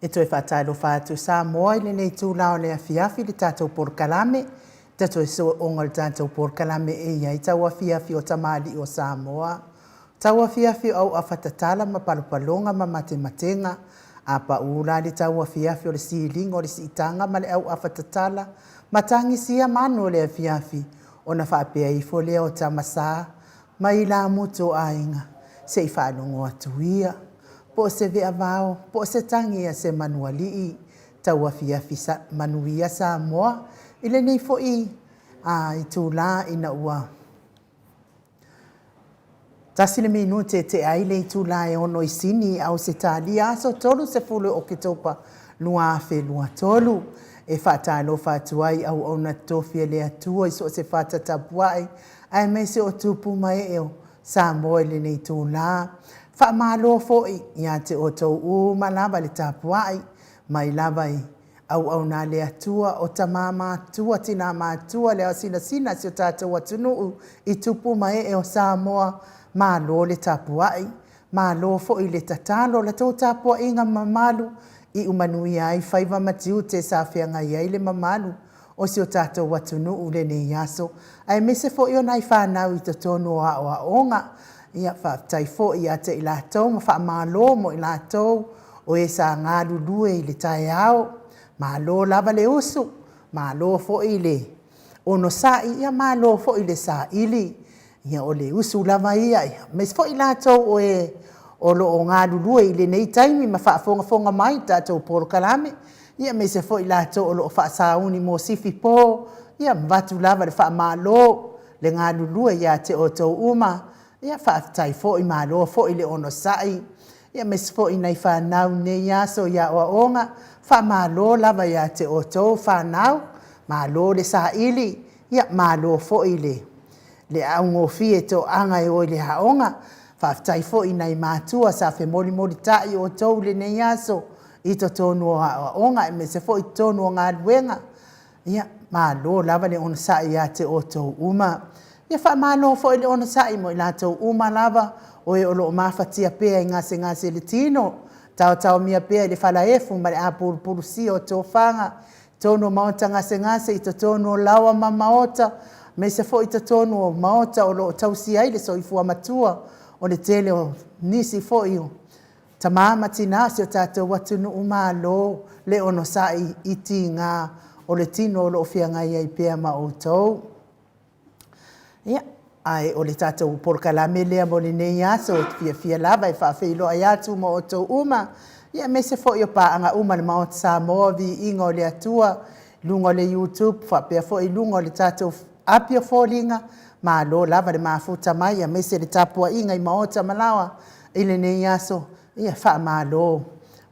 E toe faatalofa atu Samoa i lenei itula o le afiafi i le tatou polokalame. Toe sooga o le tatou polokalame e i ai tauafiafi o tamalii o Samoa. Tauafiafi o auafa tatala ma palopaloga ma matematega. A pau la le tauafiafi o le siliga o le siitaga ma le auafa tatala, matagisia manu o le afiafi, ona faapea ifo lea o Tamasa ma ilamutu o aiga, se i faalogo atu ia, po o se veavao, po o se tagi a se manualii. Tauafiafi manuia Samoa i lenei foi itula ina ua 1 le minute e tea ai le itula e 6 i Sini, Ausetalia, aso 30 Oketopa 2023. E faatalofa atu ai auauna totofi a le Atua i so o se fata tapuai, aemaise o tupu ma ee o Samoa i lenei itula. Faamalo foi ia te outou uma lava le tapuai, mai lava i auauna a le Atua, o tama matua, tina matua, le aosinasina o si o tatou atunuu i tupu ma ee o Samoa, malo le tapuai, malo foi le tatalo, la outou tapuaiga mamalu, iu manuia ai faiva ma tiute sa feagai ai le mamalu o si o tatou atunuu i lenei aso, aemaise foi o nai fanau i totonu o aoaoga. Ia faafetai foi ia te i latou ma faamalo mo i latou o e sa galulue i le taeao. Malo lava le usu, malo foi le onosai, ia malo foi le saili. Ia o le usu lava ia, aemaise foi i latou o e o lo o galulue i lenei taimi ma faafogafoga mai i le tatou polokalame, ia aemaise foi i latou o lo o faasauni mo sifi po, ia avatu lava le faamalo le galulue ia te outou uma. Ia faafetai foi, malo foi le onosai, ia aemaise foi nai fanau i lenei aso i aoaoga, faamalo lava ia te outou fanau, malo le saili, ia malo foi le augofie toaga e o i le aoga. Faafetai foi i nai matua sa femolimolitai outou i lenei aso i totonu o aoaoga, aemaise foi totonu o galuega. Ia, malo lava le onosai ia te outou uma. Ia faamalo foi le onosai mo i latou uma lava o e o lo o mafatia pea i gasegase o le tino, taotaomia pea i le falaefu ma le apulupulusia o tofaga, totonu o maota gasegase i totonu o laoa ma maota, aemaise foi totonu o maota o lo o tausia ai le soifua matua o le tele o nisi foi o tama ma tina o si o tatou atunuu. Malo le onosai i tiga o le tino o lo o feagai ai pea ma outou. Ia, ae o le tatou polokalame lea mo lenei aso, e fiafia lava e faafeiloai atu ma outou uma, ia aemaise foi o paaga uma a le Maota Samoa, viiga o le Atua, luga o le YouTube, faapea foi i luga o le tatou api o foliga. Malo lava le mafuta mai, aemaise le tapuaiga i maota ma laoa i lenei aso. Ia faamalo,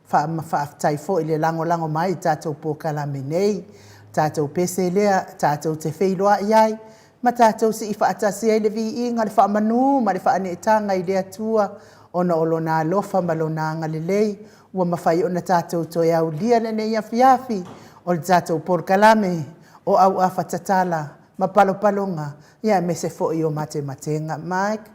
faafetai foi le lagolago mai i tatou polokalame nei. Tatou pese lea tatou te feiloai ai ma tatou sii faatasi ai le viiga, le faamanu ma le faaneetaga i le Atua, ona o Lona alofa ma Lona agalelei ua mafai ona tatou toe aulia lenei afiafi o le tatou polokalame o Auafa Tatala ma Palopaloga, ia aemaise foi o Matematega. Mike.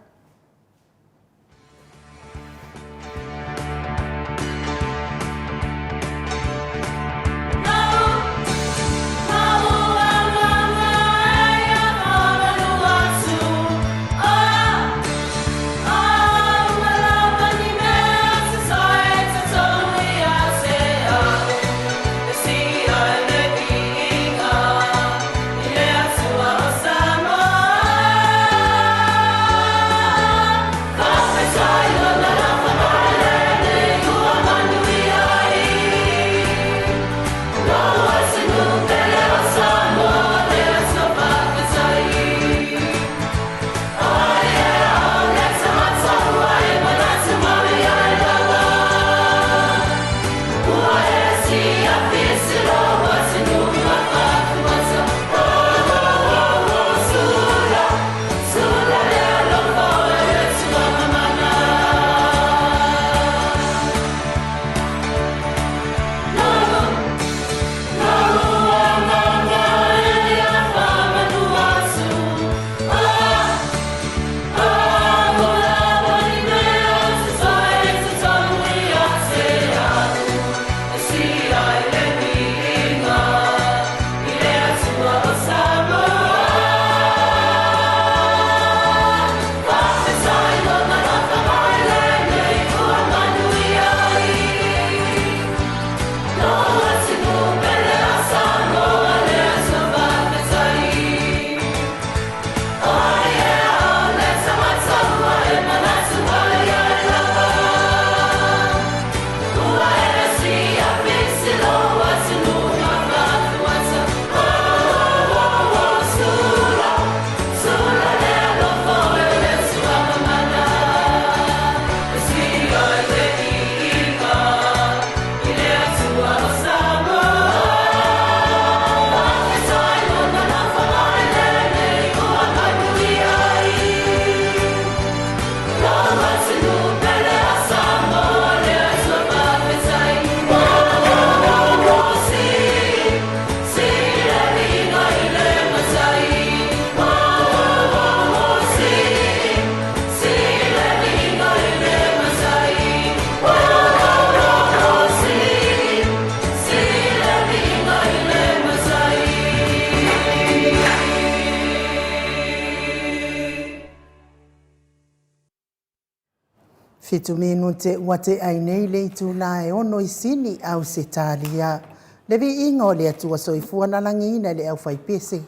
Minute ua tea ai nei le itula e 6 i Sini, Ausetalia. Le viiga o le Atua Soifua na lagiina e le aufaipese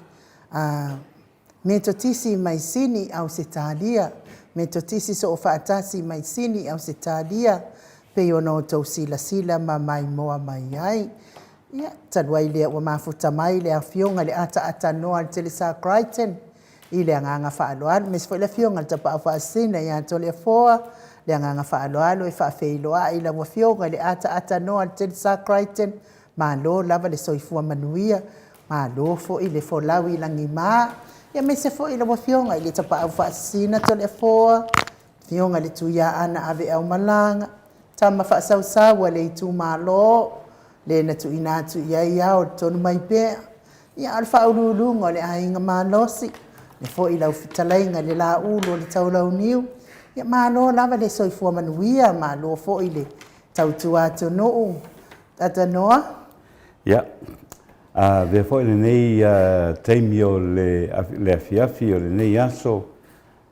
a Metotisi mai Sini, Ausetalia, Metotisi Soofaatasi mai Sini, Ausetalia, pei ona outou silasila ma maimoa mai ai. Ia, talu ai lea ua mafuta mai le afioga i le ataaatanoa a le Telesa Crichton, i le agaga faaaloalo, aemaise foi le afioga i le Tapaau Faasisina ia Toleafoa, le agaga faaaloalo e faafeiloai i lau afioga i le ataaatanoa a le Telesa Crichton, malo lava le soifua manuia, malo foi le folau i lagima, aemaise foi lau afioga i le Tapaau Faasisina Toleafoa, afioga i le Tuiaana Aveaumalaga, tama faasausau a le itumalo, le na tuuina atu i ai ao i le tonu mai pea, ia a o le faauluuluga o le Aiga Malosi, faapea foi lau fetalaiga i le Laulu o le Taulauniu. Ia malo lava le soifua manuia, malo foi le tautua atunuu. Tanoa. Ia, avea foi lenei taimi o le afiafi o lenei aso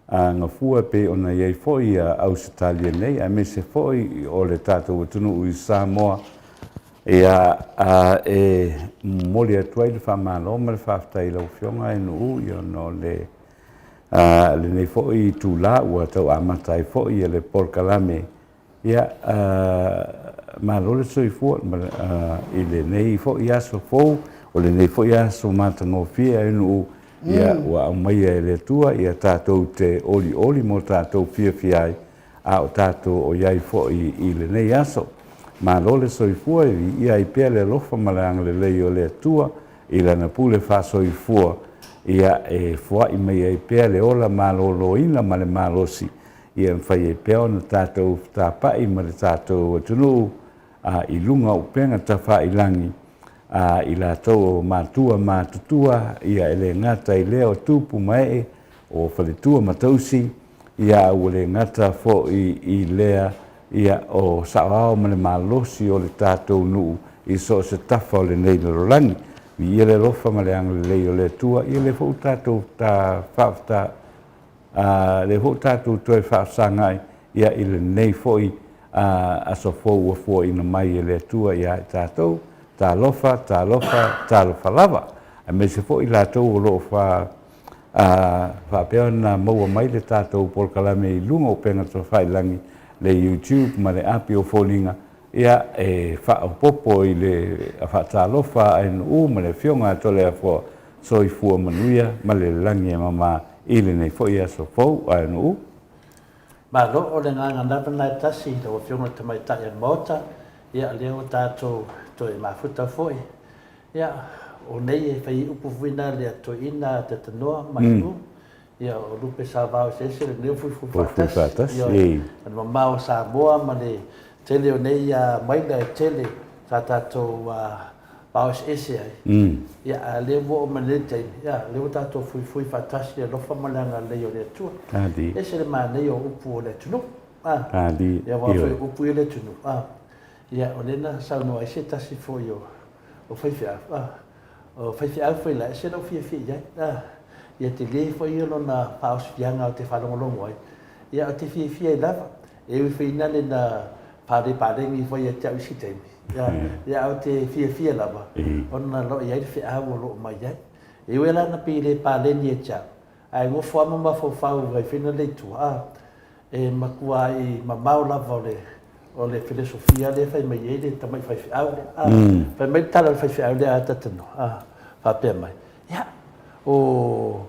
a Gafua e pei ona i ai foi Ausetalia nei aemaise foi o le tatou atunuu i Samoa, ia, e momoli atu ai le faamalo ma le faafetai i lau Afioga Nu'u ona o lenei foi itula ua tau amata ai foi le polokalame. Ia, malo le soifua i lenei foi aso fou, o lenei foi aso matagofie a Nu'u, ia, ua aumaia e le Atua ia tatou te olioli ma o tatou fiafia ai, a o tatou o i ai foi i lenei aso. Malo le soifua, e viia ai pea le alofa ma le agalelei o le Atua i Lana pule faasoifua, ia, e foai mai ai pea le ola maloloina ma le malosi, ia e mafai ai pea ona tatou fetapai ma le tatou atunuu i luga o upega tafailagi, a i latou o matua matutua, ia e le gata i lea o tupu ma ee, o faletua ma tausi, ia a ua le gata foi i lea, ia o saoao ma le malosi o le tatou nuu i so o se tafa o lenei lalolagi. Viia le alofa ma le agalelei o le Atua, ia lea foi ua tatou A lea foi ua tatou toe faafesagai ia i lenei foi aso fou ua fuaina mai e le Atua ia i tatou. Talofa, talofa, talofa lava. Aemaise foi i latou o lo o faapea ona maua mai le tatou polokalame i luga o upega tafailagai, le YouTube ma le api o foliga, ia e faaopoopo i le faatalofa a NU ma le Afioga a Toleafoa. Soifua manuia ma le lagi e mama i lenei foi aso fou a NU. Malo, o le agaga lava lena e tasi i lau Afioga i le Tamaitai o le Maota, ia lea ua tatou toe mafuta foi. Ia, o nei e fai ai upu foi na le a toeaina a Tetanoa ma Inu, ia o lupe sa vao eseese lenei o fuifui faatasi. Ioe, o le mamao o Samoa ma le tele o nei maila e tele sa tatou vao eseese ai. Ia, a o lea ua oo mai lenei taimi, ia, lea ua tatou fuifui faatasi i le alofa ma le agalelei o le Atua. E ese le manaia o upu o le atunuu. Ia, aua foi o upu ia o le atunuu. Ia, o lea na saunoa ai se tasi foi o faifeau, o faifeau foi la, e ese lou fiafia i ai. Ia tele foi ia lona faaosifiaga ou te faalogologo ai, ia ou te fiafia ai lava. E ui foi ina le na palepalegi foi ia te au i isi taimi, ia ae ou te fiafia lava ona o lo o i ai le feau o lo o mai ai. E ui la ina pei e le paleni ia te au, ae nofo lava ma mafaufau ai foi lea i tua, e matuai mamao lava o le o le filosofia lea e fai mai ai le tamai faifeau lea. A, fai mai le tala a le faifeau lea a Tatanoa, a, faapea mai, ia, o,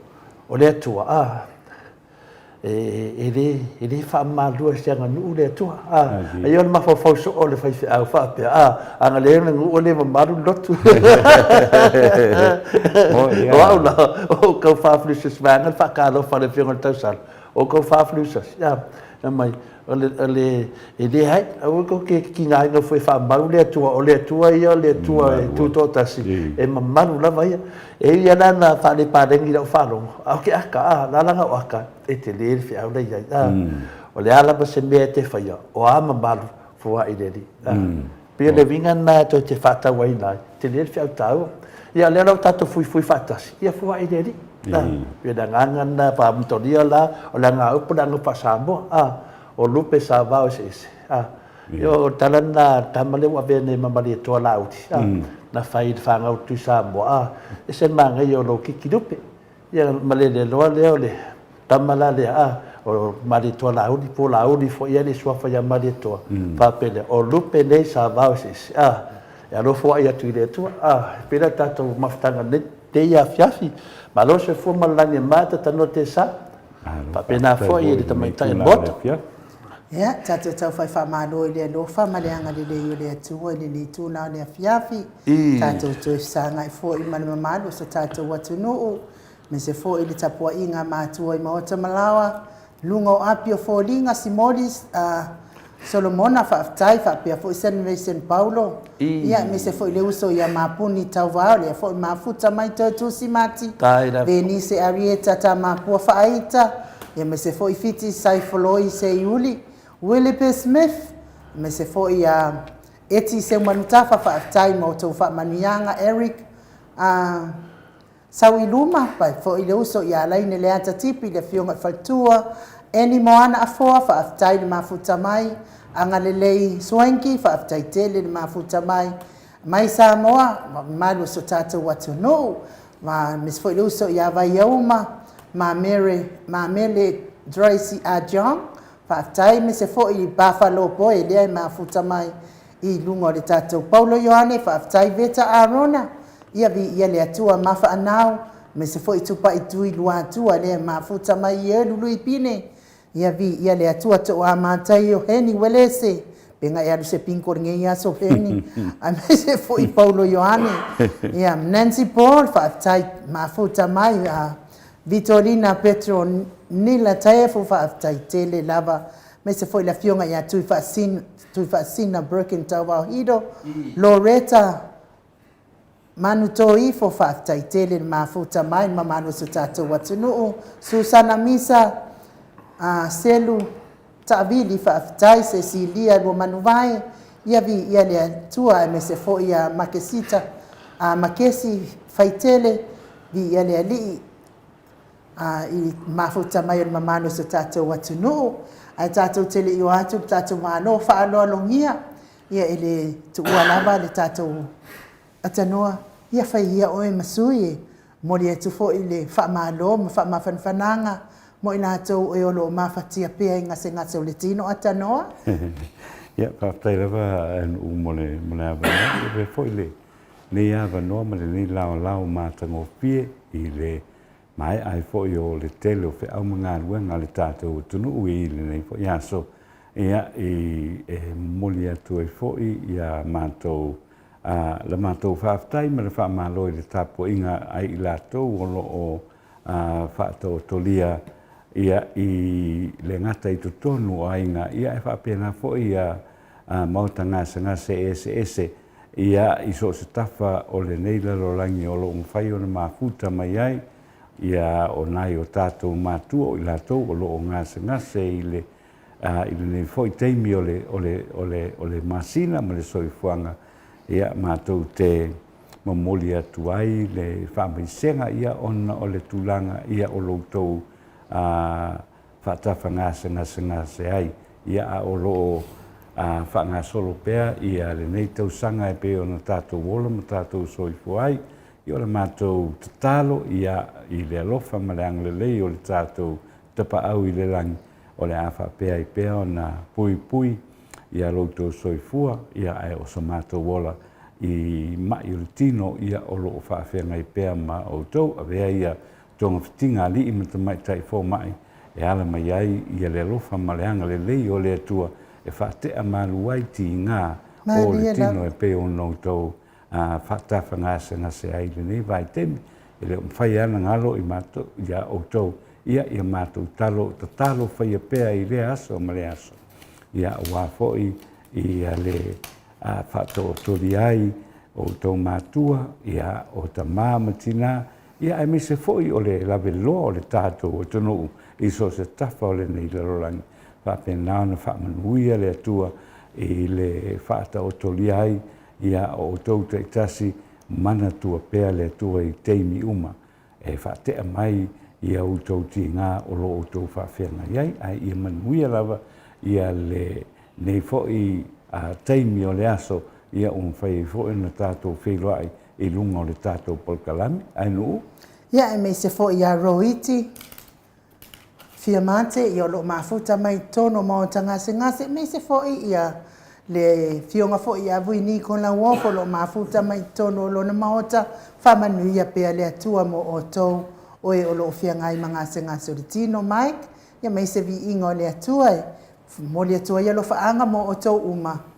o le Atua, a, e, e le, e le faamamalua i se aganuu le Atua. A, ai o le mafaufau soo o le faifeau faapea, a, a na le aganuu e le mamalu le lotu. O au la, o kau faaflusus vaega le faatalofa a le Afioga i le Tausala, o kau faaflusus, a, fai mai, O le, o le, e leai, aua tou te tigaina foi e faamalu le Atua, o le Atua ia o le Atua e tutoatasi, e mamalu lava Ia. E ui lava la ina faalepaleni i lau faalogo, a o ke aka, a, la lana o aka, e tele le feau la i ai, a. O le a lava se mea e te faia, o a mamalu, foai i le Alii, a. Pei o le uiga lena tou te faatauaina ai, tele le feau taua. Ia, o lea la ua tatou fuifui faatasi, ia foai i le Alii. A, pei o le agaga lena, faamutalia la, o le agaupu o le aga faa-Samoa. A, O lupe sa vao eseese, a. Ia, o le tala lena a le tama lea ua avea nei ma Malietoa Laauli, a, na fai i le fanau Tui Samoa, a, ese le manaia o lou kiki lupe. Ia, ma le leleoa lea o le tama la lea, a, o Malietoa Laauli, po o Laauli foi e le suafa ia Malietoa, faapea lea, o lupe nei sa vao eseese, a, e alofa atu i le Atua, a, e pei la o le tatou mafutaga i lenei afiafi, malo le soifua ma le lagi e mama, tatanoa tesa. Faapena foi i le tamaitai o le Maota. Ia, tatou tau fai faamalo i le alofa ma le agalelei o le Atua i lenei itula o le afiafi. Tatou toe fesagai foi ma le mamalu o so tatou atunuu, aemaise foi le tapuaiga a matua i maota ma laoa, luga o api o foliga, Simoli, Solomona, faafetai, faapea foi Senovation Paulo, ia, aemaise foi le uso ia Mapuni Tauvao, lea foi mafuta mai Toetusi Mati, Venise Arieta Tamapua Faaita, ia, aemaise foi Fiti Saifoloi Seiuli, Willipe Smith, aemaise foi ia Eti Seumanutafa, faafetai mo outou faamanuiaga, Eric, Sau i luma, pai foi le uso ia Laine Leata Tipi, le afioga i Faletua, Annie Moana Afoa, faafetai le mafuta mai, Agalelei Swanky, faafetai tele le mafuta mai, mai Samoa, ma mamalu o so tatou atunuu, ma aemaise foi le uso ia Vaiauma, ma Mere, ma Mele Dracy Ajong, faafetai, aemaise foi Buffalo Boy lea e mafuta mai i luga o le tatou Paulo Ioane, faafetai Veta Arona, Ia viia le Atua mafaanao, aemaise foi Tupai Tui Luatua lea e mafuta mai i Elu Luipine. Ia viia le Atua Toa Mataio Heni Welese, pega e alu se pinko lenei aso Heni, aemaise foi Paulo Ioane. Ia Nancy Paul, faafetai mafuta mai a Vitolina Petro Nila Taefu, faafetai tele lava. Aemaise foi le afioga ia Tuifaasina, Tuifaasina Birkin Tauvao Hido, Loretta Manu tō ifo, faafetai tele le mafuta mai le mamalu o so tatou atunuu. Susana Misa, Selu Taavili, faafetai. Cecilia Luamanuvae, ia viia le Atua aemaise foi ia Makesita, Makesi Faitele, viia le Alii i le mafuta mai o le mamalu o so tatou atunuu. Ae tatou te le i o atu le tatou Malo faaaloalogia Ia e le tuua lava le tatou atanoa, ia fai ia oe ma sui e momoli atu foi le faamalo ma faamafanafanaga mo i latou e o lo o mafatia pea i gasegase o le tino atanoa. Ia, faafetai lava Nuu mo le avanoa. Ia avea foi lenei avanoa ma lenei laolao matagofie i le maea ai foi o le tele o feau ma galuega a le tatou atunuu i lenei foi aso, ia, i, e momoli atu ai foi ia matou, a, la matou faafetai ma le faamalo i le tapuaiga a i latou o lo o, a, faataotolia, ia, i le gata i totonu o aiga, ia, ae faapena foi ia, a, maota gasegase eseese, ia, i so o se tafa o lenei lalolagi o lo o mafai ona mafuta mai ai, ia, o nai o tatou matua o i latou o lo o gasegase i le, a, i lenei foi taimi o le, o le, o le, o le masina ma le soifuaga, ia, matou te momoli atu ai le faamaisega, ia, ona o le tulaga, ia, o lo outou, a, faatafagasegase ai, ia a o lo o faagasolo pea ia lenei tausaga e pei ona tatou ola ma tatou soifua ai. Ia o le matou tatalo ia i le alofa ma le agalelei o le tatou Tapaau i le lagi, o le a faapea ai pea ona puipui ia lo outou soifua, ia ae o so matou ola i mai o le tino, ia o lo o faafeagai pea ma outou. Avea ia togafitiga alii ma tamaitai fomai e ala mai ai ia le alofa ma le agalelei o le Atua e faatea malu ai tiga o le tino e pei ona outou faatafagasegase ai i lenei vaitaimi. E le o mafai lava ona galo i matou, ia outou, ia ia matou talo, tatalo faia pea i lea aso ma lea aso, ia aua foi ia le faataotolia ai o outou matua, ia o tama ma tina, Ia aemaise foi o le laveloa o le tatou atunuu i so o se tafa o lenei lalolagi, faapena ona faamanuia le Atua i le faataotolia ai ia o outou taitasi manatua pea le Atua i taimi uma e faatea mai ia outou tiga o lo outou faafeagai ai, ae ia manuia lava Ia lenei foi taimi o le aso, ia ua mafai ai foi ona tatou feiloai i luga o le tatou polokalame. Ae Nuu? Ia aemaise foi ia Roiti Fiamante, ia o lo o mafuta mai i totonu o Maota Gasegase, aemaise foi ia le Afioga foi ia Vui Niko Lauofo o lo o mafuta mai i totonu o lona Maota, faamanuia pea le Atua mo outou o e o lo o feagai ma gasegase o le tino. Mike, ia ma se viiga o le Atua e momoli atu ai alofaaga mo outou uma.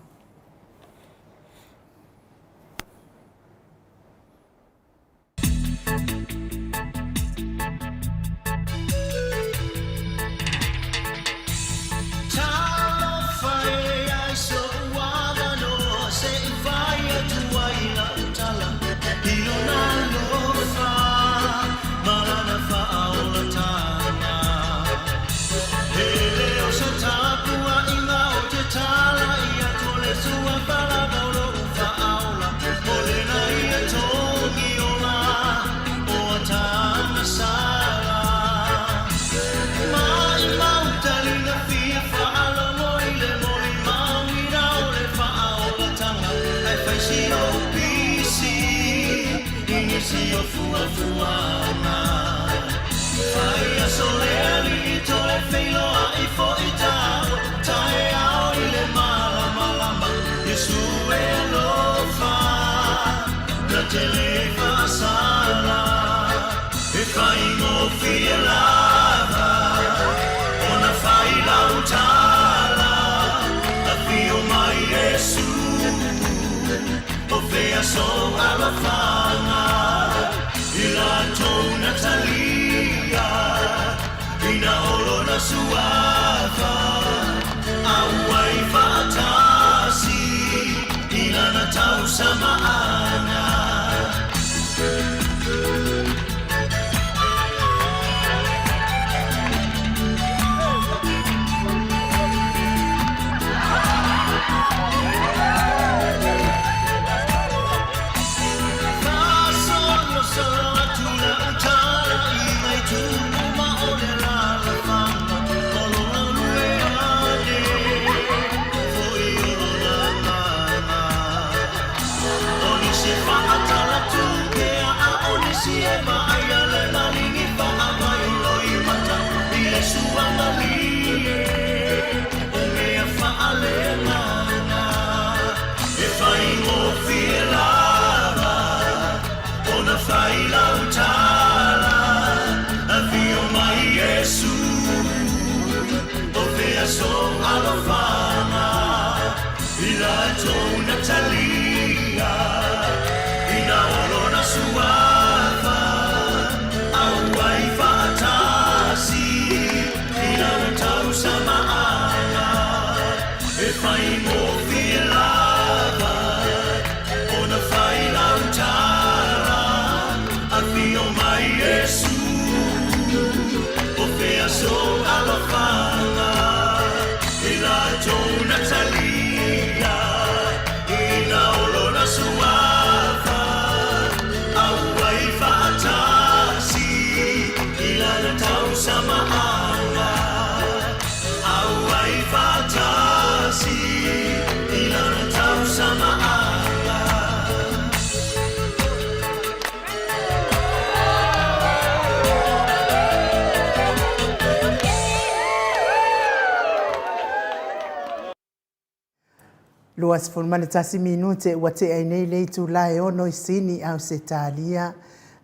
21 minute ua tea ai nei le itula e 6 i Sini, Ausetalia.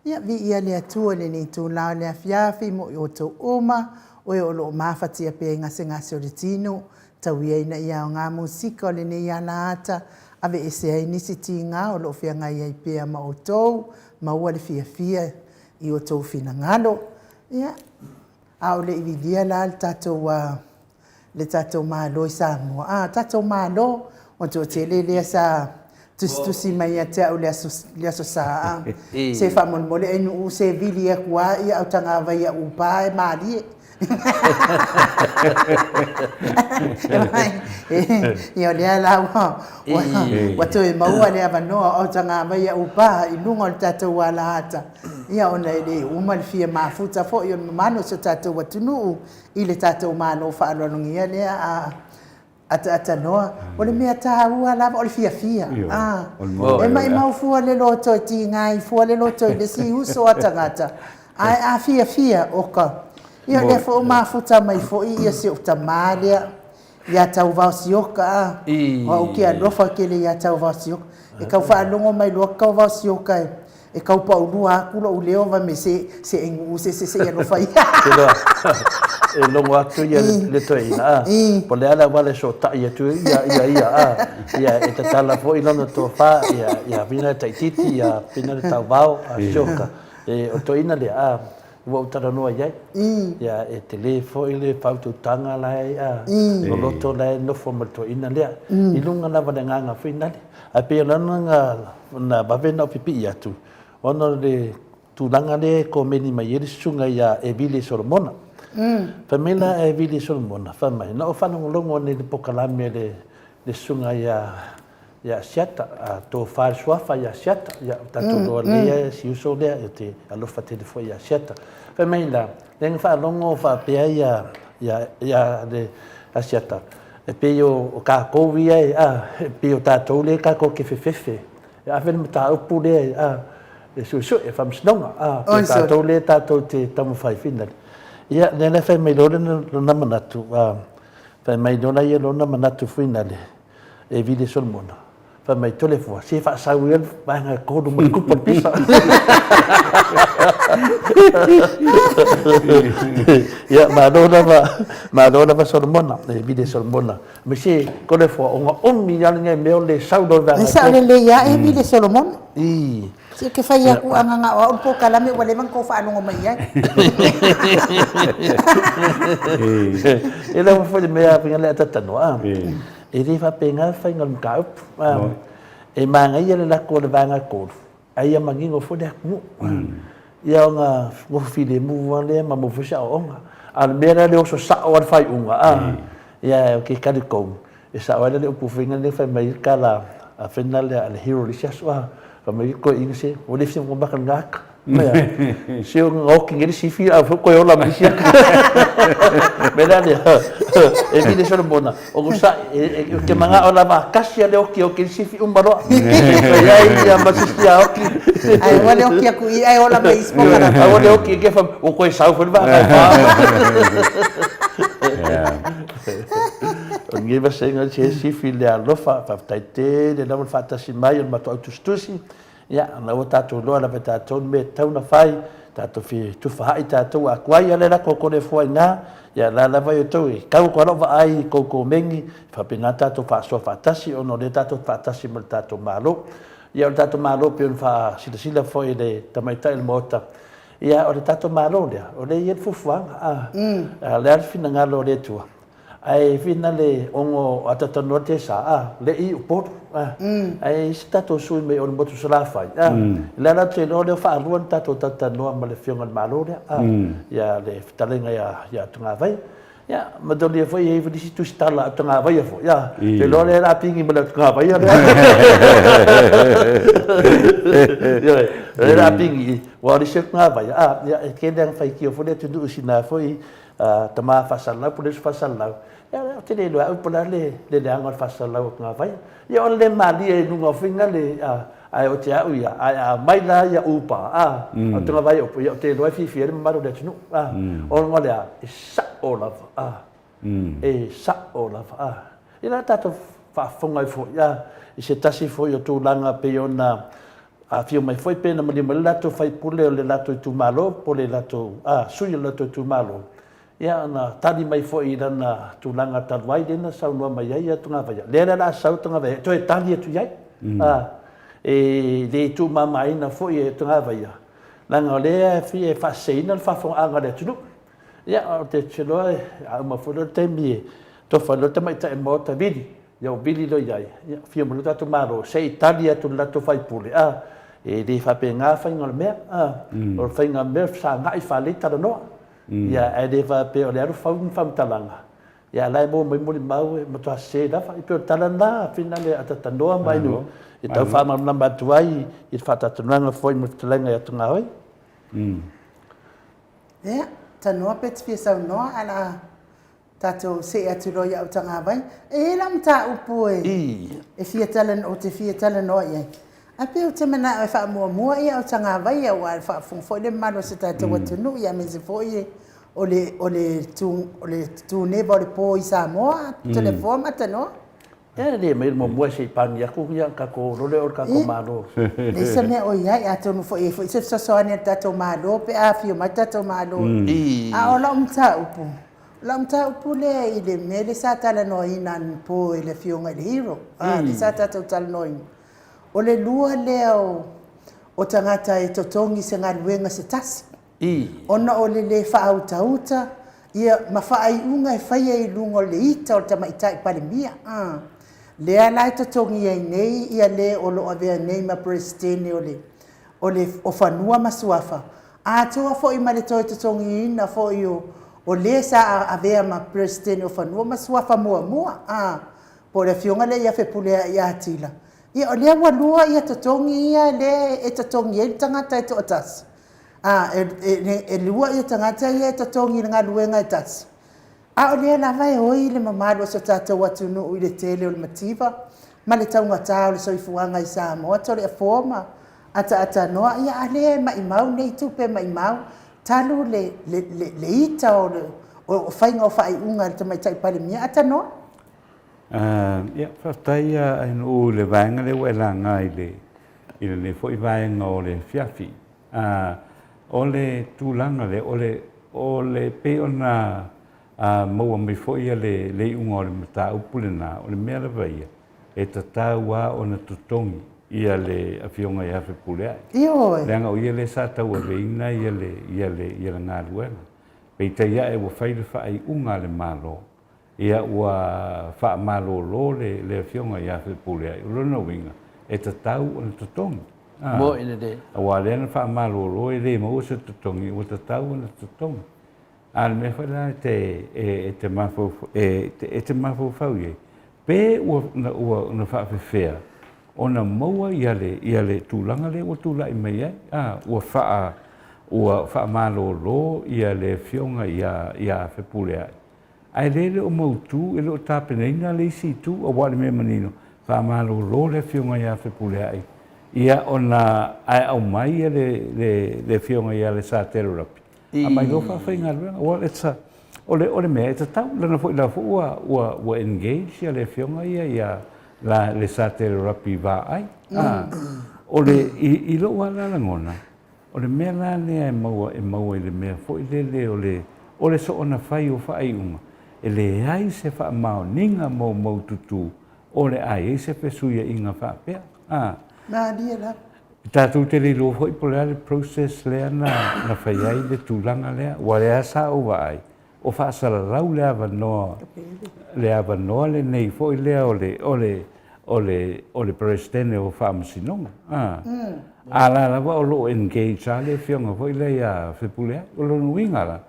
Ia, viia le Atua i lenei itula o le afiafi mo i outou uma, o e o lo o mafatia pea i gasegase o le tino, tau ia ina ia aoga musika o lenei alaata, aveese ai nisi tiga o lo o feagai ai pea ma outou, maua le fiafia i outou finagalo. Ia, a o le i vilia la le tatou le tatou Malo i Samoa. A, tatou Malo, o le toatele lea sa tusitusi mai ia te au i le Aso Sa, a, se faamolemole Ainuu se vili atu lava autagavai a Upa e malie. Ia o lea la ua, ua, ua toe maua le avanoa o Autagavaia Upa i luga o le tatou alaata, ia ona e le uma le fia mafuta foi o le mamalu o si o tatou atunuu i le tatou Malo faaaloalogia lea a ataatanoa. O le mea taua lava o le fiafia. A, e maimau fua le loto e tiga ai fua le loto i le isi uso a tagata, ae a fiafia, oka. Ia o lea foi ua mafuta mai foi ia si ou tamā lea ia Tauvaosioka, a. O au ou te alofa tele ia Tauvaosioka. E tau faalogo mai loa Tauvaosioka e E tau paulua atu lou leo fai mai se se e nuu se se se i alofa ia. E logo atu ia le toeaina a, po o le a le auala e sootai atu ai ia ia a, ia e tatala foi lana tofa ia ia Vina le Taititi ia Vina le Tauvao a Sioka. E o le toeaina lea a, ua ou talanoa i ai. Ia e tele foi le faautautaga la e a, loloto la e nofo ma le toeaina lea. I luga lava o le agaga foi nale. Ae pei o le ala na vave ona ou pipii atu, ona o le tulaga lea e komeni mai ai le susuga ia Evile Solomona. Fai mai la a Evile Solomona, fai mai, na ou faalogologo nei i le polokalame a le susuga ia Asiata, a Tofa le Suafa ia Asiata, ia ua tatou iloa lelei lava si uso lea, ou te alofa tele foi ia Asiata. Fai mai la, lea na faalogo faapea ia le Asiata, E pei o tatou ia e, a, e pei o tatou lea tatou te fefefe e ave le mataupu lea e, a, e suesue e faamasinoga, a, pei o tatou lea tatou te taumafai finale. Ia, lea la fai mai loa lona manatu, a, fai mai loa ia lona manatu finale, e Vili Solomona, Fai mai, Toleafoa, se faasau ia le vaega e kolu ma le kupa o le pisa. Ia, malo lava, malo lava Solomona, e vile Solomona. Me se, Toleafoa, ona umi lava lenei mea o le sau loa i le vaega e tolu. E sao lelei lava e vile Solomona. I. Se ke fai aku a nganga o au le polokalame ua leva ona tou faalogo mai i ai. E lava foi le mea a le atatanoa. E le faapena le faiga o le mataupu. E manaia le lako o le vaega e kolu, ae ia manino foi le atunuu. Ia ona nofo filemu lava lea ma maua foi se aoaoga. A o le mea la le oso sao lava le faaiuga, a, ia ou te talitonu, e sao ai la le upu foi lea fai mai ai le tala a friend lea a le hero i le isi aso, a, fai mai le toeaina se, ua le fia maka i lena ata. Se o na oki nei le sifi a foi koe ola ma isi ata. Me la lea, e vile Solomona, o ko sa, e ke manga o lava kasi a le oki oki le sifi uma loa. E ai ia ma sisi a oki. Ai ua le oki aku i ai ola mai isi poka la. Ai ua le oki ke fa o koe sau foi le vaga e fa. O lenei vasenga se sifi le alofa, faafetai tele lava le faatasi mai o le matou au tusitusi. Ia, ona ua tatou iloa lava e tatou le mea e tatau ona fai, tatou fia tufaai tatou a tuai a le lako o Toleafoa i ina, ia la lava i outou e tau atu lava lau vaai i tou komeni, e faapena tatou faasoa faatasi ona o lea tatou te faatasi ma le tatou Malo. Ia o le tatou Malo pei ona faasilasila foi e le Tamaitai o le Maota, ia o le tatou Malo lea, o lea e i ai le fuafuaga, a, o le a le finagalo o le Atua, Ae fina le ono atatanoa te sa a le i Upolu a ae i se tatou sui mai o le motu Salafai a le la te loa lea whaalua ni tatou tatanoa ma le fionga le malo lea a ia le fetalenga ia ia Tungavai ia ma dolia foi e i nisi tusi tala a Tungavai foi ia te loa lea la pingi ma le Tungavai lea ia le la pingi wa o se Tungavai a ia e kele ang whai kio foi le tundu sina foi Tama faasalalau po o le uso faasalalau, ia ou te le iloa au po o le a le leaga o le faasalalau o Tungavai. Ia o le malie i luga o faiga le, ae o te au ia, ae a aumai la ia upa, a, o Tungavai e upu, ia ou te iloa e fiafia ai le mamalu o le atunuu, a, ona o le a? E sao lava, a, e sao lava, a. Ia la tatou faafofoga ai foi, a, i se tasi foi o tulaga pei ona Afio mai foi pe na malie mai le latou faipule o le latou itumalo po o le latou, a, sui o le latou itumalo, ia na tali mai foi i lana tulaga talu ai lea na saunoa mai ai ia Tungavaia. Lea la o le a sau Tungavaia e toe tali atu i ai. A, e le tuumamaina foi e Tungavaia, leaga o lea e fia faaseseina le faafofogaaga a le atunuu. Ia, ou te iloa a uma foi loa le taimi e tofa ai loa le tamaitai o le Maota vili, Ia ua vili loa i ai, ia afio mai loa tatou Malo se i tali atu i le latou faipule, a, e le faapena faiga o le mea, a, o le faiga o le mea, fesagai faalei talanoa. Ia, ae le faapea o le alu fau ni faamatalaga, ia a o la e maua mai molimau e matua sese lava. E pei o le tala lena a Finale a Tatanoa ma Ainuu e tau faamalamalama atu ai i le faatatonaga foi ma le fetalaiga ia Togāoi. Ia, Tanoa pe te fia saunoa ae o le a tatou see atu loa i Autagavai. E i ai lau mataupu e fia talanoa, ou te fia talanoa i ai, ae pei ou te manao e faamuamua ia Autagavai aua e faafofoga foi le mamalu o si o tatou atunuu, aemaise foi o le o le o le tuneva o le po i Samoa, Toleafoa ma Tanoa. E le mai le muamua se i pani atu ia tatou lole o le tatou Malo. Leai se mea o i ai, atonu foi e i ai foi se fesoasoani a le tatou Malo pe a afio mai le tatou Malo. A o lau mataupu, o lau mataupu lea i le mea lea sa talanoaina anapo e le Afioga i le Hero, lea sa tatou talanoaina, o le lua lea o tagata e totogi i se galuega se tasi. Ona o le le faautauta ia ma faaiuga e faia i luga o le ita o le Tamaitai Palemia. Lea la e totogi ai nei ia le o lo o avea nei ma Peresetene o le o le o Fanua ma Suafa, atoa foi ma le toe totogiina foi o o le sa avea ma Peresetene o Fanua ma Suafa muamua, po o le Afioga lea ia Fepuleai Atilla. Ia o lea ua lua ia totogi ia lea e totogi ai le tagata e toatasi, A, e lua tagata ia e totogi i le galuega e tasi, a o lea lava e oi le mamalu o si o tatou atunuu i le tele o le mativa ma le taugata o le soifuaga i Samoa, Toleafoa ma ataatanoa, ia a lea e maimau nei tupe maimau talu le le ita o le faiga o faaiuga a le Tamaitai Palemia. Atanoa. Ia, faafetai Ainuu i le vaega lea ua e laga i le i lenei foi vaega o le afiafi. O le tulaga lea, o le, o le, pei ona maua mai foi le, le iuga o le mataupu lena, o le mea lava ia, e tatau lava ona totogi ia le Afioga ia Fepuleai. Ioe. Leaga o ia lea sa tauaveina ia le, ia le, ia le galuega. Peitai ae ua fai le faaiuga a le Malo, Ia ua faamalolo le le Afioga ia Fepuleai, o lona uiga, e tatau ona totogi. A, Moi lelei. aua o lea na faamalolo e le maua se totogi, ua tatau ona totogi. A o le mea foi la e te, e te mafaufau, e e te mafaufau i ai, pe ua, ua na faafefea ona maua ia le, ia le tulaga lea ua tulai mai ai, a, ua faa, ua faamalolo ia le Afioga ia, ia Fepuleai. Ae le le o mautu, e le o tapenaina le isi itu, aua o le mea manino, faamalolo le Afioga ia Fepuleai, ia ona ae aumai ia le, le, le Afioga ia Lesatelo Rapi, aumai loa faafaigaluega. Well, it's a, o le, o le mea e tatau, leaga foi la foi ua, ua, ua engage ia le Afioga ia ia la Lesatelo Rapi Vaai. Ah, o le, i, i lou lava la lagona, O le mea la lea e maua e maua i le mea foi lele o le o le soona fai o faaiuga, e leai se faamaoniga moumoututu o le a i ai se fesuiaiga faapea. A. Malie lava. Tatou te le iloa foi po o le a le process lea na na fai ai le tulaga lea, aua o lea lava sa ou vaai, o faasalalau le avanoa, le avanoa lenei foi lea o le, o le, o le, o le Peresetene o Faamasinoga. A, a la lava o lo o engage lava le afioga foi lea ia Fepuleai. O lona uiga la,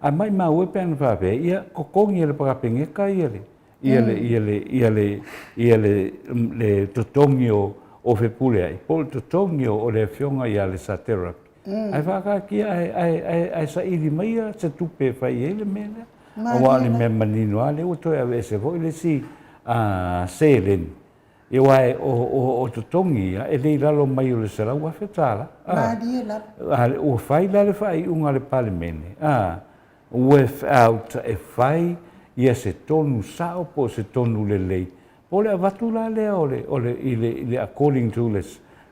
a maimau e pe ana faapea, ia totogi e le Kapeneta ia le, ia le, ia le, ia le, ia le, le totogi o, o Fepuleai, po o le totogi o, o le afioga ia Alesatera Rapi. Ae faakaatia ae, ae, ae, ae saili mai ia se tupe e fai ai le mea lea. Aua o le mea manino lava lea ua toe aveese foi le isi seleni, ia aua o, o, o totogi ia e le i lalo mai o le $100,000. Malie lava. Ua fai la le faaiuga a le Palemene, without e fai ia se tonu sao po o se tonu lelei, po o le avatu la lea o le, o le, i le, i le according to le,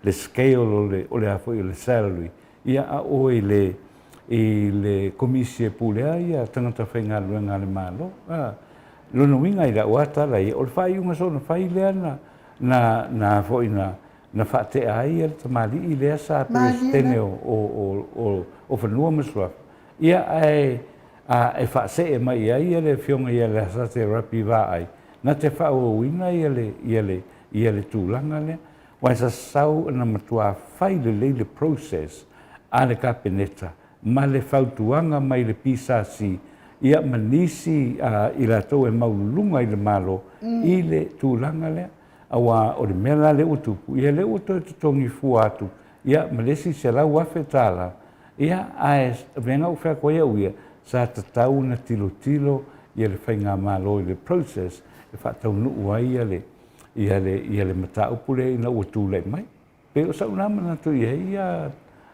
le scale o le, o le a foi o le salary, ia a ʻoe i le, i le Komisi e pulea ia tagata faigaluega a le Malo. A, lona uiga i lau lava tala ia, o le faaiuga soona fai lea na, na, na foi na, na faatea ai ia le tamalii lea sa Peresetene o, o, o, o, o Fanua ma Suafa, ia ae, a, e faasee mai i ai ia le Afioga ia Leasate Rapi Vaai, na te faaauauina ia le, ia le, ia le tulaga lea. Aua e sasau ona matua fai lelei le process a le Kapeneta. ma le fautuaga mai le PSC ia ma nisi i latou e maululuga i le Malo i le tulaga lea. Aua o le mea la lea ua tupu, ia lea ua toe totogi fua atu ia ma le isi $100,000, ia ae avea ua fai atu ai au ia, sa tatau ona tilotilo ia le Faigamalo i le process e faataunuu ai ia le ia le ia le mataupu lea ina ua tulai mai. Pei o sau na manatu i ai ia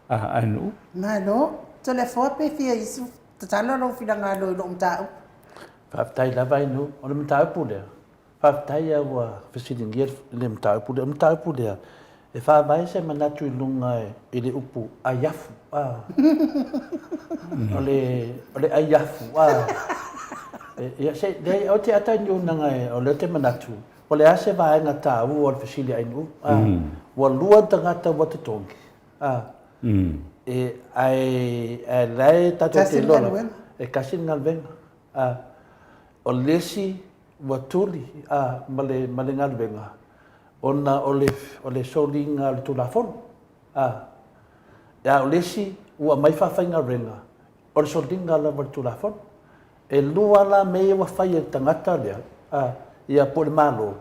Ainoa. Malo. Toleafoa pe fia isu tatalo lou finagalo i lou mataupu. Faafetai lava Ainoa. O le mataupu lea, faafetai lava ua fesiligia le mataupu lea. O le mataupu lea, e faavae se manatu i luga i le upu aiafu. O le, o le aiafu. Ia, se, leai, ou te ata i ni unaga o lea ou te manatu, O le a se vaega taua o le fesili a Ainuu? A, ua lua tagata ua totogi. A, e, ae, ae la e tatou te iloa lava, e tasi le galuega. A, o le isi ua tuli, a, ma le, ma le galuega, ona o le, o le soliga o le Tulafono. A, a o le isi ua aumai faafaigaluega, o le soliga lava o le Tulafono. E lua la mea ia ua fai e le tagata lea, a, ia po o le Malo,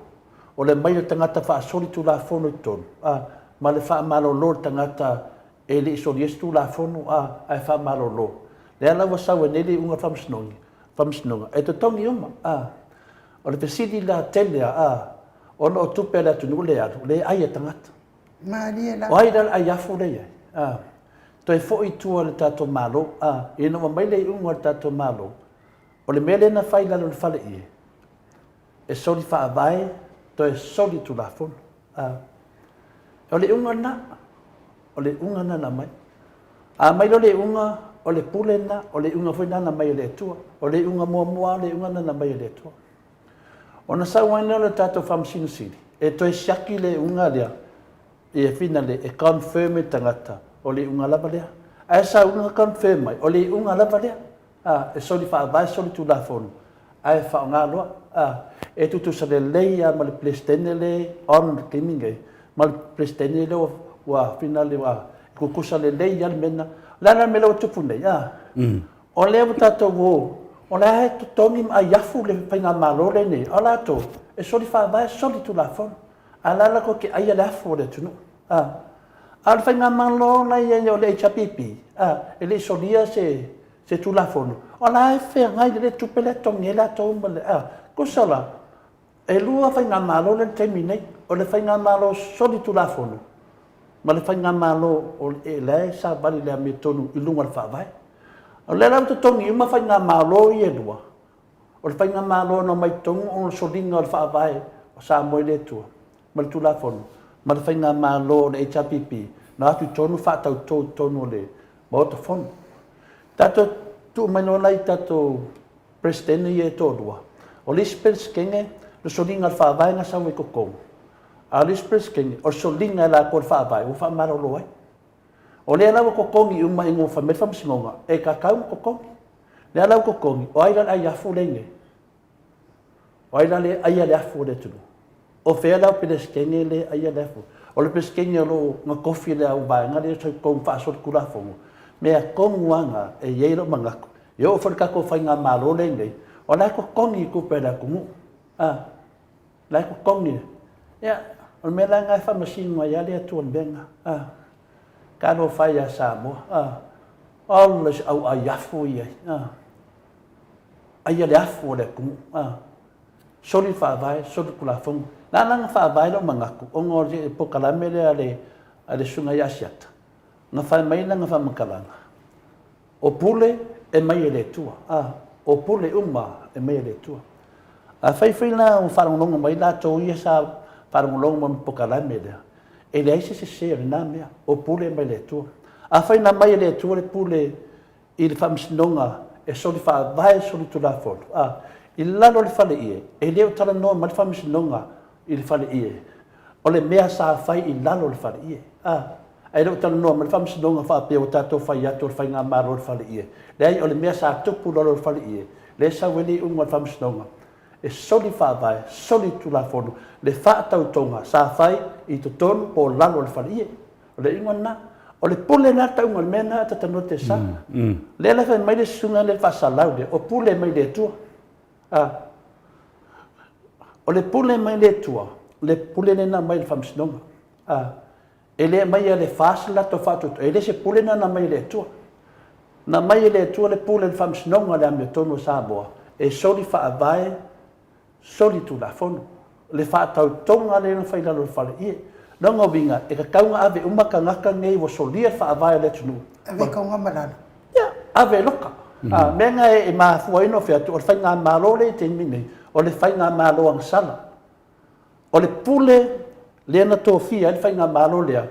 o le aumai o le tagata faasolitulafono i totonu, a, ma le faamalolo o le tagata e le i solia se Tulafono, a, ae faamalolo. Lea la ua sau ai nei le iuga o le Faamasinoga, Faamasinoga, e totogi uma, a. O le fesili la tele lava, a, ona o tupe a le atunuu lea e alu, lea e ai e tagata. Malie lava. O ai la le aiafu lea e i ai? A, toe foi i tua i le tatou Malo. A, ina ua mai le iuga a le tatou Malo, o le mea lea na fai i lalo o le faleie, e soli faavae, toe soli tulafono. A, o le iuga lena, o le iuga lena na aumai. A aumai loa le iuga, o le pule lena, o le iuga foi lena na aumai e le Atua. O le iuga muamua lava o le iuga lena na aumai e le Atua. Ona sau ai lea o le tatou Faamasino Sili e toe siaki le iuga lea ia finale e confirm e le tagata o le iuga lava lea. Ae sau na confirm mai o le iuga lava lea. A, e soli faavae, soli tulafono ae faaaoga loa. A, e tutusa lelei lava ma le Peresetene lea e on i le taimi lenei ma le Peresetene lea ua finale ua tutusa lelei lava le mea lena. O le a la le mea lea ua tupu nei? A, O lea ua tatou o, o la e totogi ma aiafu le faigamalo lenei, a o latou, e soli faavae, soli tulafono. A o la e latou te aia le afu o le atunuu. A, a o le faigamalo la e i ai o le HRPP, a, e le i solia se, se tulafono, o la e feagai lelei le tupe lea e totogi ai latou ma le, a, tusa la, E lua faigamalo lea i le taimi nei, o le faigamalo solitulafono ma le faigamalo o la e savali i le amiotonu i luga o le Faavae. O lea la ua totogi uma faigamalo ia e lua, o le faigamalo na omai i totonu ona o le soliga o le Faavae o Samoa i le Atua ma le Tulafono ma le faigamalo o le HRPP na o atu i totonu faatauto i totonu o le Maota Fono. Tatou tuu mai loa la i tatou Peresetene ia e toalua. O le isi Peresetene, o le soliga o le Faavae na sau ai i totonu, a o le isi Peresetene, o le soliga e latou o le Faavae ua faamalolo ai. O lea la ua totogi uma ina ua fai mai le Faamasinoga, e tatau ona totogi. O lea la ua totogi, o ai la le aiafu lea e i inei? O ai la lea e aia le afu o le atunuu? O fea la o Peresetene lea e aia le afu? O le Peresetene o lo o na tofi e le au vaega lea e tau faasolitulafono, mea tonu lava na e i ai lou manatu, E oo foi i le tatou faigamalo lea e i ai nei, o la e totogi i tupe a le atunuu. A, la e totogi. Ia, o le mea la lena e faamasino ai lava le Atua i le mea lena. A, talofa e ia Samoa. A, ola i se auai afu o i ai. A, aia le afu o le atunuu. A, soli le faavae, soli le Tulafono. Na ala ona faavae lou manatu, ona o le polokalame lea a le, a le Susuga ia Asiata, na fai mai lana faamatalaga, O pule e mai e le Atua. A, o pule uma e mai e le Atua. Afai foi la ua faalogologo mai latou ia sa faalogologo mai i le polokalame lea, e leai se sese o lena mea, o pule e mai le Atua. Afai na aumai e le Atua le pule i le faamasinoga e soli faavae, soli tulafono, a, i lalo o le faleie, e le o talanoa mai le faamasinoga i le faleie, o le mea sa fai i lalo o le faleie. A, ae le o talanoa mai le faamasinoga faapea ua tatou fai atu o le faigamalo o le faleie. Leai, o le mea sa tupu i lalo o le faleie, lea e sau ai le iuga o le faamasinoga, e soli faavae, soli tulafono, le faatautoga sa fai i totonu po o lalo o le faleie. O le iuga lena. O le pule lena tauga o le mea lena a tatanoa te sa. Lea la fai mai le susuga lea le faasalau lea, o pule mai le Atua. A. O le pule mai le Atua, le pule lea na aumai i le faamasinoga. A. E le aumaia e le FAST le latou faatuatua, e le se pule lena na aumai e le Atua. Na aumai e le Atua le pule i le faamasinoga o le amiotonu a Samoa e soli faavae, soli tulafono. Le faatautoga lea na fai i lalo o le faleie. O lona uiga, e tatau ona ave uma tagata nei ua solia le faavae o le atunuu. Ave i kauga ma lalo. Ia, ave i loka. A, mea na e mafua ai ona ou fai atu, o le faigamalo lea i le taimi nei, o le faigamalo agasala. O le pule lea na tofia ai le faigamalo lea,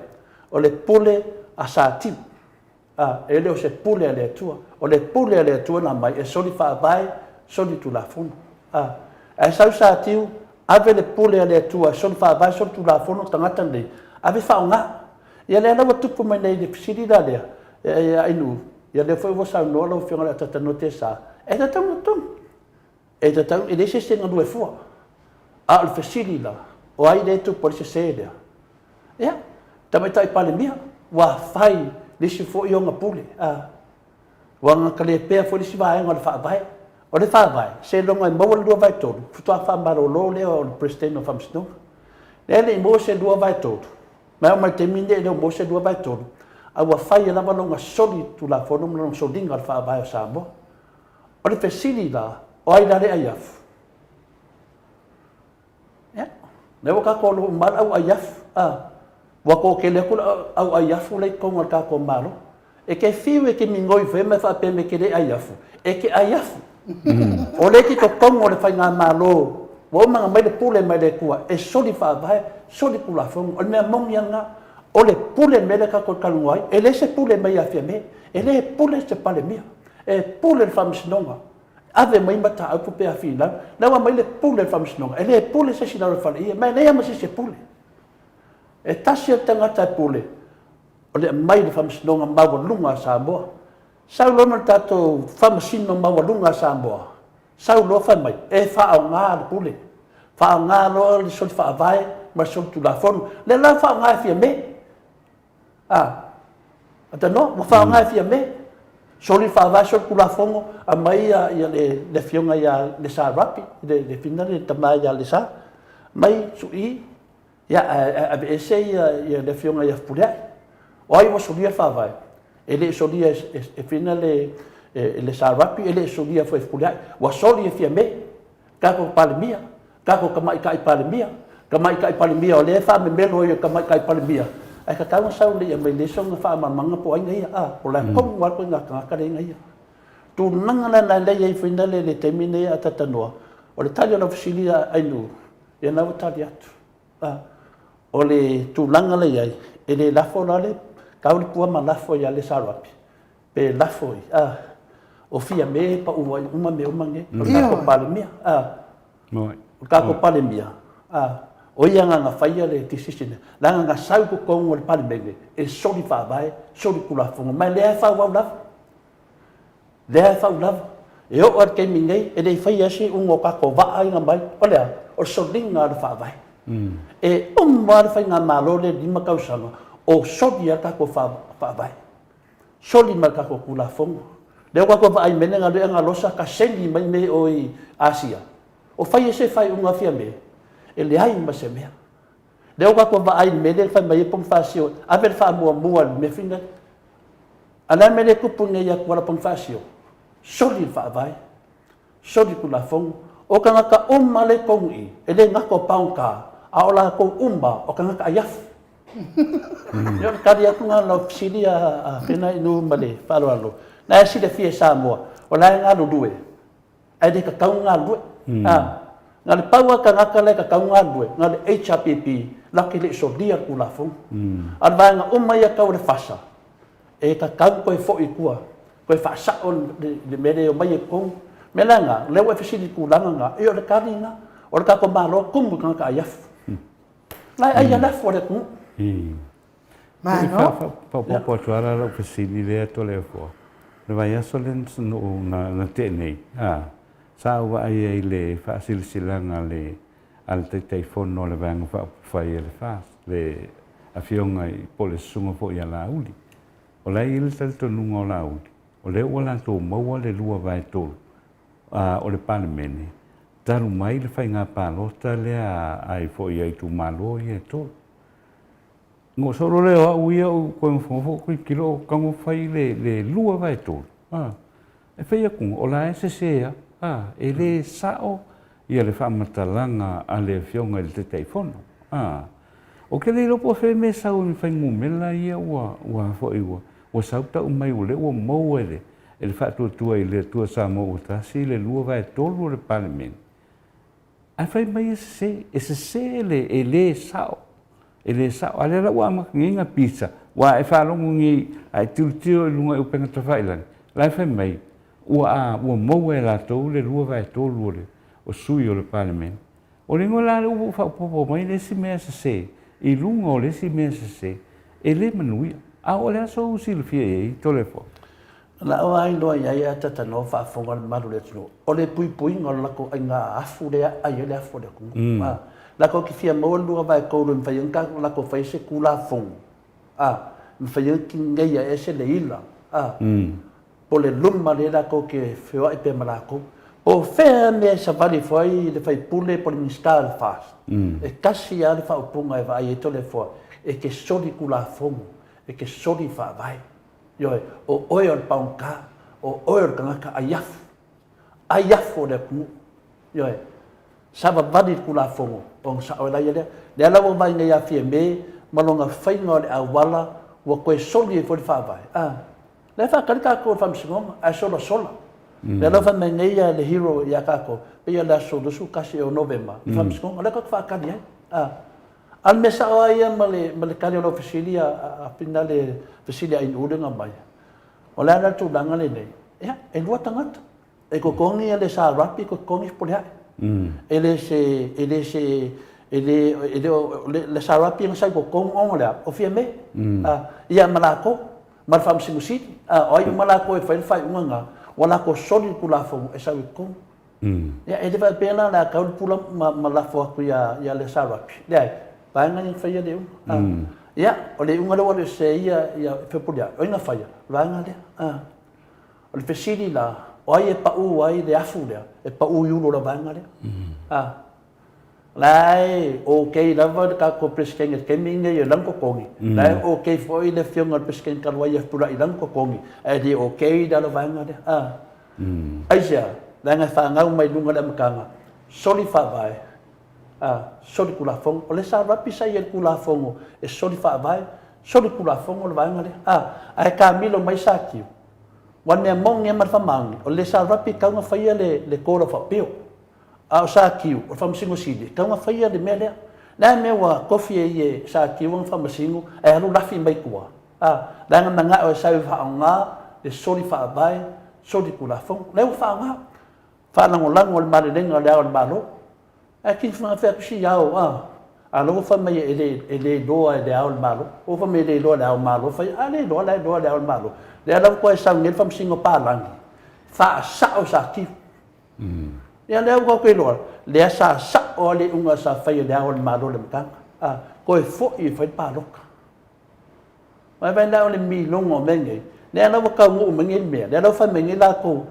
o le pule a Satiu. A, e le o se pule a le Atua. O le pule a le Atua na aumai e soli faavae, soli tulafono. A, ae sau Satiu, ave le pule a le Atua e soli faavae, soli tulafono tagata nei, ave faaaoga. Ia lea la ua tupu mai nei i le fesili la lea, e Ainuu, ia lea foi ua saunoa lau Afioga i le Atatanoa Tesa, e tatau ona totogi. E tatau, e leai se isi e galue fua. A o le fesili la, o ai lea e tupu ai le sese lea? Ia, Tamaitai Palemia, ua fai le isi foi ona pule, a, ua gatalepea foi le isi vaega o le Faavae. O le Faavae, seiloga e maua le 2/3, faatoa faamalolo lea o le Peresetene o Faamasinoga. Lea e le i maua se 2/3, ma e oo mai i le taimi lenei e le o maua se 2/3, a ua fai ai lava lona soli Tulafono ma lona soliga o le Faavae o Samoa. O le fesili la, o ai la le aiafu? Ia, lea ua tatou alu uma lava le au aiafu, a, ua toatele atu le au aiafu la e i totonu o le tatou Malo. E te fiu e te migoi fai ma faapea mai e te le aiafu, e te aiafu. O lea e te i totonu o le faigamalo ua uma ona aumai le pule mai le Atua e soli faavae, soli tulafono. O le mea moni lava lena. O le pule le mea lea tatou te talanoa ai, e leai se pule mai ia Fiame, e le pule se Palemia. E pule le Faamasinoga, ave mai mataupu pe a finau. La ua aumai le pule a le Faamasinoga, e le pule se isi i lalo o le fale ia, ma e leai lava ma se isi e pule. E tasi lava le tagata e pule, o le aumai i le Faamasinoga Maualuga a Samoa. Sau loa ma le tatou Faamasino Maualuga a Samoa, sau loa fai mai, e faaaoga le pule, faaaoga loa le soli faavae ma le soli tulafono. Lea la ua faaaoga e Fiame. A, Atanoa, ua faaaoga e Fiame. Soli le faavae, soli tulafono, aumai ia, ia le, le afioga ia Lesa Rapi, le, le fina le tama ia Lesa, mai sui, ia, ae, ae aveese ia, ia le afioga ia Fepuleai. O ai ua solia le faavae? E le i solia e, e, e fina le, e, Lesa Rapi, e le i solia foi e Fepuleai. Ua soli e Fiame. Tatou Palemia, tatou Tamaitai Palemia, Tamaitai Palemia o lea e faamemelo ai o Tamaitai Palemia, ae tatau ona sau lei aumai lea sona faamalamalamaga po o ai na ia, a, o la tonu lava ituaiga tagata lea na ia. Tulaga la na lea i ai foi na le taimi nei a tatanoa, o le tali o lau fesili a Ainuu, ia na ua tali atu. A, o le tulaga la i ai, e le lafo la le, tau le pua ma lafo ia Lesarapi, pe lafo i, a, o Fiame e pau ai uma mea uma nei, o le tatou Palemia, a, o le tatou Palemia, a, o ia na na faia le decision lea, leaga na sau i totonu o le Palemene e soli faavae, soli tulafono, ma lea e faaauau lava, lea e fau lava. E oo lava i le taimi nei, e le i faia se iuga o tatou vaa ia na aumai, o le a? O le soliga o le faavae. E uma lava le faigamalo lea i le 5 tausaga o soli lava le tatou faavae. Soli ma le tatou Tulafono. Lea ua tatou vaai mai le galuega galosa kasegi mai mea i o i Asia. O fai e se faaiuga a Fiame? E leai ma se mea. Lea ua tatou vaai i le mea lea na fai mai ai Ponifasio, ave le faamuamua i le mea foi lea. A o le a le mea lea e tupu nei ia Kuala Ponifasio? Soli le faavae. Soli Tulafono. O tagata uma lea i totonu i i, e le gata o paoga, a o latou uma o tagata aiafu. Ia o le tali atu lena i lau fesili a Fenainuu ma le faaaloalo. Na e silafia e Samoa, o la e galulue, ae le tatau ona galulue. A, na o le pau lava le tagata la e tatau ona galulue, na o le HRPP, latou te le i solia le Tulafono. A o le vaega uma ia tau o le FASA, e tatau ona toe foi i tua, toe faasao le mea lea e omai ai i totonu. O le mea la lena, o lea ua e fesili i le tulaga lena, ia o le tali lena. O le tatou Malo, tumu i tagata aiafu. La e ai a le afu a le atunuu. Malo. Faaopoopo atu lava la lau fesili lea Toleafoa. O le vaiaso lea na tea nei, sa ou vaai ai i le faasilasilaga a le Taitaifono a le Vaega Faaupufai a le FAST, le Afioga i, po o le Susuga foi ia Laauli. O la e i ai le talitonuga o Laauli, o lea ua latou maua le 2/3 o le Palemene talu mai le faiga palota lea a foi a itumalo ia e tolu. Ona ou sau loa lea o au ia ou toe nofonofo ou tilotilo ou tago fai le 2/3, a, e fai atu, o la e sese lava, a, e le sao le faamatalaga a le Afioga i le Taitaifono. A, ou te le iloa po o fea le mea e sau ai ma fuainumera ia ua, ua foi ua, ua sau tau mai o lea ua maua e le, e le Faatuatua i le Atua Samoa ua Tasi le 2/3 o le Palemene. Ae fai mai e sese, e sese le, e le sao, e le sao. A lea la ua amata nei ona pisa, ua a e faalogo nei, a e tilotilo i luga i upega tafailagi, la e fai mai, ua a, ua maua e latou le 2/3 o le, o sui o le Palemene. O le igoa la lea ua faaopoopo mai le isi mea sese i luga o le isi mea sese, e le manuia. A o le a sou silafia i ai, Toleafoa? O lau lava iloa i ai a talanoa faafofoga le mamalu o le atunuu, o le puipuiga o le latou aiga afu lea e aai ai le afu o le atunuu. A, latou te fia maua le 2/3 e mafai ai ona latou faia se Tulafono, a, e mafai ai ona tineia ese le ila, a, po o le luma lea latou te feoai pea ma latou. Po o fea mea e savali ifo ai le faipule po o le Minisita o le FAST, e tasi lava le faaupuga e vaai ai Toleafoa, e te soli Tulafono, e te soli Faavae. Ioe, o oe o le paogata, o oe o le tagata aiafu, aiafu o le atunuu. Ioe, savavali le Tulafono ona sao ai laia lea. Lea la ua vaai nei ia Fiame ma lona faiga o le auala ua toe soli ai foi le Faavae. A, lea e faatali tatou i le Faamasinoga, ae solasola. Lea la ua fai mai nei le hero ia tatou, pei o le aso 21 o Novema, le Faamasinoga, lea tatou te faatali ai. A. A o le mea sao lava ia ma le, ma le tali o lau fesili a, a Finale, fesili a Iuli na mai, o le a la le tulaga lenei? Ia, e lua tagata. E totogi le SRAP, e totogi Fepuleai. E le se, e le se, e le, e le o, le SRAP na sau i totonu ona o le a? O Fiame. A, ia ma latou, ma le Faamasino Sili. A, o ai uma latou e fai le faaiuga lena, ua latou soli le Tulafono e sau i totonu. Ia, e le faapea la o le a tau le pula ma, ma lafo atu ia, ia le SRAP. Leai, vaega ia na faia le iuga. A, ia, o le iuga lea ua alu ese ai ia, ia Fepuleai, o ai na faia? O le vaega lea. A. O le fesili la, o ai e pau ai le afu lea, e pau i ulu o le vaega lea? A. La e okay lava le tatou Peresetene i le taimi lenei e lanu totogi, la e okay foi le afioga i le Peresetene talu ai ia Fepuleai i lanu totogi, ae le okay le ala vaega lea. A. Aisea? Leaga e fanau mai luga o le amataga, soli faavae, a, soli tulafono. O le SRAP sa i ai i le tulafono e soli faavae, soli tulafono le vaega lea. A, ae taamilo mai Satiu. Aua o le mea moni lava ma le faamaoni, o le SRAP e tatau ona faia le, le call of appeal. A o Satiu, o le Faamasino Sili, e tatau ona faia le mea lea. O le a le mea ua tofi ai e Satiu ana faamasino ae alu lafi mai tua? A, leaga mana'o e sau e faaaoga le soli faavae, soli tulafono. O lea ua faaaoga. Faalagolago i le malelega o le Ao o le Malo. Ae kini fai atu si ao, a, a la ua fai mai e le, e le iloa e le Ao o le Malo. Ua fai mai e le iloa e le Ao o le Malo. Fai, a le iloa, la e iloa e le Ao o le Malo. Lea la ua toe sau nei le Faamasino Palagi, faasa'o Satiu. Ia lea ua tatou iloa, lea sa sa'o lava le iuga sa fai e le Ao o le Malo i le amataga. A, toe foi e fai le palota. Vaivai la o le miloga o mea nei, lea la ua taunuu mai nei mea, lea la ua fai mai nei latou,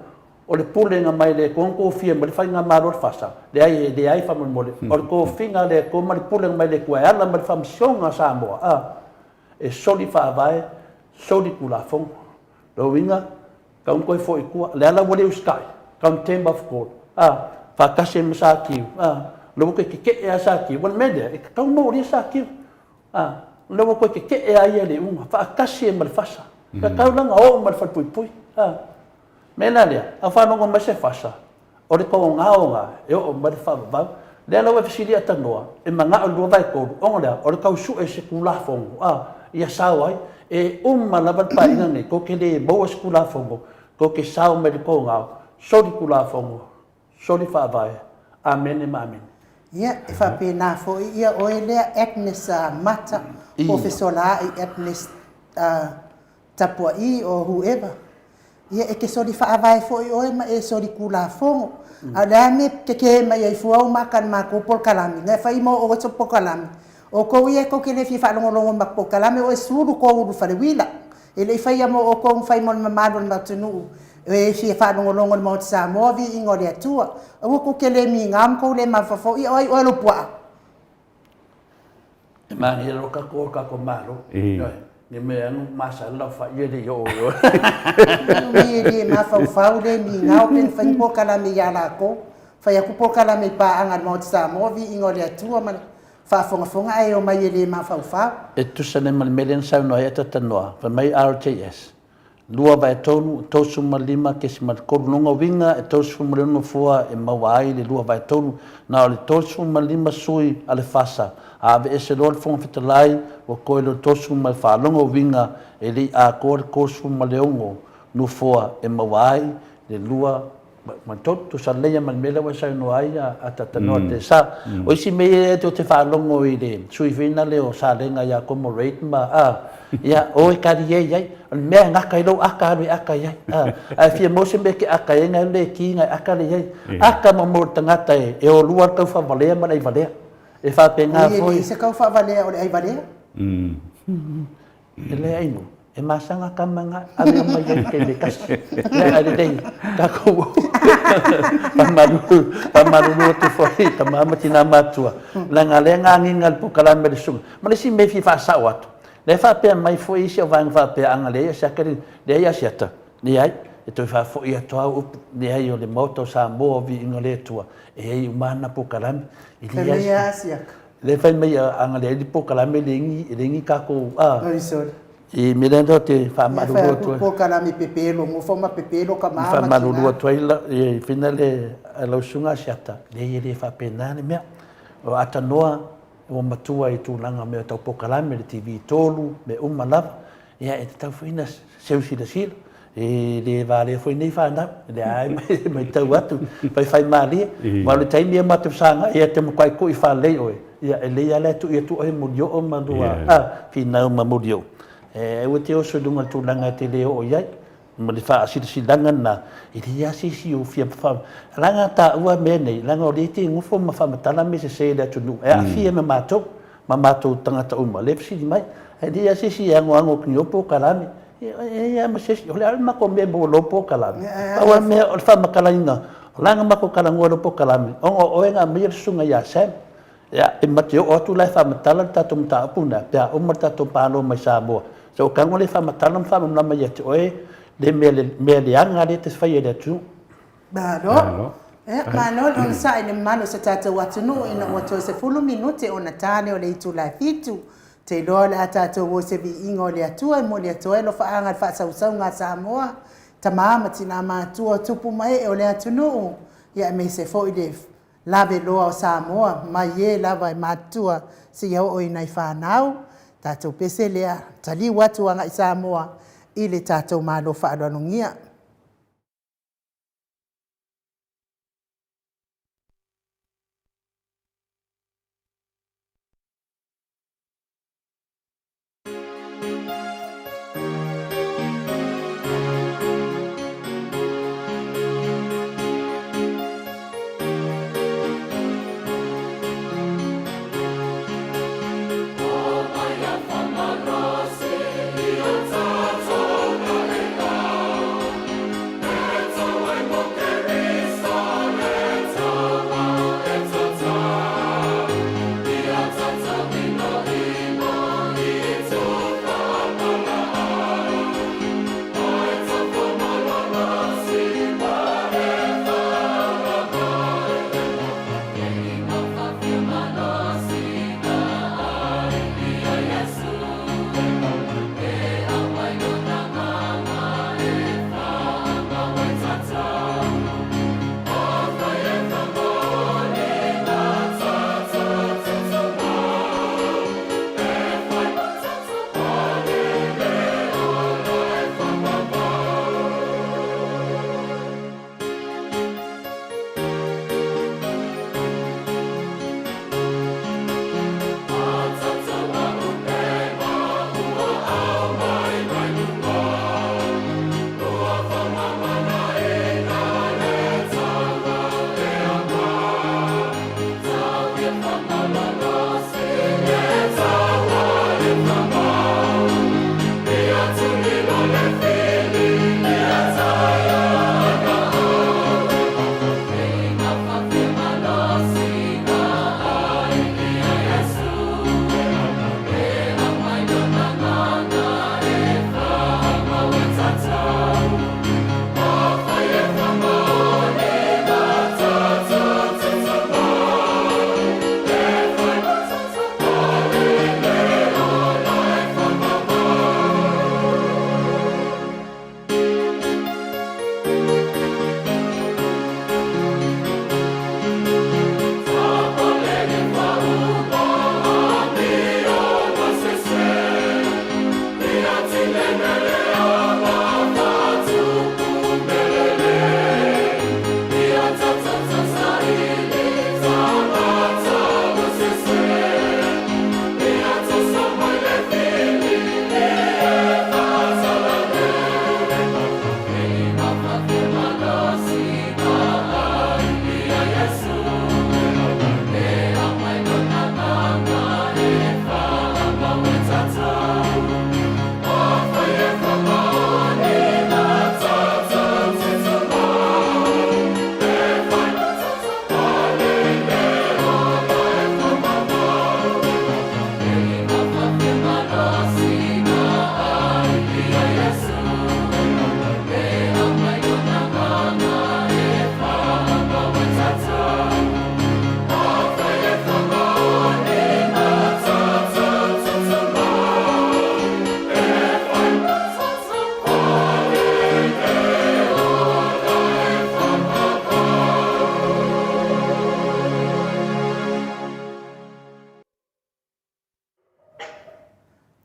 o le pulega mai le Atua na tofia mai le faigamalo a le FASA, leai e leai faamolemole, o le tofiga a le Atua ma le pulega mai le Atua e ala mai le Faamasinoga a Samoa, a, e soli faavae, soli tulafono. Lona uiga, tau ona toe foi i tua, lea la ua le usitai, contempt of court, a, faatasi ai ma Satiu, a, lea ua toe tetee lava Satiu, o le mea lea, e tatau ona molia Satiu. A, o lea ua toe tete'e a ia i le iuga, faatasi ai ma le fasa. E tatau la ona oo ma le falepuipui. A, mea la lea, a faalogo mai se fasa, o le togaoga e oo mai le faavavau. Lea la ua e fesili atanoa, e mana'o i le 2/3, ona o le a? O le tau su'e i se Tulafono, a, ia sao ai. E uma lava le Paeaiga lenei, tou te le maua se Tulafono, tou te sao mai i le togao, soli Tulafono, Soli faavae. Amene ma amene. Ia, e faapena foi ia oe lea Agnes Mata, po o fesolaai Agnes Tapua'i or whoever. Ia, e te soli faavae foi oe ma e soli Tulafono. A o le a le mea e tetē mai ai fua ou maka i le matou polokalame? Na e fai mo oe se polokalame. Outou ia tou te le fia faalogologo i matou polokalame, o e sulu tou ulu i le faleuila. E le i faia mo oukou na fai mo le mamalu o le atunuu e fia faalogologo i le Maota Samoa, viiga o le Atua. Aua tou te le migao ma tou le mafaufau, ia o ai oe lou puaa? E manaia loa tatou o le tatou Malo. Ioe. Ne mea anu masalo lau fai e le i oo i o. Mai e le mafaufau, le migao pe na fai ni polokalame ia latou. Fai atu polokalame i paaga a le Maota Samoa, viiga o le Atua ma le faafogafoga ae omai e le mafaufau. E tusa nei ma le mea lea na saunoa ai Atatanoa, fai mai RTS, 2/3, 35.3. Lona uiga e 36 nofoa e maua ai le 2/3. Na o le 35 sui a le FASA, a aveese loa le Fofoga Fetalai, ua toe lea o le 34. Lona uiga e le i atoa le 36 nofoa e maua ai le 2/3. Tusa lelei lava ma le mea lea ua e saunoa ai a Tatanoa Tesa. O isi mea ia tou te faalogo i le sui foi lea o Salega ia Comrade ma a, ia o e talie i ai. O le mea e gata ai lou ata, alu e ata i ai. A, ae fia maua se mea e te ata ai, ona alu lea e ki ona e ata lea i ai. Ata ma mo le tagata e o lua le taufaavalea ma le aivalea. E faapena foi. Oi, e leai se taufaavalea o le aivalea. E leai no, e masaga tama na ave uma i ai te le kasi. Ia ae lelei, tatou faamalulu atu foi i tama ma tina matua, leaga lea na agiga i le polokalame a le susuga. Ma le isi mea e fia faasao atu, lea e faapea mai foi isi au vaega faapea ana leai Asiata, leai Asiata, leai, e toe faafoi atu lava upu, leai o le Maota o Samoa o viiga o le Atua, e i ai uma ana polokalame. E leai Asiata. Lea fai mai a leai ni polokalame leai ni leai ni tatou a. Oi sorry. I mea lea ou te faamalulu atu ai. Polokalame pepelo nofo ma pepelo ka mama. Faamalulu atu ai la i fina le lau susuga Asiata, leai e le faapena le mea. O Atanoa ua matua i tulaga o mea tau polokalame le TV 3 mea uma lava. Ia e tatau foi ona seu silasila, e le valea foi nei fanau, o lea lava e matau atu, faifaimalie. Aua o le taimi e matou sagai e te matuai tui faalelei oe, ia e lelei lava la e tui atu oe Molioo ma lua finau ma Molioo. Aua e te oso i luga o le tulaga e te le oo i ai. Ma le faasilasilaga lena, e leai lava se isi o fia leaga taua mea nei, leaga o lea e te nofo ma faamatala mea sese i le atunuu, e aafia ma matou. ma matou tagata uma, lea e fesili mai, ae leai lava se isi e anoano atu i ou polokalame. E leai lava ma se isi, o le a le matou mea e maua i lou polokalame? Pau lava le mea o le faamatalaina, o le a na matou talanoa i lou polokalame, ona o oe na aumaia le susuga ia Sam. Ia, e ma te oo atu la e faamatala le tatou mataupu lena, pe a uma le tatou Malo mai Samoa. So o tago lea e faamatala ma faamalamalama ia te oe le mea leaga lea e te faia i le atunuu. Malo. Malo. Ia, malo le onosai i le mamalu o se tatou atunuu ina ua toe 10 minute ona ta lea o le itula e fitu. Ou te iloa o le a tatou o i se viiga o le Atua e momoli atu ai alofaaga i le faasausauga a Samoa, tama ma tina matua, tupu ma ee o le atunuu, ia aemaise foi le laveloa o Samoa mai e lava e matutua seia oo i nai fanau. Tatou pese lea, taliu atu agai Samoa i le tatou Malo faaaloalogia.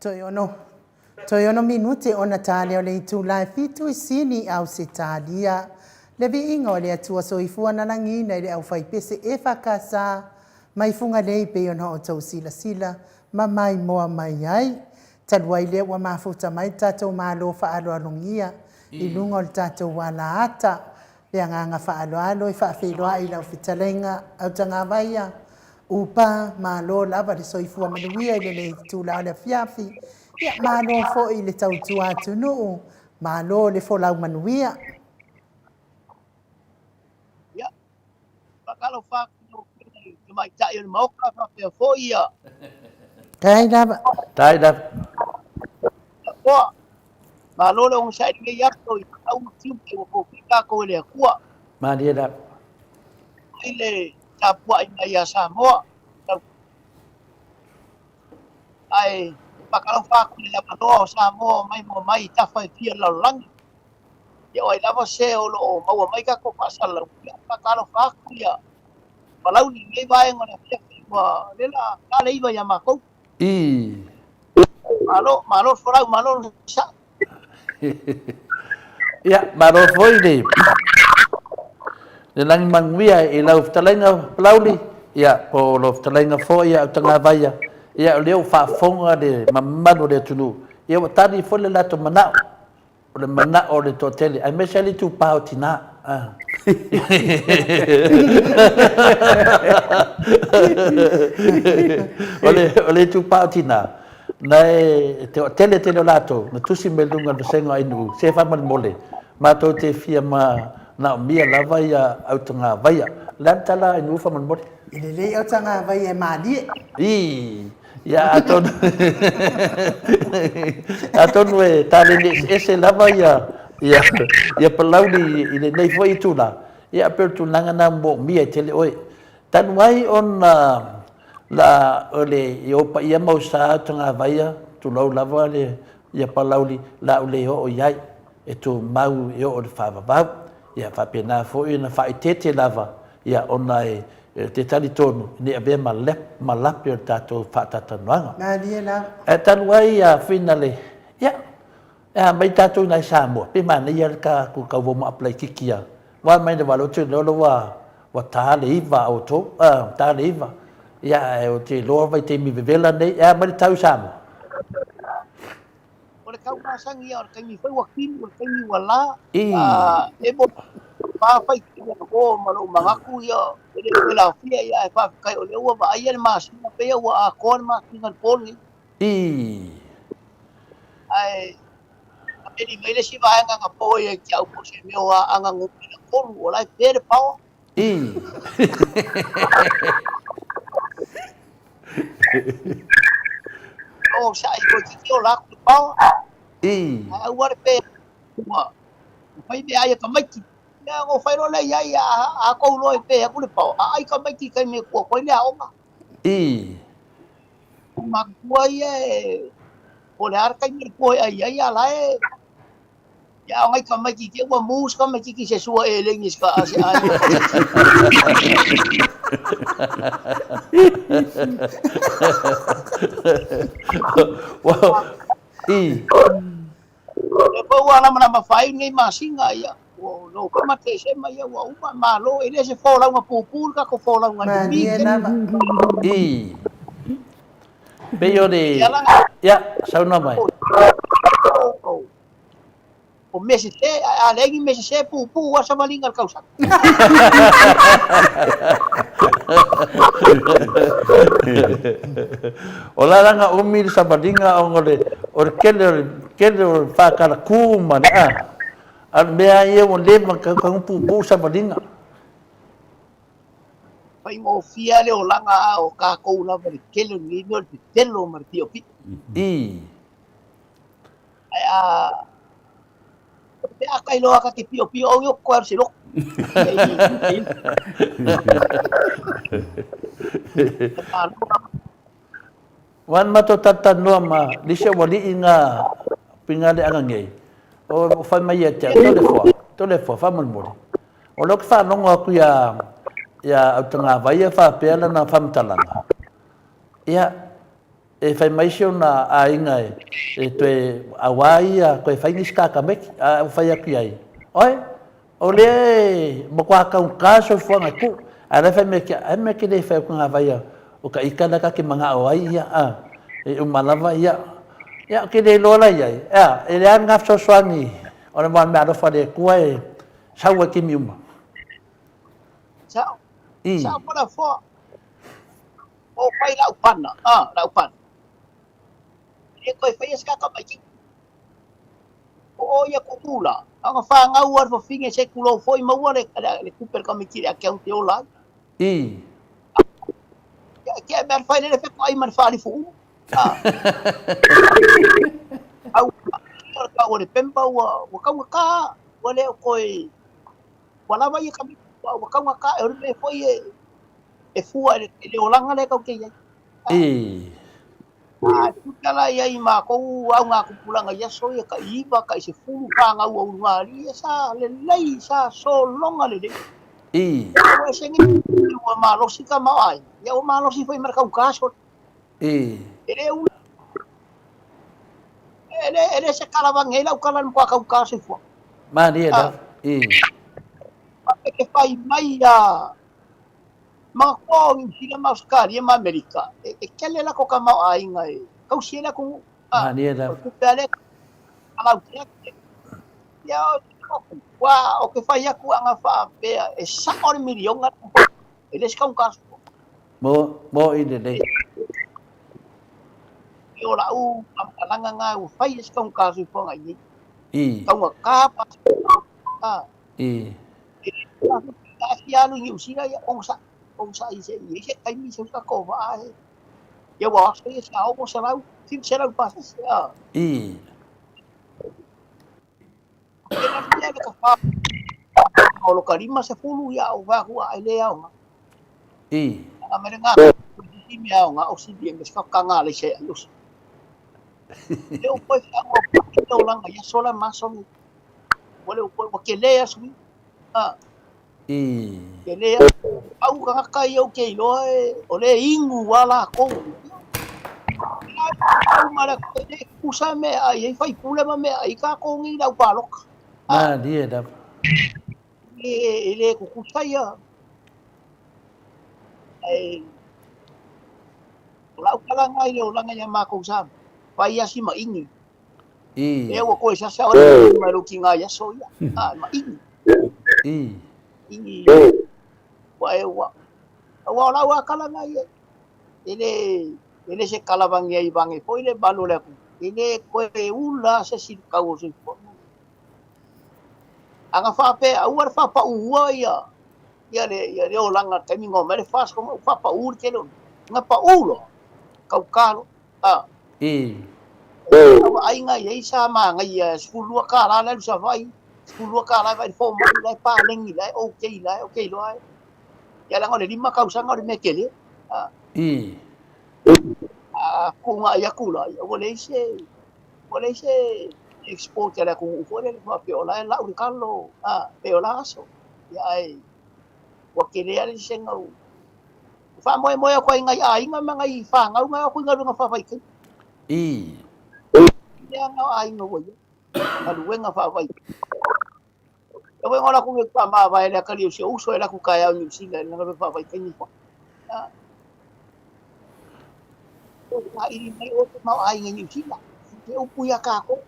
Toe ono, toe ono minute ona tā lea o le itula e fitu i Sini, Ausetalia. Le viiga o le Atua Soifua na lagiina i le aufaipese EFKS mai Fugalei pei ona outou silasila ma maimoa mai ai. Talu ai lea ua mafuta mai le tatou Malo faaaloalogia i luga o le tatou alaata. Le agaga faaaloalo e faafeiloai i lau fetalaiga Autagavaia, Upa, malo lava le soifua manuia i lenei itula o le afiafi. Ia, malo foi i le tautua atunuu, malo le folau manuia. Ia, faatalofa atu i lau Afioga i le Tamaitai o le Maota faapea foi ia. Tai lava. Tai lava. Toa, malo le onosai i lenei aso i tau ma tiute ua tofia tatou e le Atua. Malie lava. I le tapuai mai ia Samoa. Ae faatalofa atu i le lavaloa o Samoa mai moa mai i tafa e fia o le lalolagi. Ia o ai lava se o lo o maua mai tatou faasalalau, ia faatalofa atu ia Palauli i lenei vaega o le afiafi ua lea la ta le iva ia matou. I. Malo, malo le folau, malo le sa'i. Ia, malo foi le le lagi manuia i lau fetalaiga Palauli, ia, po o lau fetalaiga foi ia Autagavaia, ia, o lea ua faafofoga le mamalu o le atunuu, ia ua tali foi le latou manao. O le manao o le toatele, aemaise lava le itupa o tina. O le itupa o tina, na e toatele tele o latou, na tusi mai luga o le vasega o Ainuu, se faamolemole, matou te fia manaomia lava ia Autagavaia. O le a le tala a Ainuu faamolemole? E lelei Autagavaia e malie. Ii. Ia atonu atonu e taleni eseese lava ia ia ia Palauli i lenei foi itula, ia pei o le tulaga lena moomia e tele oe. Talu ai ona la o le i ou paia ma ou sa Tagavaia, tulou lava le ia Palauli la u le oo i ai, e tumau e oo i le faavavau. Ia faapena foi ona faaeteete lava ia ona e Ou te talitonu, ne i avea ma lap, ma lape o le tatou faatatalanoaga. Malie lava. Ae talu ai a Finale, ia, e a mai tatou inā i Samoa, pe manaia le tatou tau warm up laitiiti lava. Ua mai na valo atu loa ua, ua ta le iva a outou, a, ta le iva. Ia, ae ou te iloa vaitaimi vevela nei, e a mai le tau i Samoa? O le tau masani ia, o le taimi foi ua kinu, o le taimi ua la, a emo pa fai kinu o ma lou manatu ia, e le toe laofia ia, ae faafetai o lea ua vaaia le masina, pei ua atoa le masina i le po lenei. Ae ameli mai le isi vaega na po ia te au po o se mea o Aana numera 3, o la e pe le paoa. O sa i toeitiiti ola atu le paoa. Ae aua le pe ua fai meaai e tamaiti. Ia ona fai loa lea i ai, a tou iloa e pe atu le paoa, a ai tamaiti i taimi e tuu atu ai le aoga. O matua ia e po o le a le taimi o le po e ai ai, a o la e Ia a o nai tamaititi ua mu se tamaititi i se sua eleni se a se aiga. I. Lea foi ua lamalama faaiu lenei masina, ia, ua Novema, Tesema, ia ua uma, malo, e le o se folauga puupuu le tatou folauga i le Malie lava. I. Pei o le... Ia, saunoa mai. O mea sese, ae a leai ni mea sese, puupuu lava savaliga i le tausaga. O la laga umi le savaliga ona o le o le tele o le tele o le faatalatu ma le a. A o le mea lava ia ua leva ona tatau ona puupuu savaliga. Faigofie lava le olaga a o tatou lava i le tele o lenei mea o le pepelo ma le piopio. I. Ae a pe a ka iloa ka te piopio au i o koe alu se lotu. Ua na matou talatalanoa ma nisi o alii na pinga le aga nei, o fai mai ia te au, Toleafoa, Toleafoa, faamolemole. O lea ou te faalogo atu ia, ia Autagavaia faapea lana faamatalaga. Ia, E fai mai si ona aiga e toe auā ia toe fai nisi kakameti, ae ua fai atu i ai, Oe, o lea e matua taugata le soifuaga e tuu, ae la e fai mai ake, ai mea ke le fai atu ngā vai o ka ika lea ka te manao ai ia, a, e uma lava ia, ia, ke le iloa la i ai, ea, e leai lena fesoasoani o le meaalofa a le Atua e sau ai taimi uma. Sao, sao Faleafoa. O fai lau pana, a, lau pana. E toe faia se kaka mai kiki. O o ia kuku la. A nga whangau ar fawhinge se kulo foi maua le, le, le kupe le kamiti le ake au te ola ai. I. Ia, kia mea whai lele wheko ai ma le whaalifu umu. A. Au, o le kau o le pemba ua, ua kaunga ka, ua le o koe, ua lava ia kamiti, ua, ua kaunga ka, e ore me foi e, e fua i le olaga lea tatou te i ai. I. A tuta la ia i makou au ngā kupulaga i aso ia kai iva, kai sefulu whāngau o ulugalii, ia sa lelei, sa sologa lelei. I. Ua ese ngi ua malosi ka mao ai, ia ua malosi foi ma le kaugata sole. I. E le ula, e le, e le se kalavaga ai lau kala i le matua kaugata soifua. Malie lava. I. E te fai mai a Manatua o Niu Sila ma Ausetalia ma Amerika, e tele lako tamaoaiga e tausi ai le atunuu. Malie lava. O le tupe a lea faalautele atu. Ia, ua, o ke fai atu ana faapea, e sao le miliona, e le se taugata soifua. Mo, mo i lelei. E o lau faamatalaga na ua fai e se taugata soifuaga i nei. I. Taugata pa. I. E fia alu i Niu Sila ia onosai se i ai se taimi se uta ko vaa he. Ia ua aso ia sa 600, 700 pasese a. I. Kena fia le ka wha o lo ka 50 ia o wha hua ai le aonga. I. A mere ngā i mea aonga o si me ska ka ngā le se ai osi. Le o koe wha ngā i te olanga ia sola maso ni. Ua le o koe, ua ke le aso ni. A. I. Ke le au kangaka ia o ke iloa e, o le inu a lakou. Au ma le le kusa me ai ai fai pule ma me ai ka ko ngi lau paloka. Malie lava. E, e le kukusa ia. E, o lau kalanga i le olaga ia makou sa fai asi ma ingi. I. Lea ua koe sasa o le mai lo ki ngai aso ia. A ma ingi. I. Ingi. Ua e ua. Ua o lau a kalanga ia. E le, e le se kalavangi ai vange foi le malu o le atunuu. E le koe ula se isi kau o soifua. Aga faapea aua le faapaua ia ia le ia le olaga taimi na omai le FAST ua faapau le tele o mea. Na pau loa, kaukalo. A. I. O vaaiga i ai sa manaia, $12 la e alu Savaii, $12 e vaai i le fomai, la e paleni, la e ok, la e ok loa. Ia leaga o le 5 tausaga o le mea tele. A. I. A fetuunai atu la, ia ua leai se, ua leai se export a le atunuu foi lele faapea o la e lau le talo, a, pei o la aso. Ia ae ua tele lava le sesega o faamoemoe atu ai i nai aiga ma nai fanau na o atu i galuega faavaitaimi. I. Leaga o aiga ua i ai galuega faavaitaimi. E wai ngora ku pa ma vai le akali o si uso e la ku kai au New Zealand na galuega faavaitaimi foi. O ka iri mai o te mau aiga i New Zealand. Te upu ia kākou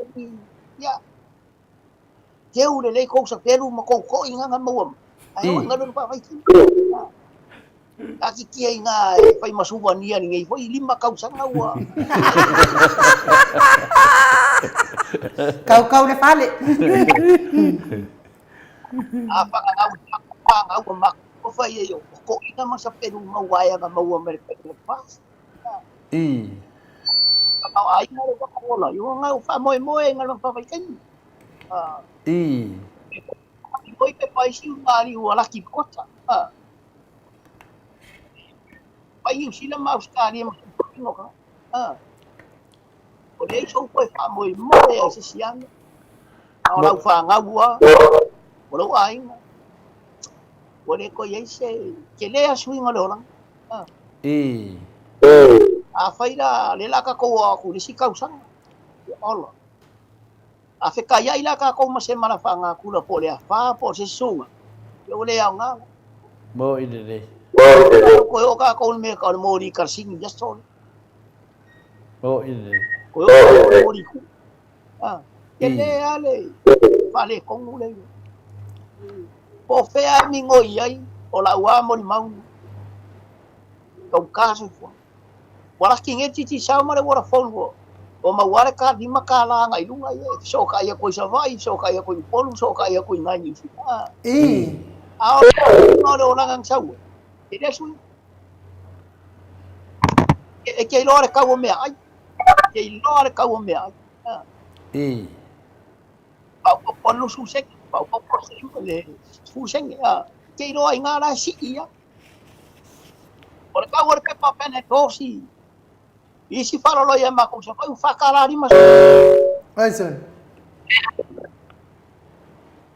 ia keu lelei kou sapelu ma kou toʻiga na maua mai. Ae oo i galuega faavaitaimi. Takitia i ngā e whai ma souvenir ni nei foi 5 tausaga ua. Kaukau le fale. A whakangau i tāku whāngau a maku kua whai ai o toʻiga ma sapelu ma waea na maua mai le past. I. Whakao āinga le whakaola. I o ngā o whaamoemoe i ngā whawhaikaimi. I. Koi te paisi u ngā riu a Laki Kota. Pai Niu Sila ma Australia ma Filipino ka. O leai sou koe faamoemoe ai se siama. A o lau fanau a, o lou aiga. Ua le koe i ai se tele a suiga o le olaga. I. Afai la, lea la tatou o atu i le isi tausaga, ia ola. A fekaiai la tatou ma se mala faanatura po o le afa po o se isi suiga, ia ua le aoga la. Moi lelei. Toe oo tatou i le mea e tau o le moli kalasini i le aso lea. Moi lelei. Toe oo tatou i le moli kuu. A, tele lava le faaletonu lea i ai. Po o fea e migoi ai, o lau lava molimau, taugata soifua. Ua laki nei le Digicel ma le Vodafone ua ua maua le ka $5 agai i luga ia e fesootai atu ai i Savaii, fesootai atu i Upolu, fesootai atu i ina i Niu Sila. A A o le olaga na sau ai, e le suiga. E te iloa le tau o meaai. E te iloa le tau o meaai. Faaopoopo le 20 sene, faaopoopo le 10 sene. E te iloa i ina la e sii ai. O le tau o le pepa Panadol si isi faalolo ia matou i Savaii ua $4.50. Ai sole.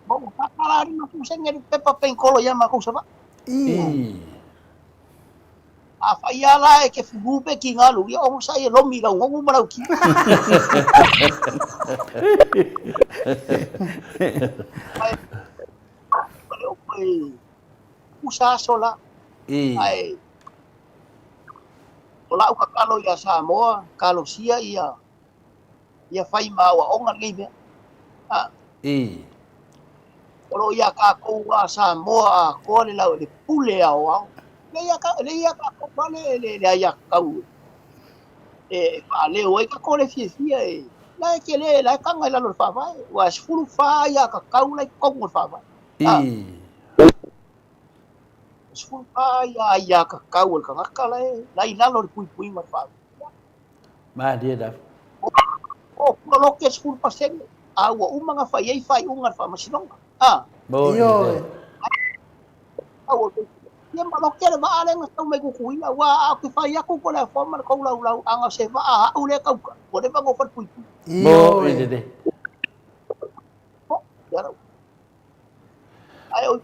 Ua $4.50 le pepa Panadol ia matou i Savaii. Ii. Afai lava la e te fulu pe tigalu, ia onosai e lomi i lau nonu ma lau tino. Usa aso la. Ae o lau tatalo ia Samoa, talosia ia ia fai ma aoaoga lenei mea. A. O lo o ia tatou a Samoa atoa le lau le pule aoao. Le ia le ia tatou lava le le le aiatatau e faaleo ai tatou le fiafia e la e tele la e taga i lalo o le faavae. Ua 14 aiatatau la i totonu o le faavae. A. 14 ia aiatatau a le tagata la e la i lalo o le puipuiga o le faavae. Malie lava. O poloke 10%, a ua uma ona fai ai faaiuga a le Faamasinoga. A. Ioe. Ia maloke le vaa lea na sau mai Tutuila, aua a ou te fai atu po o le a fua ma le tou laulau, ana o se vaa a au lea e tauta, ua leva ona ou falepuipui. Ioe. Ae o e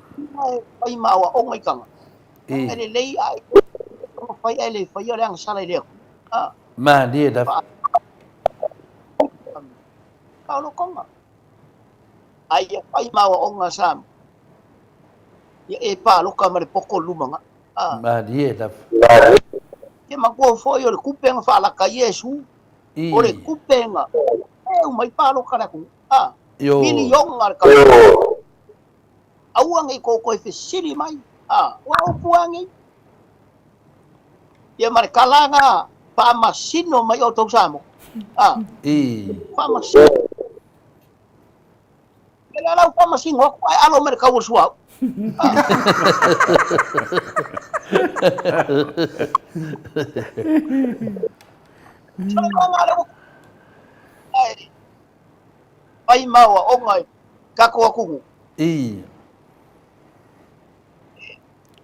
fai ma aoaoga i tagata. E lelei ae fai ae le faia o le agasala i le Atua. Malie lava. Taolotoga. Ae ia fai ma aoaoga Samoa. Ia e palota ma le poto i le lumanai. Malie lava. Ia manatua foi o le tupe na faalata ai Iesu. O le tupe na e uma ai palota a le atunuu. Miliona le tausaga. Aua ne i tou toe fesili mai, a, ua upu a nei. Ia ma le tala na faamasino mai outou Samoa. A, faamasino. Ia le ala ua faamasino atu, ae alo mai le tau o le suauu. Ae, fai ma aoaoga i tatou atunuu. Ii.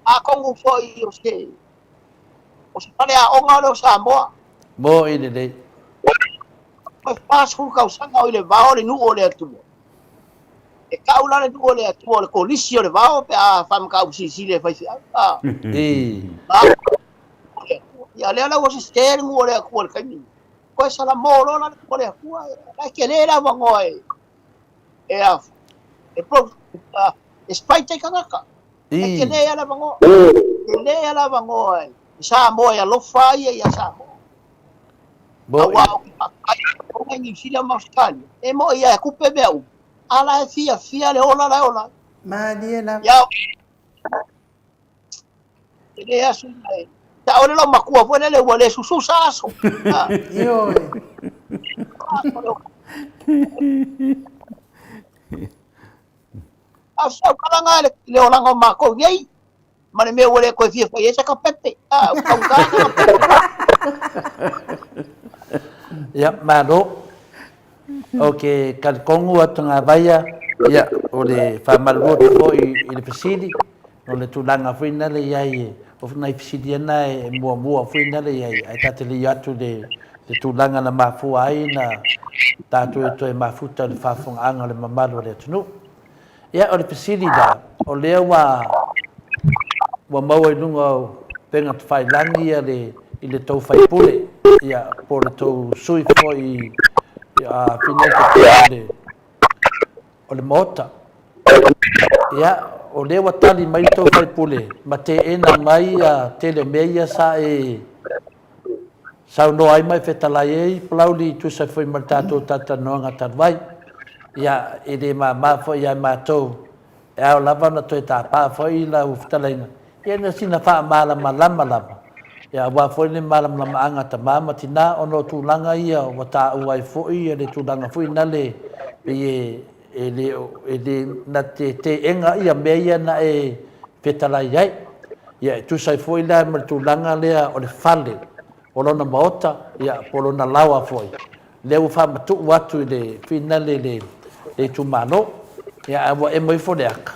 Atonu foi o se o se faleaoga lea o Samoa. Moi lelei. E 40 tausaga o i le vao le nuu o le Atua. E tau la le nuu o le Atua o le kolisi o le vao pe a faamataupu silisili e faifeau. A. Ii. Ia lea la ua sese le nuu o le Atua i le taimi. Koe salamo loa la le le Atua, la e tele le avanoa e e a e pro e spite ai tagata. E tele le avanoa. Tele le avanoa e Samoa e alofa ai ia Samoa. Aua o ke faafetai i Niu Sila ma Ausetalia, e mo'i ia e tupe mea uma, a la e fiafia le ola la e ola ai. Malie lava. Ia E le aso e ta ole lo makua foi lele ua le sususa aso. Ioe. A sau kalanga le le olaga o makou nei ma le mea ua le toe fia fai ai se kapepe. A ua taugata se kapepe. Ia, malo. O ke talitonu a Tagavaia, ia, o le faamalulu atu foi i le fesili, o le tulaga foi na le i ai, o nai fesili ana e muamua foi na le i ai, ae ta te le i atu i le tulaga na mafua ai na tatou e toe mafuta i le faafofogaaga o le mamalu o le atunuu. Ia, o le fesili la, o lea ua ua maua i luga o upega tafailagi ia le i le tou faipule. Ia, po o le tou sui foi a fina i totonu o le Maota. Ia, o lea ua tali mai le tou faipule ma teena mai ia tele o mea ia sa e saunoa ai ma e fetalai ai Palauli e tusa foi ma le tatou talatalanoaga talu ai. Ia, e le mama foi ia matou, e ao lava ona toe tapa foi lau fetalaiga, ia na sina faamalamalama lava, ia aua foi le malamalamaaga a tama ma tina ona o tulaga ia ua taua ai foi le tulaga foi nale pei e e le e le na te teena ia mea ia na e fetalai ai. Ia e tusa ai foi la ma le tulaga lea o le fale o lona maota, ia po o lona laoa foi, lea ua faamatuu atu i le finale i le itumalo. Ia ae ua emo ifo le aka,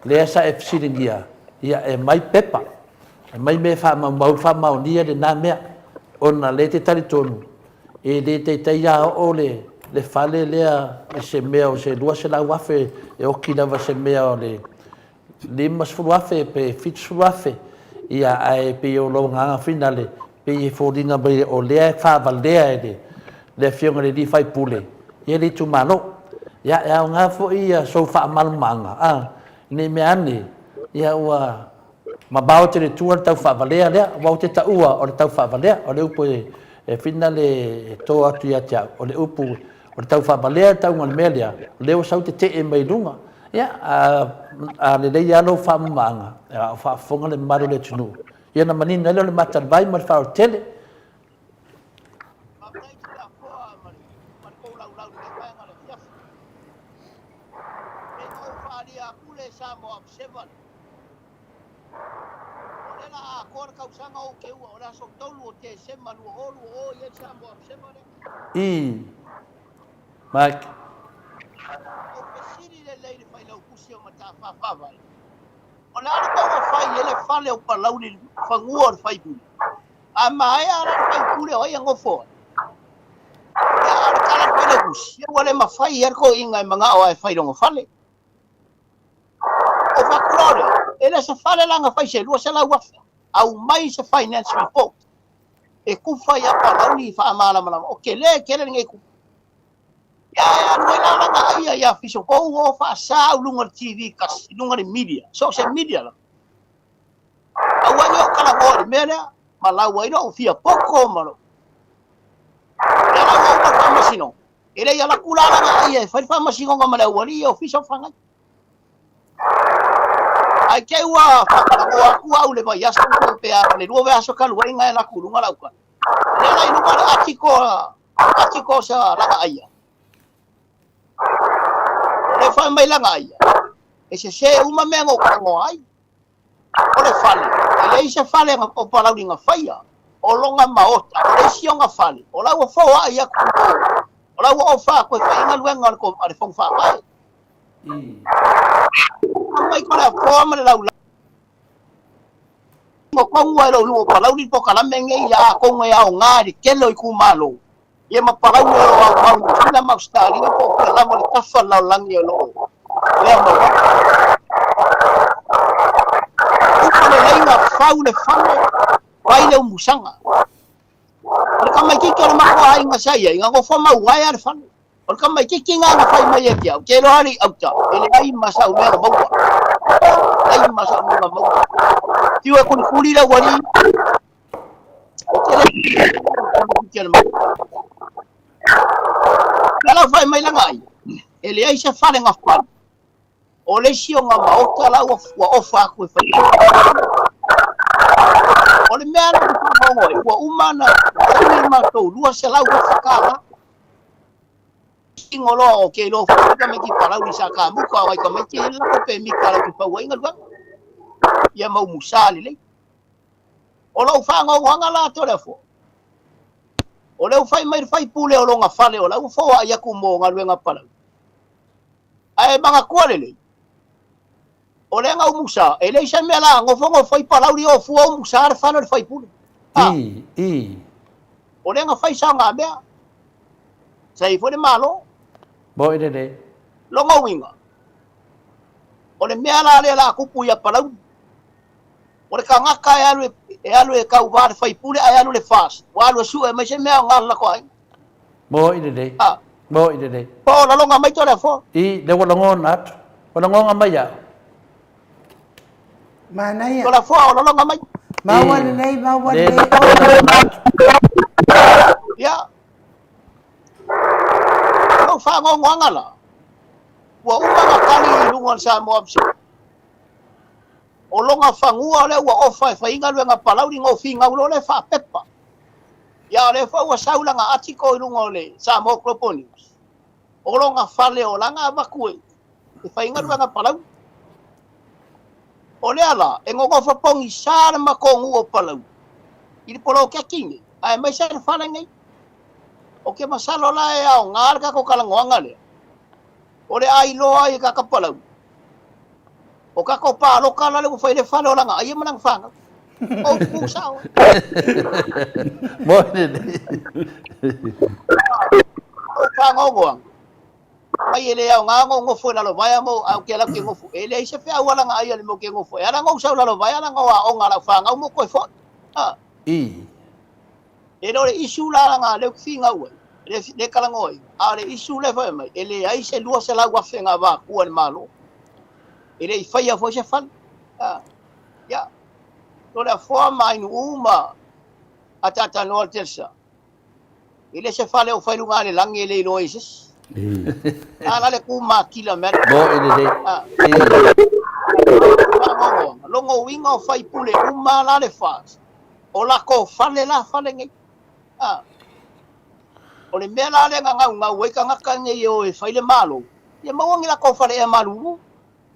lea sa e fesiligia, ia e aumai pepa, aumai mea e faamaumau faamaonia lena mea, ona lea e te talitonu, e le taitai lava oo le le fale lea i se mea o se 200,000 e oti lava se mea o le 50,000 pe 70,000, ia ae pei o lou agaga finale, pei e foliga mai o lea e faavalea e le Afioga i le sui usufono le itumalo. Ia e aoga foi sou faamalamalamaga, a, ne i mea ane ia ua mamao tele i tua le tau faavalea lea, aua ou te taua o le tau faavalea, o le upu e finale e to atu ia te au, o le upu o le tau faavalea le tauga o le mea lea, o lea ua sau tetee mai luga. Ia, a lelei lava lou faamamaga, a o faafofoga le mamalu o le atunuu, ia ona manino ai lea o le mata o le vai ma le faalototele. Faafetai Tuilafoa ma le tou laulau i lenei vaega o le afiafi. Pei ona ou faaalia atu le Samoa Observer lea, o lea la a atoa le tausaga o ou teua, o le aso 3 o Tesema 2020 e i ai le Samoa Observer lea. I. Mike. Ou fesili lelei i le Failautusi o Mataafa Faavae, o le a le mea ua fai ai le fale o Palauli i le fanua o le faipule? A maea la le faipule o ai e nofo ai? Ia, a o le tala a le Failautusi, ia ua le mafai ai le toeaina e manao lava e fai lona fale. Ou fai atu loa lea, e le o se fale la na fai se 200,000, aumai se finance report e tufa ia Palauli faamalamalama, o tele tele lenei tupe. Ia e alu ai la lana aia ia Fisotou o faasa au luga o le TV kasi, luga o le media, so o se media lava. Aua ne i ou talanoa i le mea lea, ma lau ai lou fia poto ma lou. Ia la ua uma le faamasinoga, e le i alu atu la lana aia e fai le faamasinoga ma le aualii ia ofisa o Fagai. Ae te i ua faatalanoa atu au i le vaiaso pe a le lua vaiaso talu ai na e alu atu i luga lau tala. Lea la i luga le atiko atiko sa lana aia. O lea fai mai lana aia, e sese uma mea na ou talanoa ai. O le fale, e leai se fale o Palauli na faia, o lona maota, o le isi ona fale, o la ua foai atu mo, o la ua ofa atu e fai ai galuega a le Fono Faavae. Aumai ko le afoa ma le laulau. Tonu ai lou luga o Palauli le polokalame lenei ia atonu e aoga i le tele o itumalo ia ma Palauli o lo o aumau i Niu Sila ma Ausetalia po o fea lava le tafa o le lalolagi o lo o lea mau ai. Upa lelei na fau le fale, fai le umusaga. O le tamaitiiti o le matou aiga sa i ai, na nofo mauae lava le fale. O le tamaitiiti na na fai mai ia te au, te iloa le auta, e leai ma sau mea na maua. Leai ma sau mea na maua. Tiu e kulikuli le aualii. O te le tamaitiiti o le maua. Lea la fai mai lana ai, e leai se fale na fai. O le isi o na maota la ua, ua ofa atu e fai. O le mea la ua ai, ua uma na umi matou 200,000 tala. Tino loa o ke iloa foi tamaiti Palauli sa kamuka o ai tamaiti e lako pe mika lau te pau ai galuega. Ia mau musa lelei. O lou faanoanoaga la Toleafoa, o lea ua fai mai le faipule o lona fale o la ua foai atu mo galuega Palauli. Ae manatua lelei, o lea na umusa, e leai se mea la nofonofo ai Palauli o fua umusa le fale o le faipule. A. I, i. O lea na fai saogamea. Sa i foi le Malo. Moi lelei. Lona uiga, o le mea la lea la tupu ia Palauli. O le tagata e alu e alu e tauva le faipule ae alu le FAST, ua alu e sue mai se mea aoga le latou aiga. Moi lelei. A. Moi lelei. Po o laloga mai Toleafoa. I, lea ua lagona atu. Ua lagoga mai au. Manaia. Toleafoa o laloga mai. Maua lelei, maua Lea lelei. ua lagona atu. Ia. O lou faanoanoaga la, ua uma ona tali i luga o le Samoa Observer. O lona fanua lea ua ofa e fai ai galuega palauli na ou finau loa lea e faapepa. Ia o lea foi ua sau lana article i luga o le Samoa Global News, o lona fale o lana avatu e fai ai galuega palauli. O lea la, e nonofo pogisa le matou nuu o Palauli i le poloketi nei, aemaise le fale nei. Ou te masalo la e aoga le tatou talanoaga lea, o le a iloa ai e tagata Palauli O tatou palota la lea ua fai le fale o lana aia ma lana fanau. O upu sao. Mo lelei. O fagogoanga. Mai e le aoga ona ou nofo i lalo vaea mo au ke lau ke nofo. E leai se feau a lana aia le mea ou te nofo ai. E ala ona ou sau lalo vaea leaga o aoga a lau fanau mo toe foi. Ha. I. E le o le issue la lana lea ou te finau ai, lea e talanoa ai, a o le issue lea e fai mai, e leai se 200,000 na avatua e le Malo. E le i faia foi se fale. Ia, Toleafoa ma Ainuu ma Ataatanoa le Telsa, e le se fale o fai i luga o le lagi e le iloa ai e se isi. A la le tu matila mea lea. Mo i lelei. Faanoanoaga, lona uiga o faipule uma la le FAST, O lakou fale la fale nei. A. O le mea la lea na naunau ai tagata nei e o e fai le Malo, ia maua ni lakou fale ea malulu.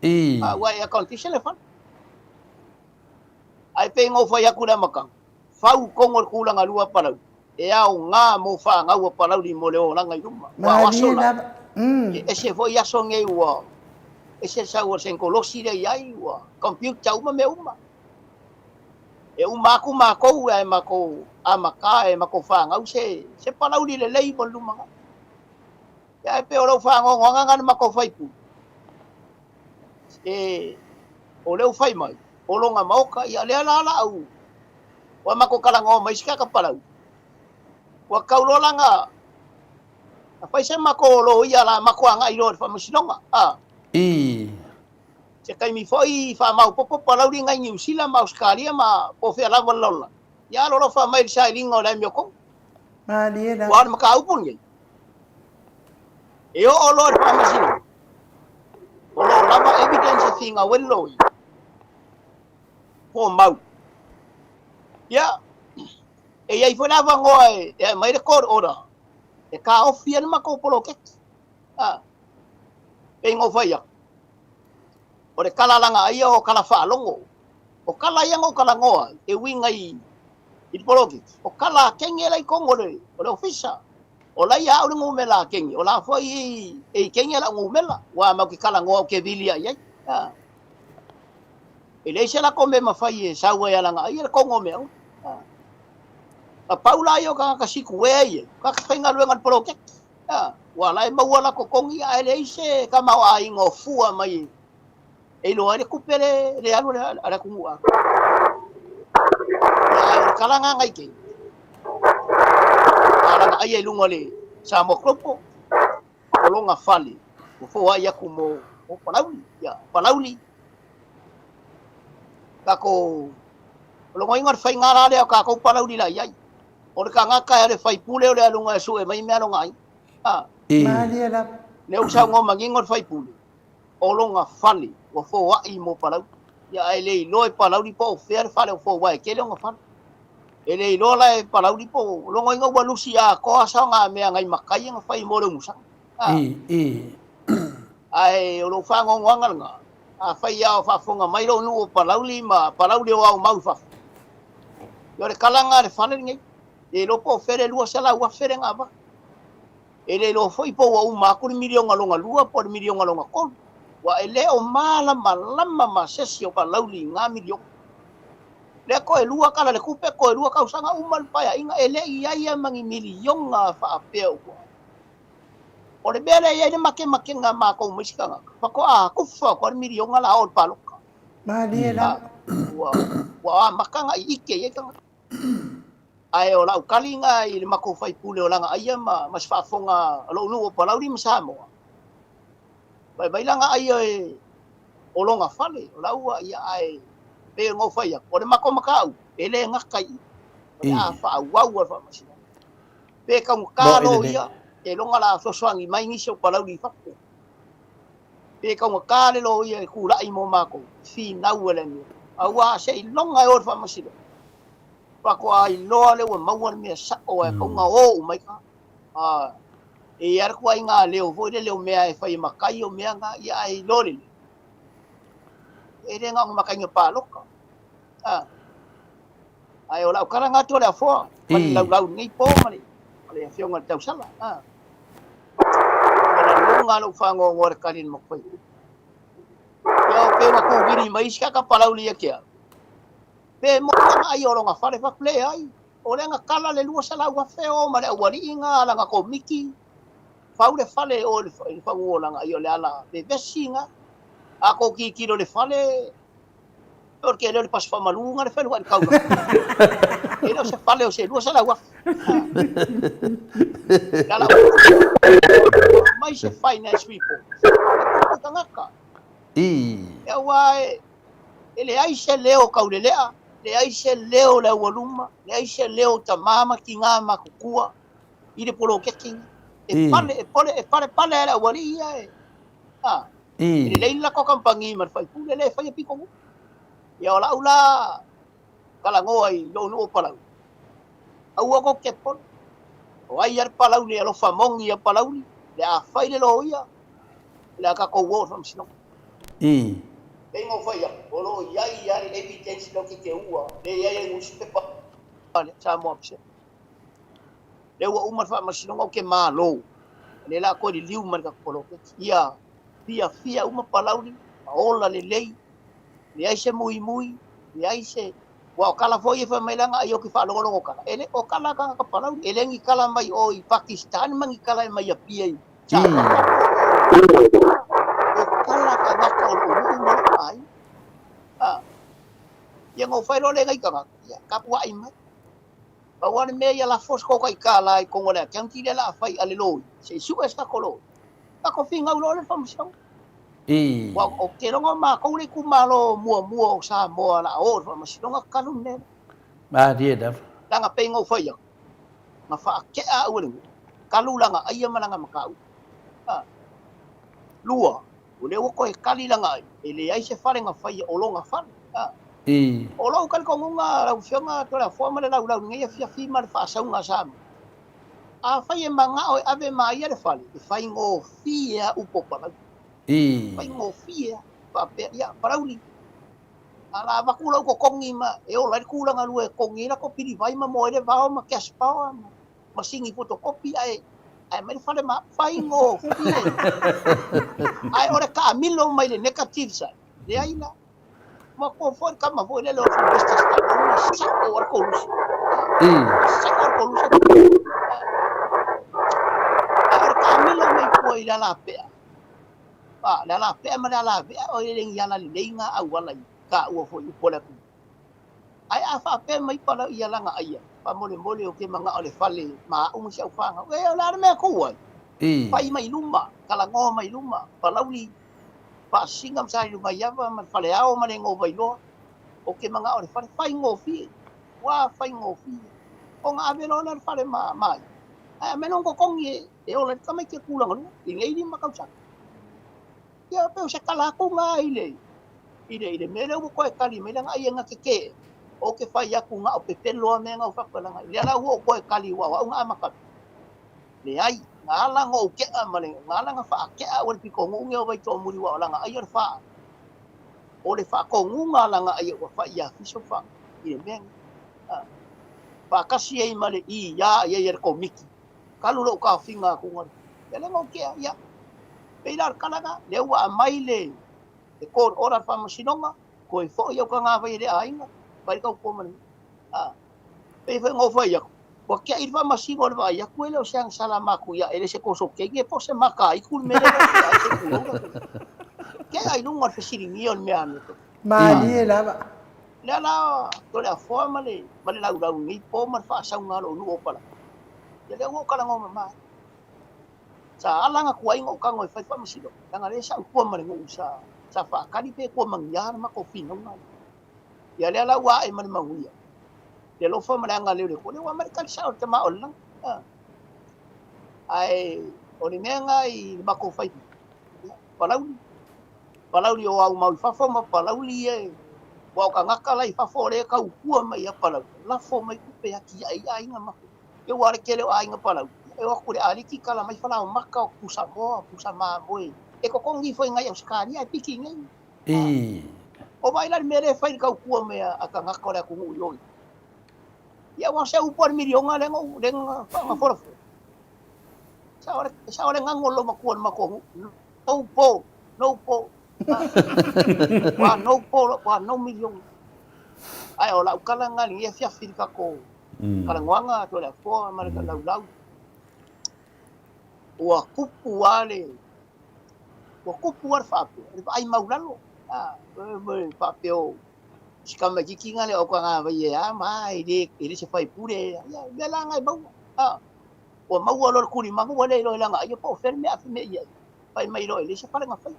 I. A ua air condition le fale. Ae pei na ou fai atu i le amataga, fau tonu o le tulaga lua a Palauli, e aoga mo fanau a Palauli mo le olaga i luma. Aua o aso la, e ese foi aso nei ua ese le sau o le senkolosi lea i ai, ua computer uma mea uma. E uma atu matou ae matou amata e matou fanau se se palauli lelei mo le lumanai. Ia ae pei o lou faanoanoaga lena le matou faipule e o lea ua fai mai o lona maota ia lea la laau ua matou talanoa ma isi tagata palauli ua tau loa la na fai se matou loia la matou agai loa i le faamasinoga a. I. Se taimi foi faamaopoopo Palauli nai Niu Sila ma Ausetalia ma po o fea lava le lalolagi, ia alolofa mai i le sailiga o le amiotonu. Malie lava. Aua o le mataupu lenei, e oo loa i le faamasinoga, o lo o lava evidence e finau ai le loia, po o mau. Ia, e i ai foi le avanoa e aumai ai le court order e taofi ai le matou poloketi. A, pei ona ou fai atu, O le kala lagaia o kala faalogo. O kala ia na ou talanoa ai, e uiga i le poloketi, o kala a kenge la i totonu o le, o le ofisa. O la ia au le numera a kenge, o la foi e i kenge lau numera, ua matou te talanoa ou te vili ae i ai. E leai se latou mea e mafai e sau ai a lagaia le tonu o mea uma. Na pau la ia o tagata sikuea ia, tagata faigaluega i le poloketi. Ua la e maua la totogi ae leai se tamaoaiga o fua mai e iloa ai le tupe le, le alu a le atunuu atoa. Ia, ae o le tala lena nai kei. A lana aia i luga o le Samoa Global, o lona fale, ua foai atu mo, mo Palauli. Ia, Palauli, tatou, o lona uiga o le faiga la lea o tatou Palauli la i ai. O le tagata e le faipule o le aluga e sue mai mea lona aiga. A. Malie lava. Lea ua saunoa manino le faipule, o lona fale ua foai mo Palauli. Ia ae le iloa e Palauli po o fea le fale o fou ae tele ona fale. E le iloa la e Palauli po o lona uiga ua lusi atoa saogamea nai matai na fai mo le umusaga. A. I, i. Ae o lou faanoanoaga lena, afai lava o faafofoga mai lou nuu o Palauli ma Palauli o aumau i fafo, Ia o le kalaga a le fale lenei, le iloa po o fea le 200,000 lea na avatu. E le iloa foi po ua uma atu le miliona lona lua po o le miliona lona tolu. Aua e le o malamalama ma se isi o Palauli i na miliona. Lea toe lua tala o le tupe, toe lua tausaga uma le paeaiga, e le i i ai lava ma ni miliona faapea ua. O le mea lea e i ai le makemakega a matou ma isi tagata, faatoa tufa atu lava le miliona la a oo i le palota. Malie lava. Ua, ua amata ona ike i ai tagata. Ae o lau taliga i le matou faipule o Lagaaia ma, ma se faafofoga a lou nuu o Palauli ma Samoa, fai mai Lagaaia e o lona fale, o lau ua ia ae pei ona ou fai atu, o le matou mataupu, e le gata i i, o le a faaauau a le faamasinoga. Pe taugata loia, seiloga o le a fesoasoani mai nisi o Palauli i fafo. Pe taugata le loia e tulai mo matou, finau e le amiotonu. Aua seiloga e o i le faamasinoga, faatoa iloa lea ua maua le mea sao ae tatau ona o uma ai tagata. E i ai lava le ituaiga leo foi lele o mea e fai e matai o mea na, ia ae iloa lelei, e le na o ni mataiga palota. Ae o lau tala na atu o le afoa, ma le laulau i lenei po ma le, ma le afioga i le tausala. Ua lagona lou faanoanoa i le tali a le matou faipule. Ia o pei ona tuvili mai isi tagata Palauli ia te au, pe moni lana ai o lona fale, fai atu, leai, o lea na kala le 200,000 o ma le aualii na lana komiti, fau le fale o i le fanua o lana ai o le ala vevesi na. A tou tilotilo i le fale, O le tele o le pasi faamalu na le feluai i le taulaga. E le o se fale o se 200,000. Tala mai se finance report. E tagata. I. E aua e, e leai se leo taulelea, leai se leo le aualuma, leai se leo tamā ma tinā matutua i le poloketi. E pale, e pole, e pale pale a le aualii ia e. A. E lelei le latou kamupani ma le faipule lea e faia pitonuu. Ia o lau la talanoa i lou nuu o Palauli, aua tou te popole. O ai lava le Palauli e alofa moni ia Palauli, o le a fai le loia, o le a tatou o i le faamasinoga. Pei ona ou fai atu, o lo o i ai lava le evidence lea ou te teua, lea e i ai le nusipepa a le Samoa Observer. Lea ua uma le faamasinoga ou te malo, o lea o le a toe liliu mai le tatou poloketi. Ia fiafia uma Palauli, ma ola lelei, leai se muimui, leai se... Aua o tala foi ia fai mai leaga ai ou te faalogologo tala, e le o tala a tagata Palauli, e le ni tala mai o i Pakistan ma ni tala e mai Apia i Samoa. O tala a tagata o lou nuu ma lou aiga. Ia ona ou fai loa lea i nai tagata, ia tapuai mai. Pau lava le mea ia lafo se tokai $1 i totonu o le account lea o le a fai a le loia, se i sue se tatou loia. Tatou finau loa lea i le faamasinoga. Aua ou te iloa o matou le itumalo muamua o Samoa o le a o i le faamasinoga talu le mea lea. Malie lava. Leaga pei ona ou fai atu, na faatea au e le nuu, talu lana aia ma lana mataupu. Lua, O lea ua toe tali lana ai, e leai se fale na faia o lona fale. O lou talitonuga lau Afioga Toleafoa ma le laulau i lenei afiafi ma le faasauga a Samoa, afai e manao e ave ma ia le fale, e faigofie lava upu o Palauli. Faigofie lava. Faapea, ia, Palauli, a la avatu lou totogi ma e ola ai le tulaga lua e totogi ai latou pilivai ma moa ai le vao ma cash power ma masini photocopy ae ae aumai le fale ma faigofie. Ae o le taamilo mai le negative side, leai la. Matua foi le tama foi lele o Sylvester Stallone na sako a le kolusi. Sako a le kolusi. Ae o le taamilo mai tua i le alapea. A, le alapea ma le alavea o le ni ala lelei na auala i taua foi upu o le atunuu. Ae a faapea mai pala ia lana aia, faamolemole ou te manao i le fale ma au ma si au fanau. E, o le a le mea e tuu ai? Fai mai luma, talanoa mai luma, Palauli, Faasisiga ma Salelugaiava ma le Faleao ma le Igovailoa. Ou te manao i le fale faigofie, ua faigofie. Ona ave loa lea o le fale ma ma ia. Ae aumai lona totogi e ola ai le tamaiti e tulagalua i nei 5 tausaga. Ia pei o se tala atu na i le i le i le mea lea ua toe tali mai lana ai e na tetee, ou te fai atu na o pepelo lava mea na ou fai atu ai lana ai. Lea la ua ou toe tali aua o au na amata mai. Leai, na ala ona ou tea ma le na ala ona faatea au e le pitonuu nei o Vaitoamuli aua o lana ai o le fa o le faatonuga a lana ai ua fai ia Fiso fa i le mea nei. Faatasi ai ma le i ia i ai e le Komiti talu lou taofiga atu ia lea na ou tea, ia. Pei la o le tala lena, lea ua aumai le le court order a le faamasinoga, toe foi au tagavai e le aiga, fai le tautua ma le a. Pei foi ona ou fai atu, ua tea i le faamasino o le vaai atu e le o se agasala matuia, e le se toso kege po o se makaitu le mea lea na tea ai se i tulou la. Tea i luga o le fesiligia o le mea amiotonu. Malie lava. Lea la Toleafoa ma le ma le laulau i lenei po ma le faasauga a lou nuu o Palauli. Ia lea ua ou talanoa mama ai. Sa ala na tuai ona ou tago e fai faamasinoga, leaga lea sa ou tua ma le nuu sa sa faatali pe tua manuia le matou finauga lea. Ia lea la ua ae ma le manuia, le alofa ma le agalelei o le Atua, lea ua aumai le tali sao i le Tama o le Lagi. Ae o le mea lena i le matou fai, ia, Palauli, Palauli o au mau i fafo ma Palauli ia e, aua o tagata la i fafo o lea e tautua mai ia Palauli, lafo mai tupe e atiae ai aiga ma ia aua o le tele o aiga Palauli, e o atu i le aliki tala mai falaomata o pusamoa, pusa mamoe, e totogi ifo i nai Ausetalia ae piki i inei. I. O vaai la i le mea lea e fai i le tautua mai a tagata o le atunuu i o i. Ia aua o se upu a le miliona lea na ou lea na folafola. Sao le sao le gago o le loomatua o le matou nuu. No po, no po. Ua no po, ua no miliona. Ae o lau tala lena i lenei afiafi i le tatou talanoaga Toleafoa ma le laulau. Ua tupu lava le ua tupu lava le faapea, le vaai maulalo. Faapea o si tamaitiiti lena o Tagavai e a ma e le, e le se faipule. Ia, mea la na e maua. Ua maua loa le tulimanu ua le iloa e lana aia po o fea le mea a mea i ai. Fai mai loa e leai se fale na faia.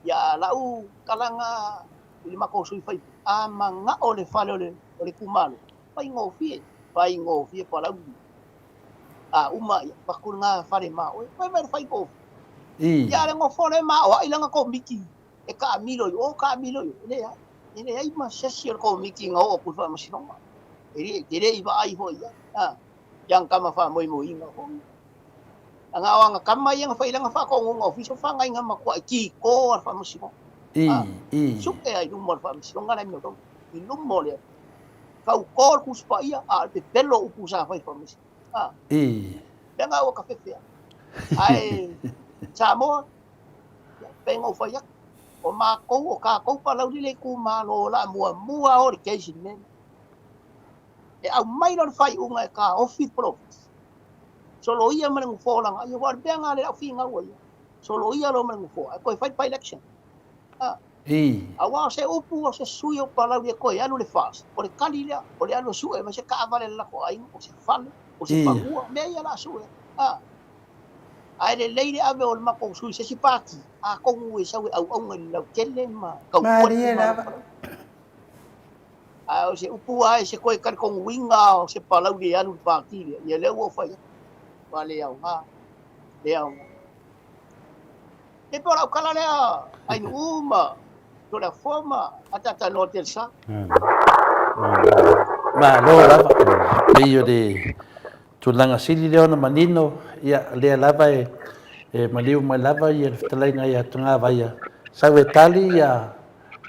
Ia a lau talaga i le matou sui faipule, a manao le fale o le, o le itumalo, faigofie, faigofie Palauli. A uma, ia, avatu lena fale ma oe. Fai mai le faigofie. Ia a le nofo lea ma aoai lana komiti e taamilo i o, taamilo i o. E leai, e leai ma se isi o le komiti na oo atu i le faamasinoga. E le, e le i vaai foi i ai. A, i ana tama faamoemoeina foi. Ana o ana tama ia na fai i lana faatonuga ofisa o whangainga matuai kiko a le faamasinoga. I, i. Suke ai luma o le faamasinoga la e mea i luma o le tauto le Tusi Paia, a o le pepelo o upu sa fai i le faamasinoga. A. I. Lea na ua kafefe ai. Ae Samoa, ia, pei ona ou fai atu, o matou, o tatou Palauli le itumalo o le a muamua o le case i le mea lea. E aumai loa le faaiuga e taofi le polofiti, soloia ma le nofoa o Lagaia, aua o le mea lena lea o le a ou finau ai, soloia loa ma le nofoa ae toe fai le by-election. A. I. Aua o se upu o se sui o Palauli e toe alu i le FAST, o le tali lea, o le alu e sue mai se taavale a le latou aiga, o se fale, o se fanua, mea ia o le a sue. A. Ae lelei le ave o le matou sui i se isi pati, atonu e sau e auauna i le lautele ma tautua le Malie itumalo o lava. Palauli. Ae o se upu lava i se toe talitonuina o se Palauli e alu i le pati lea, ia lea ua ou fai atu, ua le aoga, le aoga. E pei o lau tala lea Ainuu ma Toleafoa ma Ataatanoa Telsa. Malo lava. Pei o le tulaga sili lea ona manino, ia lea lava e e maliu mai lava ia le fetalaiga ia Tagavaia, sau e tali ia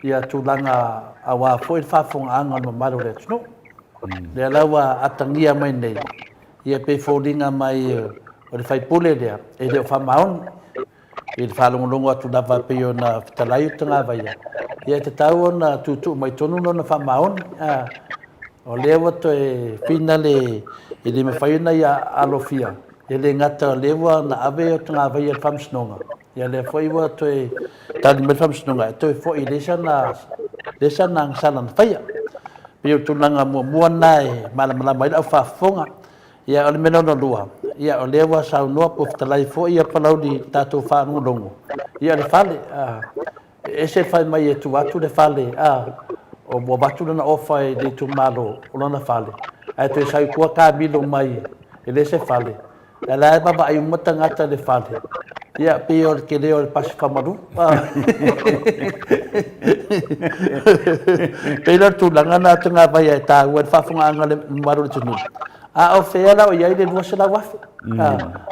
ia tulaga aua foi le faafofogaaga o le mamalu o le atunuu. Lea la ua atagia mai nei, ia pei foliga mai o le faipule lea e le o faamaoni i le faalogologo atu lava pei ona fetalai o Tagavaia, ia e tatau ona tuutuu mai tonu lona faamaoni. A, o lea ua toe finale e le mafai ona ia alofia, e le gata o lea ua na ave o Tagavaia i le Faamasinoga, ia lea foi ua toe tali mai le Faamasinoga e toe foi leai sana, leai sana agasala na faia. Pei o le tulaga muamua lena e malamalama ai le au faafofoga. Ia, o le mea lona lua, ia, o lea ua saunoa po o fetalai foi ia Palauli i le tatou faalogologo, ia, o le fale, a, e ese le fai mai e tuu atu le fale, a, o, ua avatu lana ofa i le itumalo o lona fale, ae toe sau i tua kamilo mai e leai se fale, Ae la e vaavaai uma tagata i le fale. Ia, pei o le tele o le pasi faamalu. Pei la o le tulaga lena Tagavaia e taua i le faafofogaaga a le mamalu o le atunuu. A o fea la o i ai le $200,000?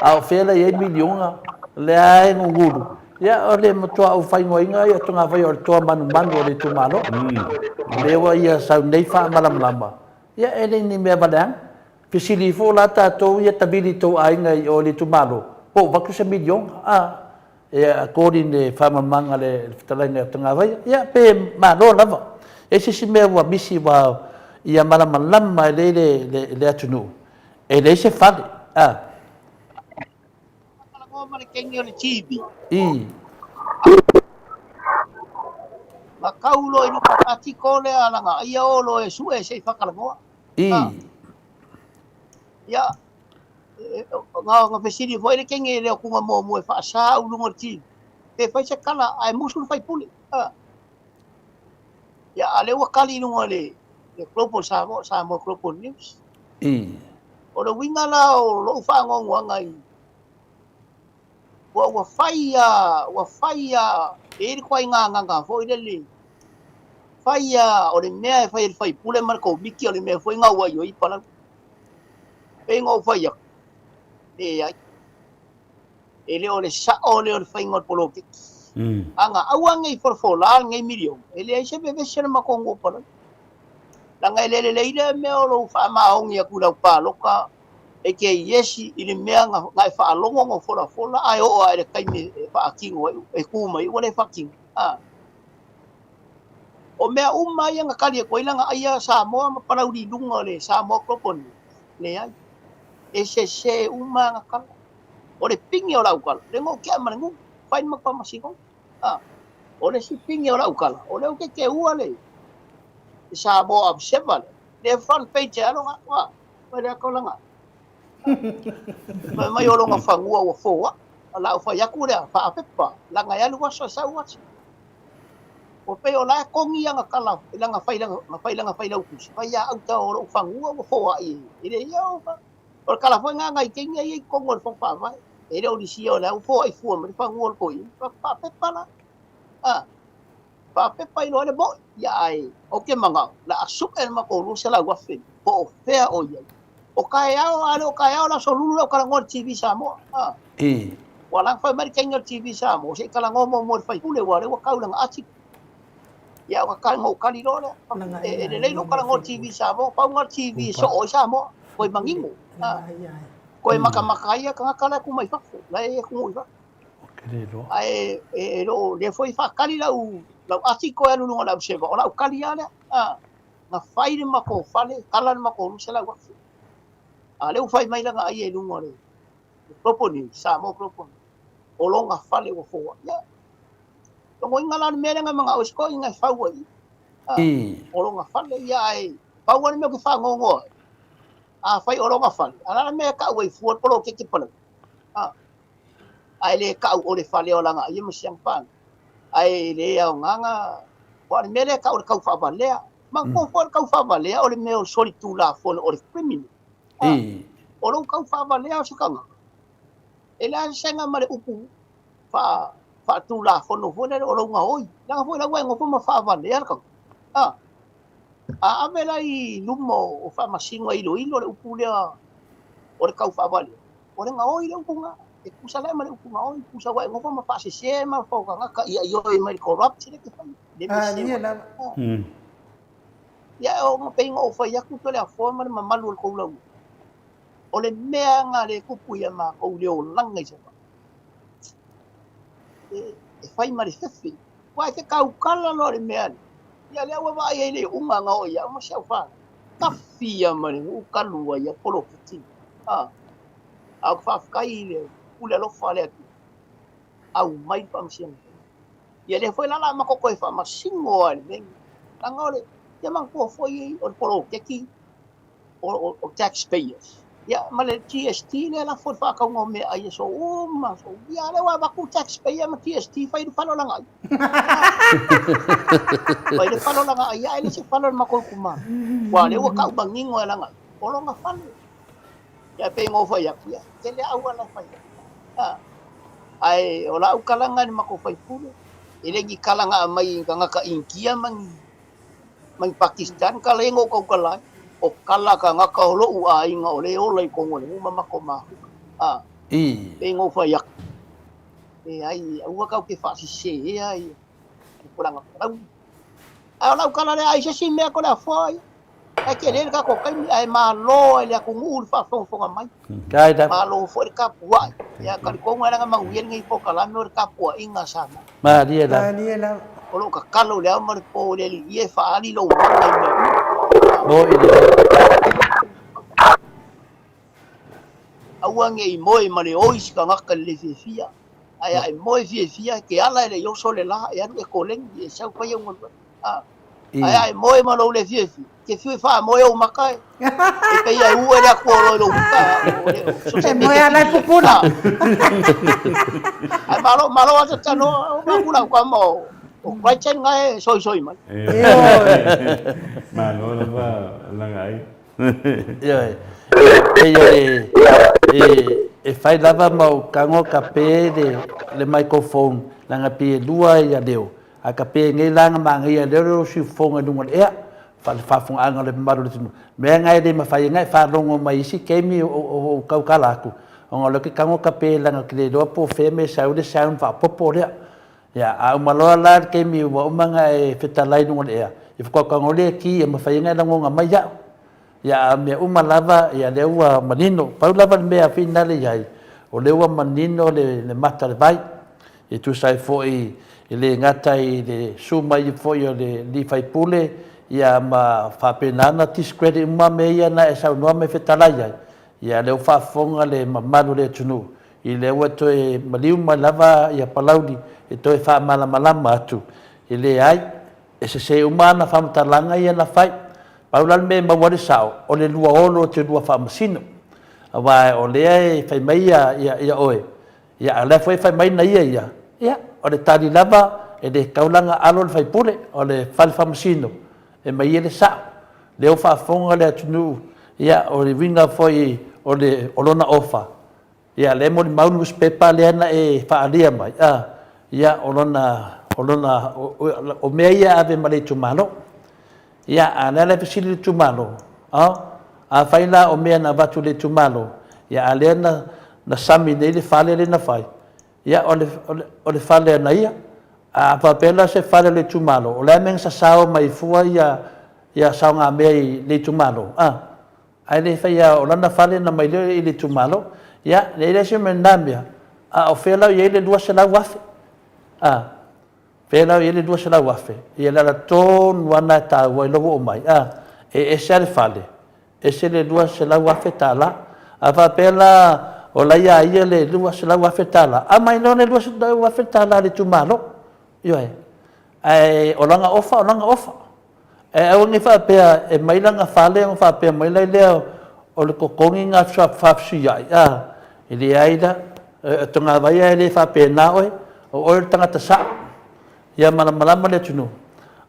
A o fea la e i ai miliona? O lea lava e gugulu. Ia, o le matua ou faaigoaina ia Tagavaia o le toa manumanu o le itumalo. O lea ua ia sau nei faamalamalama. Ia, e le ni mea valeaga. Fesili ifo la tatou ia tavili i tou aiga i o i le itumalo, po o avatu se miliona, a, e according le faamalamalamaga a le fetalaiga ia Tagavaia. Ia, pe malo lava. E i ai se isi mea ua misi ua ia malamalama lelei le, le, le atunuu, e leai se fale, a. Talanoa ma le kenge o le TV. I. Na kau loa i luga o le article lea lana aia o loa e sue se i faatalanoa. I. Ia, na, na fesili foi le kenge lea o tuga muamua e faasa au luga o le TV. Pe fai se tala ae musu le faipule. A. Ia, a lea ua kali i luga o le, le Global Samoa, Samoa Global News. I. O le uiga la o lou faanoanoaga i Ua, ua fai a, ua fai a, e i ai le ituaiga agaga foi lele, fai a, o le mea e fai e le faipule ma le komiti o le mea foi na ua i ai Palauli. Pei ona ou fai atu, leai. E le o le sao lea o le faiga o le poloketi. A na aua ne i folafola lenei miliona, e leai se vevesi a le matou nuu o Palauli. Leaga e le lelei lea mea o lou faamaoni atu i lau palota e te iesi i le mea na e faalogo na folafola ae oo ae le taimi e faatino ai, e tu mai ua le faatino. A. O mea uma ia na tali atu ai lana aia Samoa ma Palauli i luga o le Samoa Global News, leai. E sese uma ana tala. O le pine o lau tala, le na ou tea ma le nuu, fai le matou faamasinoga. A. O le isi pine o lau tala, o lea ou te teua le Samoa Observer lea, le front page e alo na, a. Fai lea tolaga. Fai mai o lona fanua ua foaʻi. O lau fai atu lea, faapepa, laga e alu aso e sau aso. Ua pei o la e kogi ana tala i lana fai na fai lana failautusi, fai ia auta o lou fanua ua foaʻi e le ia o O le tala foi na nai teine ia i totonu o le Fono Faavae. E le o lisia o lea ua foaʻi fua mai le fanua o le toeaina. Faapepa la. A. Faapepa i loa le moʻi. Ia ae ou te manao, la a suʻe le matou 200,000 po o fea o i ai. O taeao, a le o taeao le aso lulu lea o talanoa i le TV Samoa. A. I. Ua ala ona fai mai le teine o le TV Samoa, se i talanoa muamua i le faipule aua o lea ua tau i lana article. Ia ona tali, ona ou tali loa lea. E, e lelei lou talanoa i le TV Samoa, pau lena o le TV e soo ai Samoa, koe manino. A. Koe matamata ai ia tagata la e tu mai fafo, la e atunuu i fafo. Ae e le o lea foi e faatali lau lau article e alu i luga o le Observer, o lau tali lava lea. A, na fai le matou fale, tala le matou 200,000. A lea ua fai mai lana aia i luga o le Global News, Samoa Global News, o lona fale ua foai. Ia, logoina la le mea lea na manao ai se toeaina e fau ai. A, o lona fale, ia ae pau lava le mea ou te faanoanoa ai, afai o lona fale, a o le a le mea e tau ai fua le poloketi Palauli? A. Ae le tau o le fale o lana ia ma si ana fanau. Ae le aoga na, aua o le mea lea e tau o le tau faavalea. Manatua foi o le tau faavalea o le mea o le solitulafono o le criminal. A, o lou tau faavalea o se tagata, e leai se sega ma le upu faa, faatulafono foi lele o lou gaoi. Leaga foi la ua e nofo ma faavalea le tagata. A, a ave la i luma o faamasino e iloilo le upu lea o le tau faavalea, O le gaoi le upu na, e tusa lea ma le upu gaoi, tusa ua e nofo ma faasese ma fau tagata ia ioe mai le corrupt le te fai, le Ah, lia lava. Ia o na pei na ou fai atu Toleafoa ma le mamalu o le tou lauga. O le mea na le tupu ia matou i le olaga i Savaii, e, e fai ma le fefe. Ua e te tautala loa i le mea lea, ia lea ua vaai ai le iuga na oo ia au ma si au fanau. Tafi ia ma le nuu talu ai ia poloketi. A, a ou te faafetai i le pule alofa a le Atua, aumai le faamasinoga. Ia lea foi la o le a matou toe faamasino lava i le mea lenei. Leaga o le, ia manatua foi o le poloketi o, o taxpayers. Ia ma le GST lea e lafo i le faatauga o meaai i aso uma, aso uma. Ia a lea ua avatu taxpayer ma GST fai le fale o lana ai. Fai le fale o lana ai, ae le se fale o le matou itumalo. Aua o lea ua tau manino e lana ai, o lona fale. Ia pei ona ou fai atu, ia, tele auala e fai ai. Ae o lau talaga i le matou faipule, e le ni tala na aumai i tagata Initia ma ni ma ni Pakistan tala ia na ou tautala ai, o tala a tagata o lou aiga o lea e ola i totonu o le nuu ma matou mafuta. A, pei ona ou fai atu, leai, aua tatou te faasesea ia tupulaga palauli. Ae o lau tala lea, ai se isi mea Toleafoa ia. Ae tele le tatou taimi, ae malo ai le atunuu i le faafogafoga mai. Malo foi le tapuai. Ia talitonu lava leaga manuia lenei polokalame o le tapuaiga a Samoa. Malie lava. Malie lava. O lo o tatalo i le ao ma le po i le Alii ia e faaali lou mana i mea uma. Moe lelei. Aua ne i moe ma le oi se tagata i le le fiafia. Ae a e moe fiafia, e te ala e le i oso le la, e alu e koleni, e sau fai au galuega. A, ae a e moe ma lou le fiafia, e te fiu e faamoe ou maka e, e pei e ue le Atua loa i lou maka, o le, so se E moe ala e pupula. Ae malo, malo a tatanoa, o makula o kama o, o Crichton nga e soisoi mai. Ioe. Malo lava Lagaai. Ioe. Pei o le, e, e fai lava ma ou tago ka pe le, le microphone, leaga pei e lua ia leo, a ka pe nei la na manaia lea o le siufofoga i luga o le ea, fa, le faafofogaaga o le mamalu o le atunuu. Mea na e le mafai ai na e faalogo mai i isi taimi o, o, o tautala atu, ona o lea ou te tago ka pe leaga ou te le iloa po o fea mea e sau ai le sound faaopoopo lea. Ia, a uma loa la le taimi ua uma ona e fetalai i luga o le ea, ia faatoa tago lea e ki e mafai ai ona e lagona mai au. Ia, a o mea uma lava, ia lea ua manino. Pau lava le mea finale i ai, o lea ua manino le, le mata o le vai, e tusa ai foi e le gata i le susu mai foi o le alii faipule, ia ma faapena ona discredit uma mea ia na e saunoa ma e fetalai ai. Ia, o lea ua faafofoga le mamalu o le atunuu, I lea ua toe maliu mai lava ia Palauli e toe faamalamalama atu, e leai, e sese uma ana faamatalaga ia na fai. Pau la le mea e maua ai le sao, o le luaolo o te lua faamasino. Aua o lea e fai mai ia, ia, ia oe, ia a o lea foi e fai mai na ia ia, ia, o le tali lava, e le tatau la ona alo le faipule, o le fale faamasino e mai ai le sao. Lea ua faafofoga le atunuu, ia, o le uiga foi o le, o lona ofa, Ia, lea e molimau le nusipepa lea na e faaalia mai, a, ia, o lona, o lona, o mea ia e ave ma le itumalo. Ia, a o le a la e fesili le itumalo, a, afai la o mea na avatu i le itumalo, ia, a lea na, na sami nei le fale lea na fai, ia, o le, o le, o le fale a na ia. A faapea la se fale o le itumalo, o le a le mea na sasao mai fua ia, ia saogamea i le itumalo, a? Ae le fai a o lana fale na mai lea i le itumalo. Ia, e leai se mea i lena mea, a o fea la o i ai le 200,000? A, fea la o i ai le 200,000? Ia le ala tonu lava lena e taua ai lou oo mai, a, e ese lava le fale, ese le 200,000 tala. A faapea la o la e ia ia le 200,000 tala, aumai loa le 200,000 tala a le itumalo. Ioe. Ae o lana ofa, o lana ofa. Ae aua ne i faapea e mai lana fale ona faapea mai lai lea o le totogi na faafesuiai, a, e leai la, o togavai a e le faapena oe, o oe o le tagata sao. Ia malamalama le atunuu.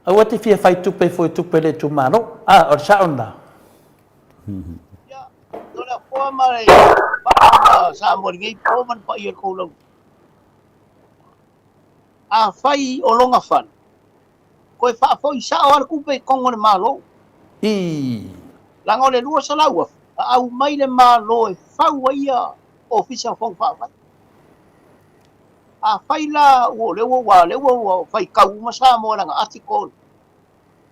Aua e te fia fai tupe fua i tupe a le itumalo. A, o le sao lena. Ia, no le apoa ma le faafofoga Samoa i lenei po ma le paia o le tou laulua. Afai o lona fale, Toe faafoi sao lava le tupe i totonu o le Malo. Ii. Leaga o le 200,000 na aumai le Malo e fau ai ia Ofisa o Fono Faavae. Afai la ua lea ua lea ua faitau uma Samoa i lana article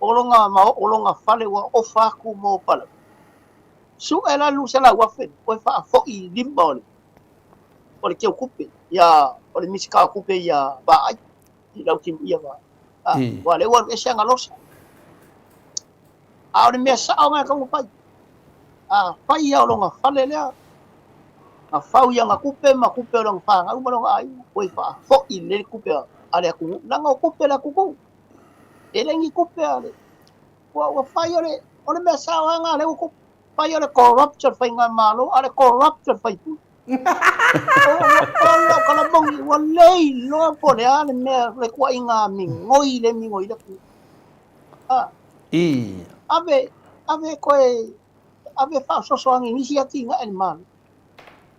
o lona o lona fale ua ofa atu mo Palauli. Sue la le 200,000 toe faafoi i lima o le o le teutupe ia o le Minisita o Tupe ia Vaai. I lau timuia va. A, ua lea ua alu ese ana losa. A o le mea sao na e tau fai. A fai ia o lona fale lea, na fau i ana tupe ma tupe o lona fanau ma lona aiga, ua i faafoi lelei le tupe a le atunuu. Leaga o tupe a le atunuu. E le ni tupe a le, ua, ua fai o le, o le mea sao lava na lea ua tupu. Fai o le corruption faigamalo, a o le corruption faipule. Ua o Kalamogi, ua le iloa po o le a le mea, le tuuaiga migoi le migoi le atunuu. A. I. Ave, ave toe, ave faasoasoaga i nisi atinae a le Malo.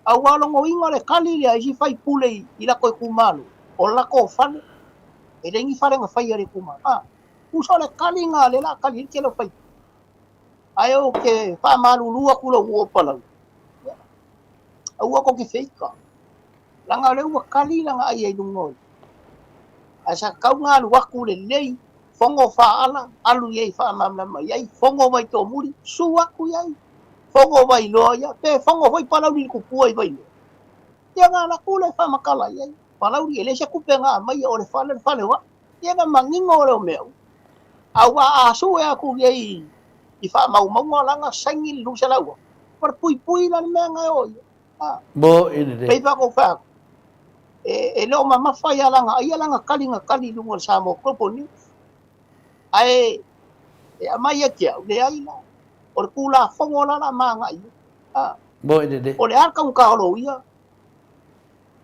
A ua logoina le tali lea a isi faipule i, i latou itumalo, o latou fale, e leai ni fale na faia e le itumalo. A. Tusa o le tali lena lea o le a tali ai le tele o faipule. Ae ou te faamalulu atu lou uo Palauli, ia, aua tou te feita, leaga o lea ua kali lana aia i luga o Ae sa tatau ona alu atu lelei, fono faaala, alu i ai faamalamalama i ai, fono Vaitoomuli, su atu i ai, fono Vailoa, ia, pe fono foi Palauli i le tupua i Vailoa. Ia ona alu atu lea faamatala i ai, Palauli, e leai se tupe na aumaia, o le fale, o le fale o au. Ia na manino lea o mea uma. Aua a sue atu i ai i faamaumauga lana saini le 200,000, o le puipui la le mea na e o i ai. Mo i lelei. Pei faatoa fai atu. E le o mamafa ia Lagaia lana tali na tali i luga o le Samoa Global News. Ae e aumai ia te au, leai la. O le Tulafono la o le a ma agai i ai. A. Moi lelei. O le a le taugata o loia?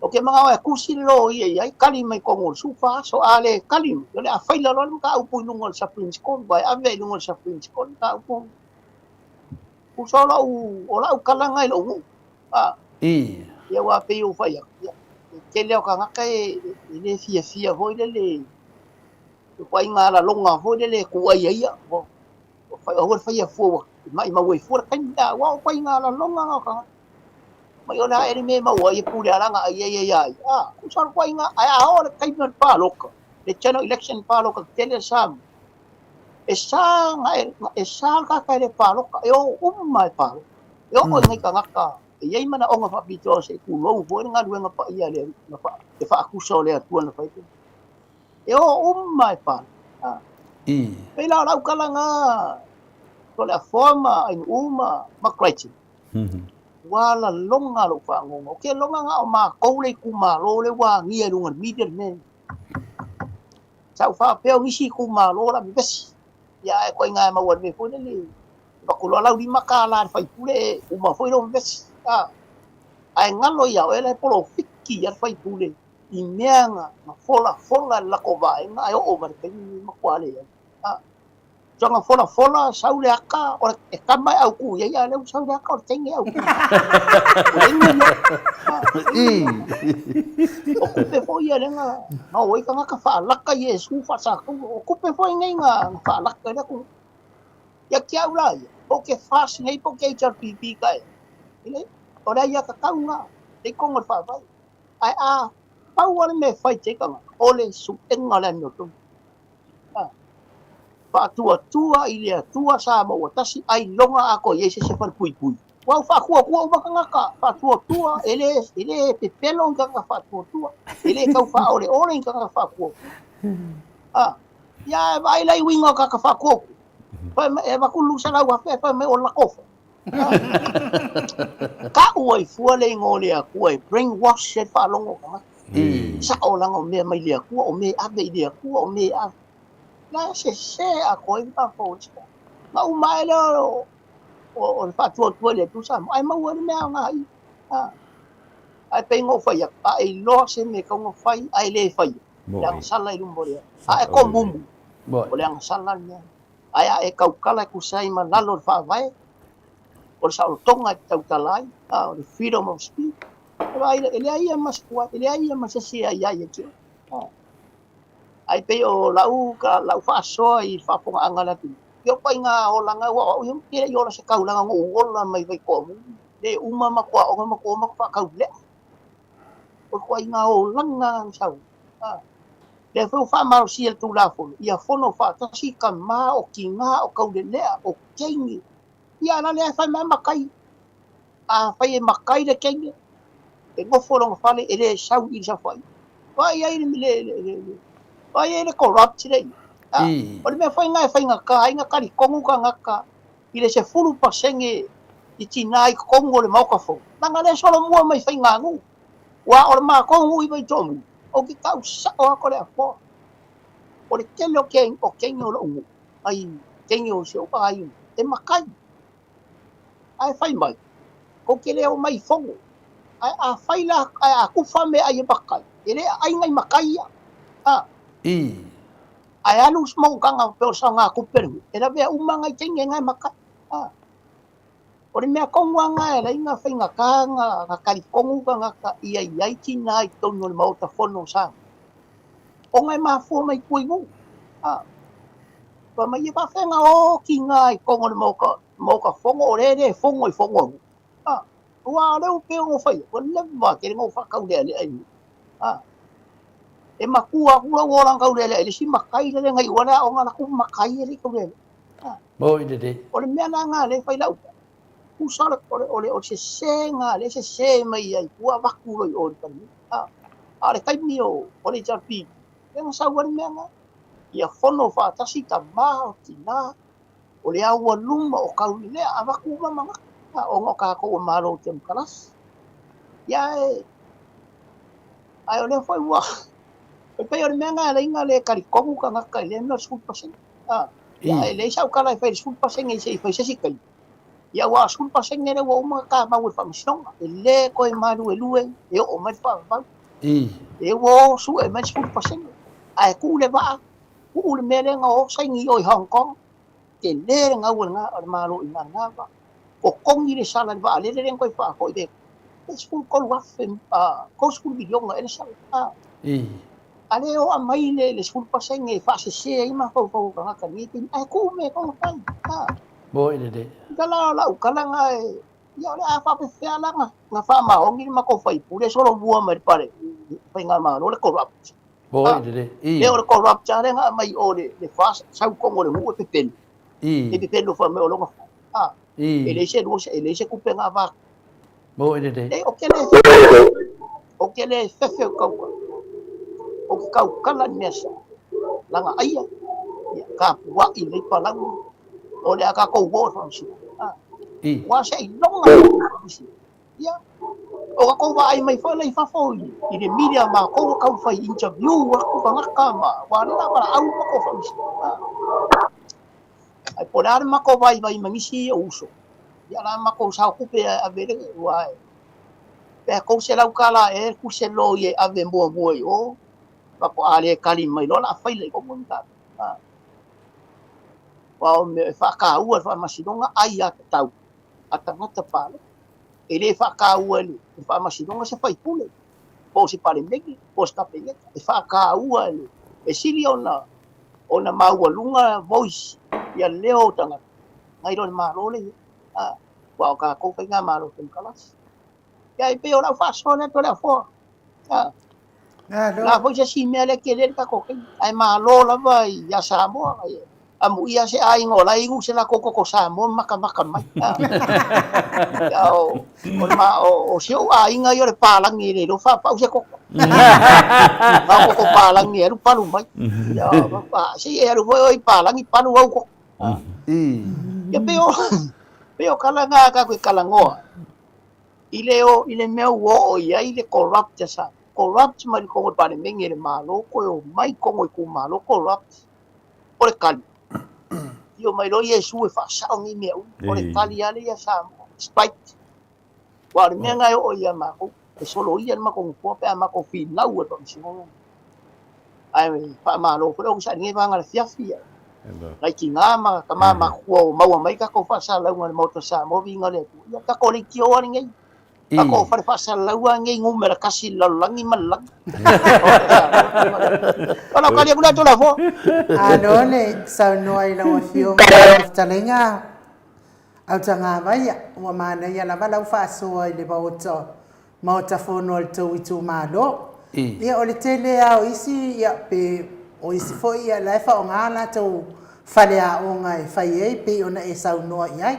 Ou te manao e tusi le loia i ai, tali mai totonu o le 14 aso. A le tali mai, o le a faila loa le mataupu i luga o le Supreme Court, aua e ave i luga o le Supreme Court le mataupu. Tusa o lau, o lau tala lena i lou nuu. A. I. Ia aua pei ua fai atu, ia, le tele o tagata e, e le fiafia foi lele i ituaiga laloga foi lele e kūʻai ai ia. Ua fai, aua le faia fua ua maimau ai fua le taimi. A, aua o ituaiga laloga na o tagata. Mai o le a ea le mea e maua ai e pule lava lana ai ia ia ia. A, tusa o le ituaiga, ae a oo i le taimi o le palota, le general election palota tele a Samoa, e sa na e, e sa le tagata e le palota, e o uma e palota. E oo i nai tagata e i ai manaoga faapitoa se i tulou foi le galuega paia a le Alii, le faatusa o le Atua na fai. E o uma e palota. I. Pei la o lau tala na Toleafoa ma Ainuu ma ma Crichton. Ua laloga lou faanoanoa. Ou te iloga na o matou le itumalo lea ua agia i luga o le media le mea lea. Sa ou faapea o nisi itumalo o le a vevesi. Ia ae ituaiga e maua i le mea foi lele, avatu loa lau $5 i le faipule e uma foi lou vevesi. Ae galo ia oe la e polofiki lava le faipule i mea na folafola e le latou vaega ae oo mai i le taimi lenei e matua leai. Soona folafola sau le ata o le tama e autu i ai, a o lea ua sau le ata o le teine e autu i ai. Ua leai ni mea. O tupe foi ia lea na o ai tagata faalaka Iesu faasataua. O tupe foi nei na faalaka i le atunuu. Ia te au la ia, po o ke FAST nei po o ke HRPP ka ea, e leai, o le aiatatau lena, lea i totonu o le Faavae. Ae a pau lava le mea e fai i te tagata, o le suega o le amiotonu. Faatuatua i le Atua Samoa ua tasi ailoga a toe i ai se isi e falepuipui. Ua ou faatuatua uma tagata faatuatua, e le, e le pepelo ni tagata faatuatua, e le tau faaoleole ni tagata faatuatua. A, ia e vaai la i uiga o tagata faatuatua. Fai mai, e avatu 200,000 ae fai mai o lako foi. Tau ai fua le igoa o le Atua e brainwash ai le faalogo o tagata. Sao leaga o mea mai le Atua, o mea e ave i le Atua, o mea e ave. La e sese atoa ai le mafaufau. Na uma ae lea o le faatuatua i le Atua Samoa, ae maua ai le mea aoga i. Ae pei ona ou fai atu, a e iloa se mea e tatau ona fai ae le faia, o le agasala i luma o le Atua. A e komumu, o le agasala le mea. Ae a e tautala e tusa ai ma lalo o le Faavae, o le saolotoga e te tautala ai, a o le freedom of speech, e vaai, e leai ia ma se tuai, e leai ia ma se isi e aiai ia te oe. Ae pei o lau, lau faasoa i le faafofogaaga a le atunuu, ia o ituaiga olaga aua o au ia ou te le i ola se taulaga na ou ola mai Vaitoamuli, le uma matou aoga matou o matou faataulelea. O ituaiga olaga na sau ai. Lea foi ua faamalosia e le Tulafono, ia fono faatasi tama, o tina, o taulelea, o teine. Ia a la lea e fai mai matai. A fai e matai le teine, e nofo lona fale, e le sau i le saofaiga. Vaai ai le, le, le, le, le, vaai ai le corrupt le ia. O le mea foi lena e faigata ai ona talitonu tagata i le 10% i tina i totonu o le Maota Fono, leaga lea e solomua mai faiganuu. Aua o le matou nuu i Vaitoamuli, Ou te tau sao atu o le afoa. O le tele o o teine o lou nuu, ai teine o si ou aiga, e matai. Ae fai mai, tou te le omai i fono. Ae a fai la, ae a tufa meaai e matai, e le aai nai matai ia. A. I. Ae alu se monotaga pe o le saogatupe le nuu, e lavea uma nai teine na e matai. A. O le mea tonu lava lena e ala ai ona faigata ona talitonu tagata ia i ai tina i totonu o le Maota Fono o Samoa, ona e mafua mai tua i nuu. A, fai mai, e faafefea ona o tina i totonu o le Maota, Maota Fono o lea e le fono i fono a nuu. A, aua o lea ua pei ona ou fai atu, ua leva tele ona ou faataulealea i nuu. A, e matua atu lou olaga taulealea i le isi matai lea na iu ai le aoga alu atu matai e le i taulealea. Moi lelei. O le mea la lena lea e fai lau tala, tusa o le, o le, o le, o le sese lena lea e sese mai ai ua avatu loa i o i le Palemene. A, a o le taimi o, o le HRPP, lea na sau ai le mea lena. Ia fono faatasi tama, o tina, o le aualuma, o taulelea, avatu uma manatu, a, ona o tatou o Malo temokarasi. Ia e, Ae o lea foi ua, e pei o le mea lena e ala ai ona le talitonu tagata i lea mea o le 10%. Ia, ae leai sau tala e fai i le 10% se i fai se isi taimi. Ia aua o le 10% lea ua uma ona tamau e le Faamasinoga, e le toe maluelue e oo mai le faavavau. E ua o sue mai le 10%, ae tuu le vaa, tuu le mea lea na o saini i o i Hong Kong, tele le gau a le Malo i ina i lena vaa. Totogi le sala i le vaalele lea na toe faafoi le 13,000, 30 miliona ea le sala. A lea o aumai le 10% e faasese ai mafaufau o tagata i lenei taimi, ae tuu mea e tatau ona fai. Moi lelei. Ita la o lau tala lena, ia o le a faapefea la ona faamaoni le matou faipule e solomua mai le faigamalo le corrupt. Moi lelei. Lea o le corrupt lava lea na aumai i o le FAS, sau i totonu o le nuu e pepelo. E pepelo fai mai o lona fale. E leai se lua, e leai se tupe na avatu. Moi lelei. Leai, ou te le, ou te le fefe o tautala. Ou te tautala i le mea sao. Leaga aia, ia tapuai lenei palauni, o le a tatou o i le faamasinoga. Aua seiloga le faamasinoga. Ia, o tatou vaai mai foi la i fafo i le media matou e tau fai interview atu tagata ma, aua o lea o le a valaau le matou faamasinoga. Ae po o le a le matou vaivai ma nisi ou uso, ia o le a matou sao tupe e ave le, aua pe $300 ea le tusi a le loia e ave muamua i o, faatoa le tali mai loa o le a faila i totonu le mataupu. Aua o mea e faataua e le faamasinoga aiatatau a tagata palota. E le faataua e le faamasinoga se faipule, po o se Palemene, po o se Kapeneta. E faataua e le, e sili ona, ona maualuga voice, ia leo o tagata, nai lo le Malo lea e i ai. Aua o tatou faigamalo konekarasi. Ia e pei o lau faasoa lea Toleafoa. O le a foi se isi mea lea e tele le tatou taimi, ae malo lava ia Samoa. Amuia se aiga o la e inu se latou koko Samoa ma matamata mai. Ia, o, o, ma, o, o si ou aiga ia o le palagi e le iloa faapau se koko. Na o koko palagi e alu palu mai. Ia, se i e alu foi oe i palagi palu au koko. Ia pei o, pei o tala na tatou te talanoa i le, o, i le mea ua oo i ai le corrupt a Samoa. Corrupt mai totonu o le Palemene e le Malo, toe omai totonu o itumalo corrupt. O le tali, afio mai loa Iesu e faasao nei mea uma. O le tali lava lea ia Samoa, spite. Aua o le mea lena e oo ia matou, e soloia le matou nofoa pe a matou finau i le faamasinoga. Ae faamalo foi le onosai i lenei vaega o le afiafi. Nai tina ma tama matutua ua maua mai tatou faasalalauga i le Maota o Samoa, viiga o le Atua. Ia tatou leitioa lenei. Tatou fale faasalalaua lenei numera tasi i le lalolagi ma le lagi. O lau tali atu lea Toleafoa. Alo le saunoa i lau Afioga i le Fetalaiga Autagavaia, ua manaia lava lau faasoa i le Maota, Maota Fono a le tou itumalo. Ia o le tele lava o isi, ia pe o isi foi ia la e faaaoga latou faleaoga e fai ai pei ona e saunoa i ai.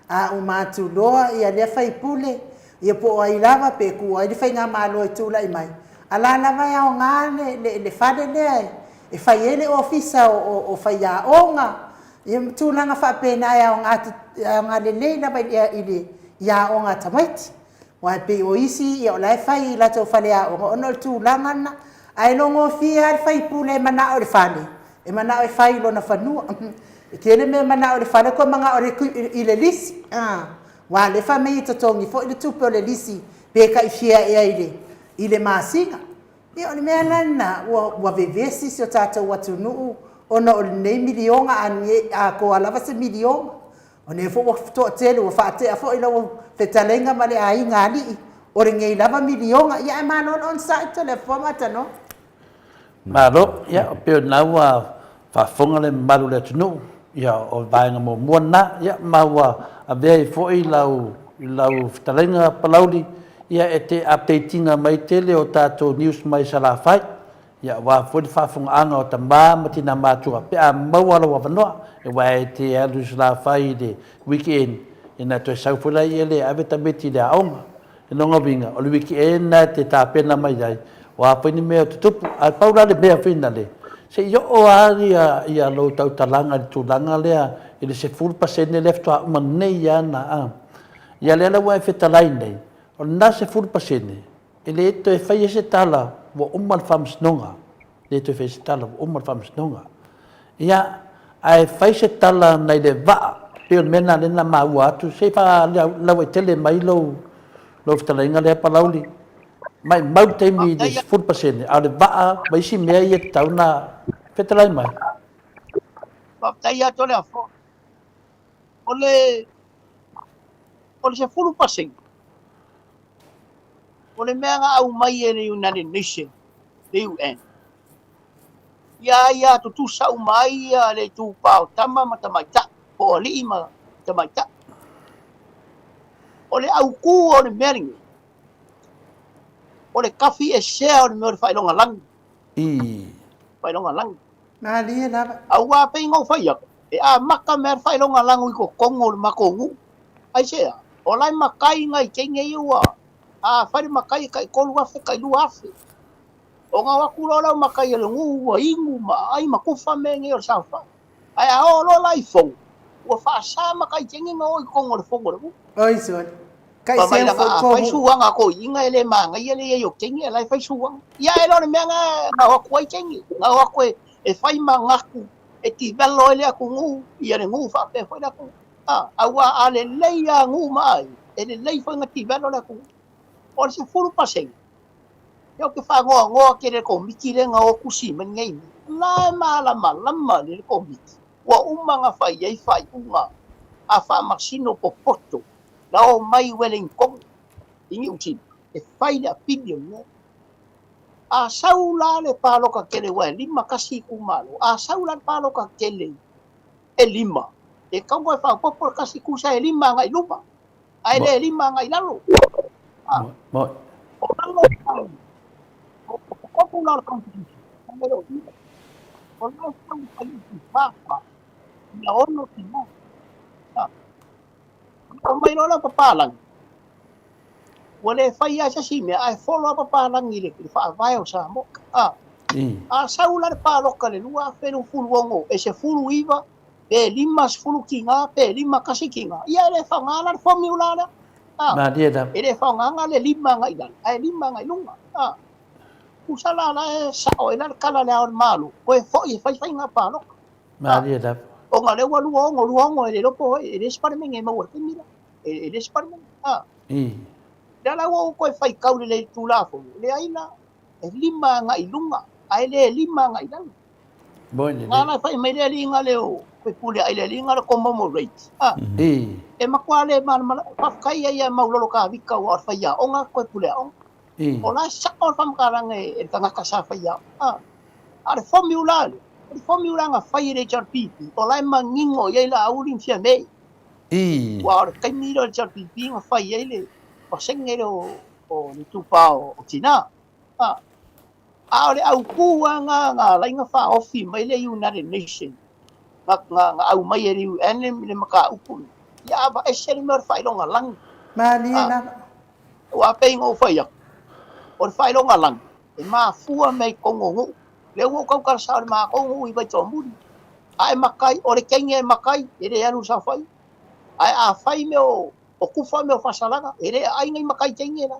A uma atu loa ia lea faipule, ia po o ai lava pe tu ai le faigamalo e tulai mai, a la lava e aoga le le fale lea e fai ai le ofisa o faiaoga, ia ma tulaga faapena e aoga e aoga lelei lava i le i aoga a tamaiti. Aua e pei o isi ia o la e fai i latou faleaoga ona o le tulaga lena. Ae iloagofie lava le faipule e manao i le fale, e manao e fai i lona fanua. E tele mea e manao i le fale toe manao i le lisi. Aua o lea e fai mai e totogi foi le tupe o le lisi pe tai fia ea i le masina. Ia o le mea la lena ua vevesi si o tatou atunuu ona o lenei miliona a atoa lava se miliona. O lea foi ua toatele ua faatea foi lau fetalaiga ma le aiga alii o lenei lava miliona. Ia ae malo le onosai Toleafoa ma Tanoa. Malo, ia e pei o lena ua faafofoga le mamalu o le atunuu, ia o le vaega muamua lena, ia ma ua avea ai foi lau i lau fetalaiga Palauli, ia e te update ina mai tele o tatou news mai Salafai, ia aua foi le faafofogaaga o tama ma tina matua pe a maua lou avanoa, aua e te alu i Salafai i le weekend, ia na toe sau foi laia lea e ave tamaiti i le aoga. O lona uiga, o le weekend lena e te tapena mai ai, o a foi ni mea o tutupu. Ae pau la le mea foi lale, se i oo lava ia lou tautalaga i le tulaga lea i le 10% lea faatoa uma nei lava na, a. Ia lea la ua e fetalai nei, o lena 10%, E le toe faia se tala ua uma le Faamasinoga, e le toe faia se tala ua uma le Faamasinoga. Ia, ae fai se tala nai le vaa, pei o le mea lena lea na maua atu, se i faalauaitele mai lou fetalaiga lea Palauli, maumau le taimi i le 10%, a o le vaa ma isi mea ia e tatau ona fetalai mai. Faafetai ia Toleafoa. O le o le 10%, o le mea na aumai e le United Nation, le UN, ia ia tutusa uma ai ia le itupa o tama ma tamaitai, po o alii ma tamaitai. O le autu o le mea lenei, o le kafi esea o le mea o le faailoga lagi. Faailoga lagi. Malie lava. Aua pei ona ou fai atu, e amata mea le faailoga lanu i totonu o le matou nuu. Aisea? O la e matai nai teine ia ua, a fai le matai e tai 3,000, tai 2,000. Ona o atu loa lea o matai a le nuu ua inu ma aai ma tufa mea nei o le saofai. Ae a oo loa la i fono, ua faasa matai teine ona o i totonu o le fono a le nuu. Oi sole. Kai Fai mai seu lana, foi a ko fai hu. suaga a toeaiina e le manaia le i ai o teine, a o la e fai suaga. Ia ae le o le mea na na o atu ai teine, na o atu e, e fai manatu e tivelo ai le atunuu, ia le nuu faapea foi le atunuu. A, aua a lelei lava nuu ma aiga, e lelei foi ona tivelo le atunuu. O le 10%, ia ou te faanoanoa tele i le Komiti lea na o tusi mai lenei mea. O la e malamalama lelei le Komiti, ua uma ona fai ai faaiuga a Faamasino popoto na omai i Wellington i Niu Sila e fai le apili o le mea. A sau la le palota tele aua e 51 itumalo, a sau la le palota tele e lima, e tatau ona toe faaopoopo le tasi tusa e lima agai i luma, ae le lima agai i lalo. O lalo o totonu la o le Constitution, e le o i, o la e sau le fuaiupu 44, ia ono tina. Ona mai loa lea o papalagi, ua le faia ai se isi mea, ae follow lava papalagi i le faavae o Samoa. A sau la le palota i le 2026 e 19 pe 50 tina pe 51 tina, ia e le faaaogaina la le formula lea. E le faaaogaina le lima agai i lalo, ae lima agai i luga. Tusa la la e sao ai la le tala a Le Ao o le Malo, toe foi e fai faiga palota. Malie lava. Ona o lea ua 26, 26 e le iloa po o ai, e leai se Palemene e maua i le taimi lea. E leai se Palemene. Lea la ua ou toe faitau lelei i le Tulafono, leai la, e lima agai i luga, ae le lima agai i lalo. Na la e fai mai le alii lea o faipule ai le alii le commemorate. E matua le malamalama. Faafetai ai ia Maulolo Kavika aua o le faiaoga toe pule aoga. O la e sao le faamatalaga e le tagata sa faiaoga. A o le formula lea, o le formula na fai e le HRPP, o la e manino i ai Laauli ma Fiame. Aua o le taimi lea o le HRPP na fai ai le pasene lea o le itupa o tina. A o le autu lava lena na ala ai ona faaofi mai le United Nation, na aumai e le UN le mataupu lea, ia aveese le mea o le faailoga lagi. Malie lava. Aua pei ona ou fai atu, o le faailoga lagi, e mafua mea i totonu o nuu. Lea ua ou tautala sao i le matou nuu i Vaitoamuli. A e matai, o le teine e matai, e le alu i le saofaiga. Ae a fai mea o kufa mea o faasalaga, e le aai nai matai teine la.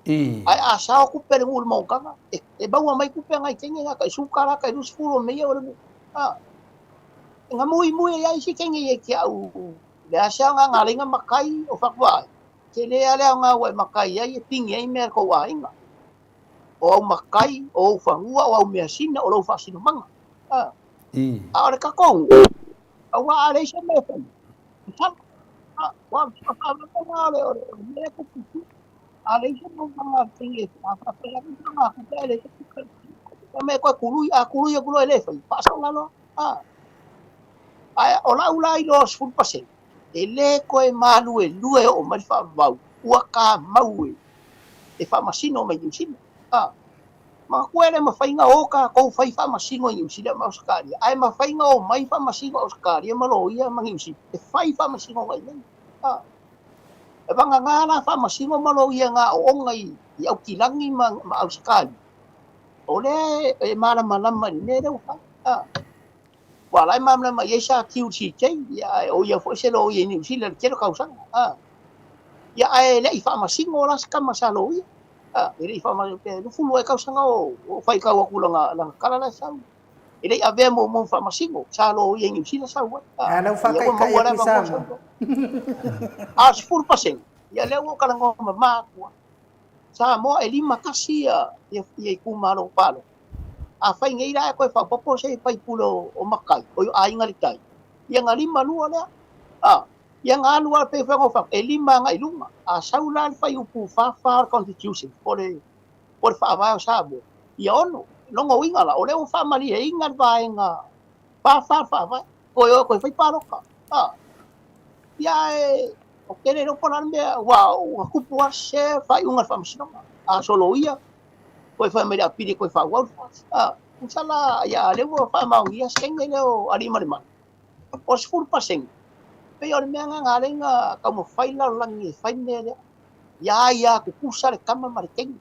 Ae a sao tupe a le nuu i le monotaga, e maua mai tupe a nai teine na, tai $10, tai $20 o meia o le nuu. Na muimui ai lava isi teine ia te au, le a se aoga na ala ai ona matai o faatoa ai, tele lava le aoga ua e matai ai e pigi ai mea a le tou aiga. O au matai, o ou fanua, o au measina, o lou faasinomaga. A o le tatou nuu, aua a leai se mea e fai, e sala. Aua o le faavavega o le mea e tupu i tua. A leai se maumaga a le teine a faapea atu se tupe ae leai se tupe. Fai mai e toe tului, a tului atu loa e le faia, faasala loa. Ae o lau la iloa o le 10%, e le toe maluelue e oo mai le faavavau, ua tamau e faamasino mai Niu Sila. Manatua e le mafai ona o tatou fai faamasino i Niu Sila ma Ausetalia, ae mafai ona omai faamasino Ausetalia ma loia ma Niu Sila e fai faamasinoga i inei. E vagana la faamasino ma loia na aooga i Aukilani ma Ausetalia, o lea e malamalama i le mea lea ua fai. Aua o la e malamalama i ai Sa Tiu CJ, ae o ia foi se loia i Niu Sila i le tele o tausaga. Ia, ae le i faamasino la se tama sa loia. A, e le i faamasino pe 22 tausaga o o faitau atu lana lana tala la e sau. E le i avea muamua ma faamasino, sa loia i Niu Sila sau ai. A, A la ua ia ua faataitai maua le atu i avanoa Samoa. sau loa. A o le 10%, ia lea ua ou talanoa mama atu lava. Samoa e 51 ia ia ia itumalo palota. Afai nei la e toe faaopoopo se faipule o, o Matai, o Aiga i le Tai, ia na 52 lea. A, ia na alu lava pei foi ona ou fai atu, e 5 agai i luga. A sau la le fuaiupu 44 o le Constitution, po o le, po o le Faavae o Samoa, ia 6. Lona uiga la, o lea ua faamalieina le vaega 44 o le Faavae, toe o e toe fai palota. A, ia ae ou te le iloa po o le a le mea, aua ua tupu lava se faaiuga a le Faamasinoga. A soloia, toe fai mai le apili e toe faaauau le fasi. A, tusa la, ia a lea ua faamaonia sene lea o alii ma le malu, o le 10%, pei o le mea lena na ala ai ona taumafai le lalolagi e fai le mea lea. Ia ai lava tutusa le tama ma le teine.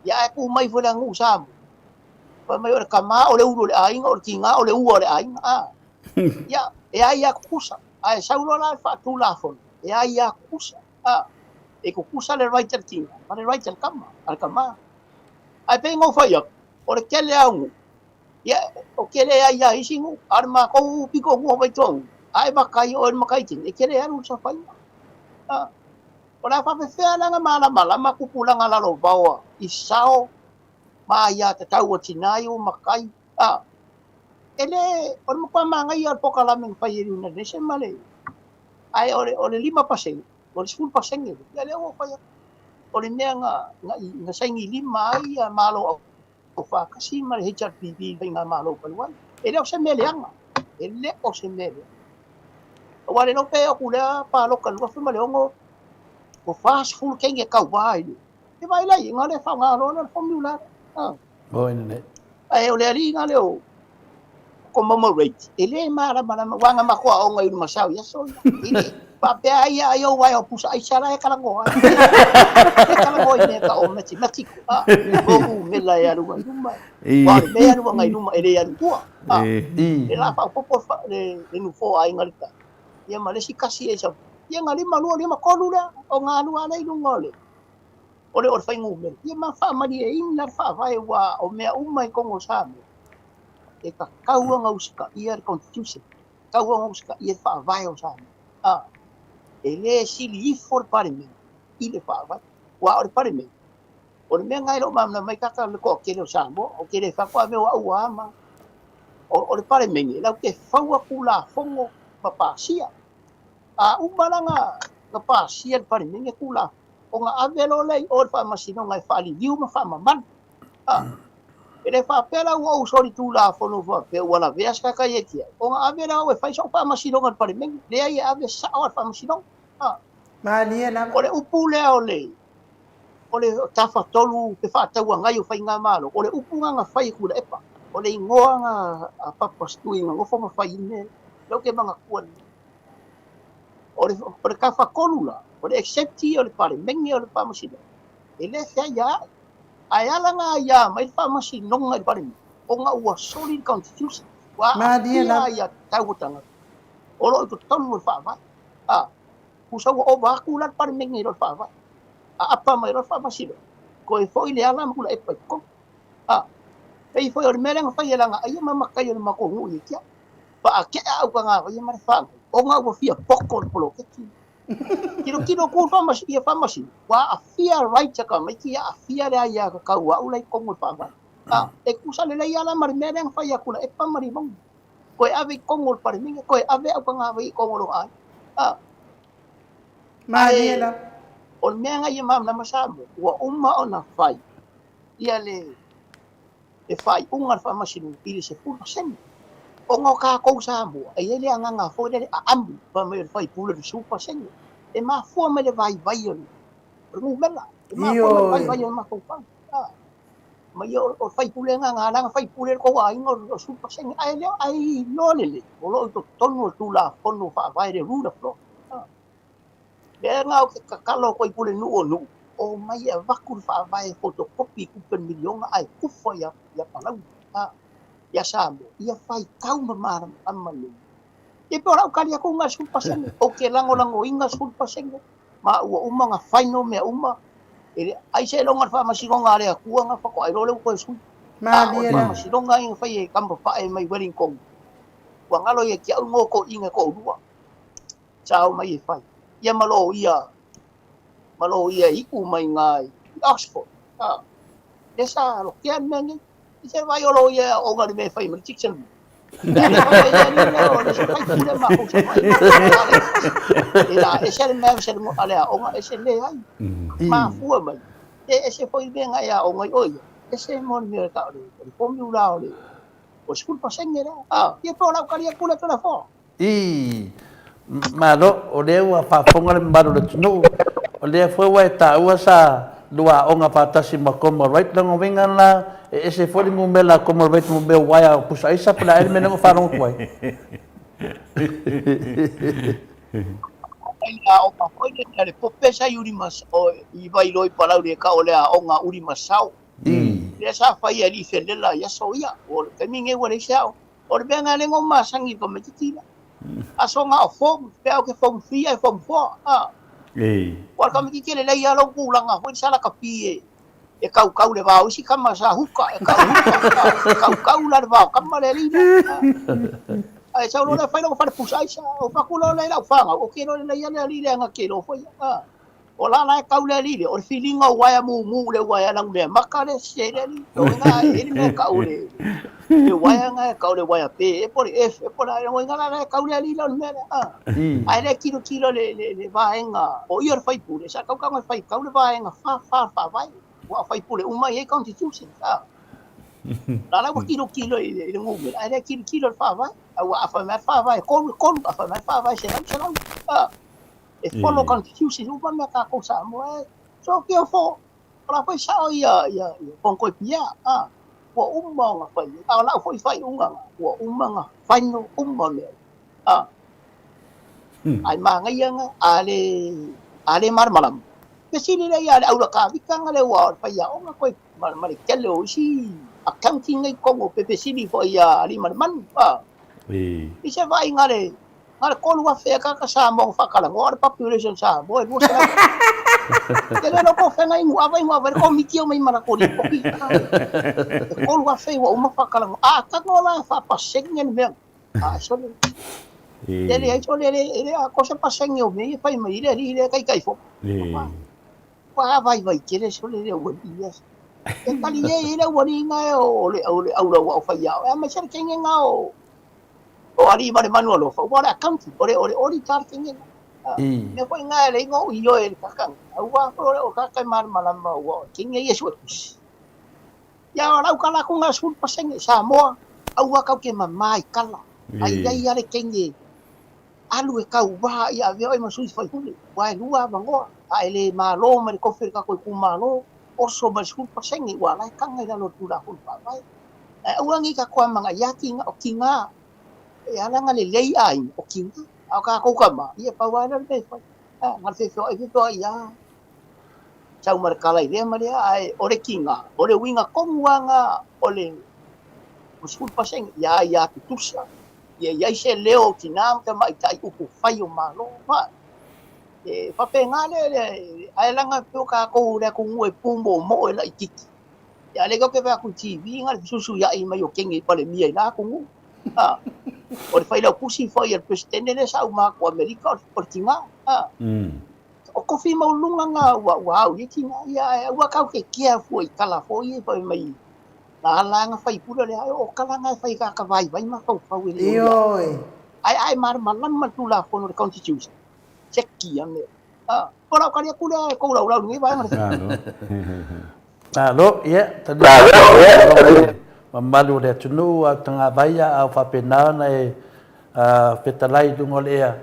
Ia ae tu mai foi le aganuu Samoa, fai mai o le tama o le ulu o le aiga, o le tiga o le ua o le aiga. A, ia, e ai lava tutusa. Ae sau loa la le faatulafono, e ai lava tutusa. A, e tutusa le right a le tina ma le right a le tama, a le tama. Ae pei ona ou fai atu, o le tele lava o nuu, ia, ou te le ai lava i isi nuu, a o le matou pitonuu o Vaitoaga, a e matai oe i le mataitini, e te le alu i le saofaiga. A, o le a faapefea la ona malamalama tupulaga lalovaoa i sao ma aiatatau a tina ia ua matai? A, e le, o le matua manaia o le polokalame na fai e le United Nations ma le, ae o le, o le 5%, o le 10% lea, ia lea ua ou fai atu, o le mea na, na, na saini lima ai ia Malo Aufaatasi ma le HRPP i le Faigamalo talu ai. E le o se mea leaga, e le o se mea leaga. Aua le iloa pe oo atu i lea palota i le 2006, ua 40 kenge e tauva i le, e vaai la i ai, na o le faaaoga loa lea o le formula lea. Ah. Oi nei. Ae o le alii na lea o commemorate, e le malamalama, aua na matou aoga i Ulumasao i aso ia. E le faapea ai ai ou vae o pusa aisa la e talanoa ai. E talanoa i mea tau o mathematics, ah, o numera e alu ai luma. Aua o le mea e alu agai luma e le alu i tua. Ah, le la faaopoopo le le nofoa o Aiga i le Tai, ia ma le isi tasi e sau. Ia na 5 2 5 3 lea, o na alu lava lea i luga o le o le o le fuainumera. Ia ma faamalieina le faavae aua o mea uma i totonu o Samoa, e tatau ona usitaia le Constitution, e tatau ona usitaia le Faavae o Samoa. A, e le sili ifo le Palemene i le Faavae, aua o le Palemene, o le mea lena e le o malamalama ai tagata le toatele o Samoa, ou te le fai atu a mea o au ua ama. O, o le Palemene, latou te faua Tulafono ma pasia. A uma la na pasia e le Palemene Tulafono, ona ave loa lea i o i le Faamasinoga e faaliliu ma faamamalu. A, e le faapea la ua ou solitulafono faapea ua lavea se tagata ia te au, ona ave la au e fai sou faamasinoga i le Palemene. Leai, e ave sao lava i le faamasinoga. A, Malie lava. o le upu lea o le o le tafatolu fefaatauagai o faigamalo, o le upu lena na fai e Tuilaepa. O le igoa na a Papa Stui na nofo ma fai i mea ia. Lea ou te manatua lelei. O le, o le tafatolu la, o le executive, o le Palemene, o le Faamasinoga, e le feaiaai. Ae ala ona aia mai le faamasinoga i le Palemene, ona ua soli le Constitution, ua aafia aiatatau a tagata o lo o i totonu o le Faavae. A, tusa ua ova atu la le Palemene i lo le Faavae, aapa mai loa le faamasinoga, toe foi le ala ma Tuilaepa i totonu. A, pei foi o le mea lea na fai e Lagaaia ma matai o le matou nuu i Etiao. Faatea aukagavaia ma le fanau, ona ua fia poto le poloketi. Tilotilo atu ia faamasino, ua aafia right a tamaiti, aafia le aiatatau a au la i totonu o le faavae. A, e tusa lelei lava la ma le mea lea na fai a Tuilaepa ma Limoni. Toe ave i totonu o le Palemene, toe ave aukagavai i totonu o lona aiga. A, Malie lava. O le mea na ia malamalama Samoa, ua uma ona fai ia le le faaiuga a le Faamasinoga i le 10%. Ona o tatou Samoa, e i ai le agaga foi lea le aamu, fai mai o le faipule o le 10%. E mafua mai le vaivai o le numera, e mafua mai le vaivai o le mafaufau. Ma ia o le faipule lena na ala ona faipule le tou aiga o le 10%, ae le ae iloa lelei, o lo o i totonu o le Tulafono Faavae, le Rule of Law. Lea na ou te tatalo atu ai i Pulenuu o Nuu, omai e avatu le faavae e photocopy i tupe miliona ae tufa ia ia Palauli, a, ia Samoa, ia faitau ma malamalama lelei. Ia pe o lau tali atu lena i le 10%, ou te lagolagoina le 10% ma ua uma ona final mea uma. E le, ai seiloga le faamasinoga a le Atua na faatoa iloa lea ua toe sui. A o Malie le la. faamasinoga ia na fai e tama papae mai Wellington, ua galo ia te au igoa o toeaiina e toalua sa omai e fai, ia ma loia, ma loia e iu mai iga i Oxford, a, lea sa lotea le mea nei. I se vaai o loia e aooga i le mea e fai ma le dictionary. Ia le fai mai alii lea o le isi faipule makou sa fai. E la ese le mea ese le aoga ese leai. Mafua mai e ese foi le mea na e aoga ai oe ia. Ese mo le mea e tau o le formula o le 10% lea. Ah, ia po o lau tali atu lea Toleafoa. Ii, Malo, o lea ua faafofoga le mamalu o le atunuu, o lea foi ua e taua sa lua aoga faatasi ma Comal Wright, lona uiga la, e ese foi le numera a Comal Wright mo mea o uaea o pusa aisa po o le a ea le mea lea na ou faalogo atu ai? Mai le aoga foi lea a le Pope sa i i Vailoa i Palauli e tau o le aoga Ulimasao. Lea sa fai e alii felela i aso ia. O le taimi lenei ua leai se aoga. O le mea lena lea na ou masani i le tamaititi lea. Aso na o form, pe a ou te form 3 ae form 4. A. Ua o le tamaititi e lelei lava lou tulaga foi le sa lakapi e e kaukau le va o isi tama sa huka, e kau huka, e kaukau la le va o tama le alii lea. Ae sau loa lea fai lona fale pusa aisa. Ou fai atu loa lea i lau fanau, ok loa lelei lava le alii lea na te iloa foi. A. O la la e kau le alii lea, o le filiga o uaea mumu le uaea lanumeamata lea e sese ai le alii. O lona e i ai le mea e tau le le uaea na e tau o le uaea P ea po o le F ea po o le a, o lona uiga la la e kau le alii lea o le mea lea. Ae le tilotilo le le le vaega o ia o le sui usufono, sa tatau ona fai kau le vaega 44 o le Faavae, aua o sui usufono uma e i ai constitution. La la ua tilotilo i le i le numera, ae le tilotilo i le Faavae. Aua a fai mai le Faavae e 3, e 3, a fai mai le Faavae e 100, 100. E follow constitution uma mea tatou Samoa e. So kia fo, o la foi sao ia ia ia Kongkoi Pia, a ua uma ona fai. A o lau foi faaiuga na, ua uma ona final uma mea. A. Ai manaia na, a le a le malamalama. Fesili lea ia le aula kavika na le ua o le faiaoga koe ma, ma le tele o isi accounting nei tonu pe fesili foi ia alii ma le manu. A. I se vaaiga le Na o le 3,000 ea tagata Samoa na faatalanoa, o le population Samoa e 200. E le iloa po o fea na inu ava inu ava ai le Komiti e omai ma latou lipoti. E 3,000 ua uma faatalanoa. A tago la e faapasene le mea, a sole. E leai sole, e le atoa se pasene o mea ia e fai mai ai le alii lea e Taitaifono. Ua vaivai tele sole le aualii ia. E tali e i le aualii na o le aulaua o faiao. E aemaise le kenge na o O alii ma le manu alofa, ua o le accounting, o le o le auditor le kenge na. Mea foi na e leai na ou ioe i le kaka na, aua foi o le o kaka e malamalama ua o le kenge ia sue tusi. Ia o lau tala atu na 10% Samoa, aua kau ke mama i kala, a i ai a le kenge alu e tauva ia avea oe ma sui faipule, ua e lua avanoa, a e le malo mai le tofi o le tatou itumalo, oso mai le 10% ua la e taga i lalo o le Tulafono Faavae. Ae aua nei tatou amanaia tiga, o tiga e ala ona lelei aiga, o tiga. A o tatou tama, ia pau lava lea o le mea e fai. A, na o le feofeoai feofeoai lava, sau ma le tala i lea ma lea, ae o le tiga, o le uiga tonu lava lena o le 10% ia aia tutusa, ia i ai se leo o tina ma tamaitai i upufai o Malo. E faapena le, ae leaga pei o tatou le atunuu e pumoomoo e laitiiti. Ia a lea ou te vaai atu i TV na o le fesuisuiai mai o kenge i Palemia i la atunuu. A, o le failautusi foi a le Peresetene lea sa uma atu Amerika o le tina. A, o tofi maualuluga na ua, ua au i ai tina. Ia ae aua tatou te kea fua i tala foi ia fai mai na ala na fai pule o le ae o tala na e fai i tagata vaivai mafaufau e le o ia. Ioe. Ae a e malamalama le Tulafono le Constitution, seki ia mea. A, o lau tali atu lea e tou laulau i lenei vaega. Malo. Malo, ia, tali mamalu o le atunuu a o Tagavai a o faapena ona e fetalai i luga o le ea.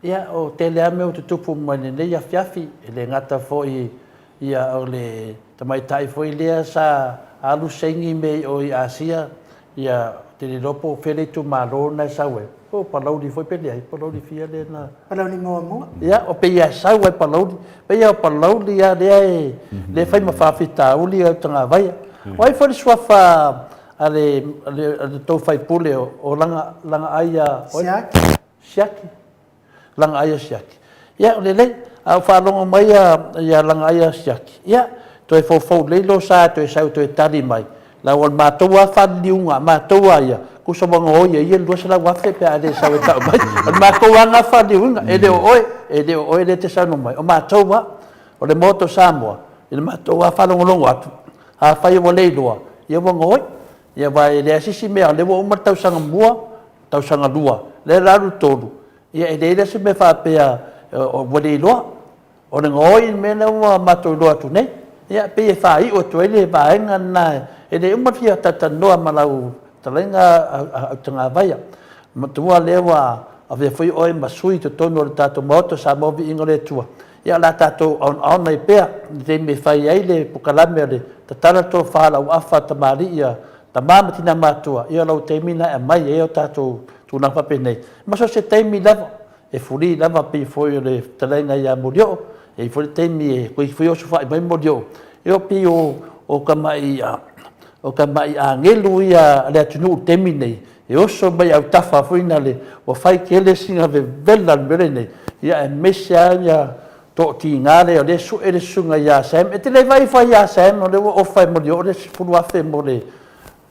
Ia, o tele lava mea ua tutupu mai lenei afiafi, e le gata foi ia o le tamaitai foi lea sa alu saini mea i o i Asia, ia, ou te le iloa po o fea le itumalo na e sau ai, po o Palauli foi pe leai, Palauli fia lea na... Palauli muamua. Ia, o pei e sau ai Palauli, pei o Palauli lava lea e, lea e fai ma faafitauli ai o Tagavaia. O ai foi le suafa a le, a le, a le tou faipule o, o Laga, Lagaaia, Siaki. Siaki. Lagaaia Siaki. Ia, o lelei. A ua faalogo mai ia Lagaaia Siaki, ia, toe foufou lelei lou sa e toe sau e toe tali mai, leaga o le matou lava faaliliuga a matou lava ia, tusa ua gaoi e ia le $200,000 pe a le sau e tau mai. O le matou lava lena faaliliuina, e le o oe, e le o oe lea e te saunoa mai, o matou lava. O le Maota o Samoa, i le matou lava faalogologo atu, afai ua le iloa, ia ua gaoi. Ia aua e leai se isi mea, o lea ua uma le tausaga muamua, tausaga lua, lea o le a alu i le tolu, ia e leai la se mea faapea ua le iloa. O le gaoi le mea lea ua matou iloa atu nei. Ia pei e faaiu atu ai le vaega lena, e le uma le fia talatalanoa ma lau fetalaiga Autagavaia. Manatua o lea ua avea foi oe ma sui i totonu o le tatou Maota o Samoa Viiga o le Atua, ia o le a tatou aonaona ai pea i le taimi e fai ai le polokalame o le tatala le tofa a le auafa a tamalii a tama ma tina matutua, ia o lau taimi lena e aumai ai o tatou tulaga faapenei, ma so o se taimi lava, e free lava pei foi o le fetalaiga ia Molioo, e i ai foi le taimi e toe foi osofai mai Molioo, ia pei o tamai o tamai agelu ia a le atunuu i le taimi lenei, e oso mai autafa foi na le, ua fai tele sina vevela o le mea lenei, ia aemaise lava ia toatiga lea o lea e sue le susuga ia Sam. E te le vaai ifo ia Sam o lea ua ofa e Molioo le $10,000 mo le...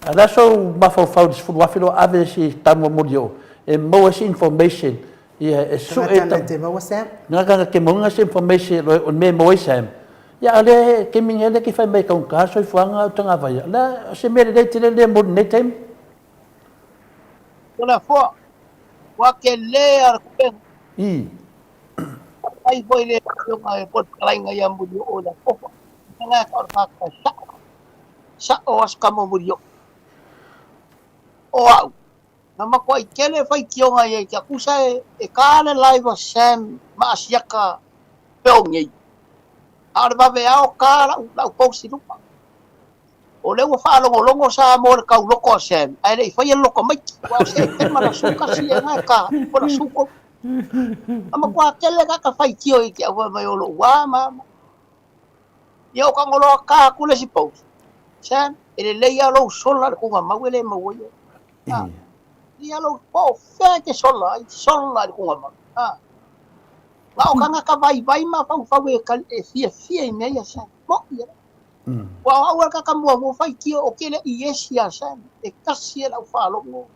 A o le a sou mafaufau i le $10,000 lea ua ave se i tanu a Molioo e maua ai se information ia e sue... Tagata na te maua Sam. Tagata na te maua se information o le mea e maua ai Sam. Ia a o lea taimi nei lea e te fai mai e taugata le soifuaga o Tagavaia. O le a se mea lelei tele lea mo lenei taimi? Toleafoa, ua tele a le kupenga. I. Faafetai foi i le afioga i le fetalaiga ia Mulioo i le Akofa. Lena e tau le faafetai sa'o, sa'o aso kama o Mulioo. O au, na matuai tele faitioga ia te au, tusa e ta le live a Sam ma Asiata peo nei, a o le vaveao ta la'u post i luga. O lea ua faalogologo Samoa i le tauloko a Sam, ae le i faia le lotomaiti, aua o se etema na su tasi ea na e ta, po na su tolu. A matua tele tagata faitio i te au fai mai o lou a ma ma. Ia o Kagoloa ta atu le isi post, Sam, e lelei lava lou sola i le tugamau e le maua ai oe. A, ia lou, po o fea e te sola ai, sola i le tugamau. A, na o tagata vaivai ma faufau e fiafia i mea ia Sam, moʻi e. Ua o au a kaka muamua faitio o kele i esi a Sam e tasi e lau faalogo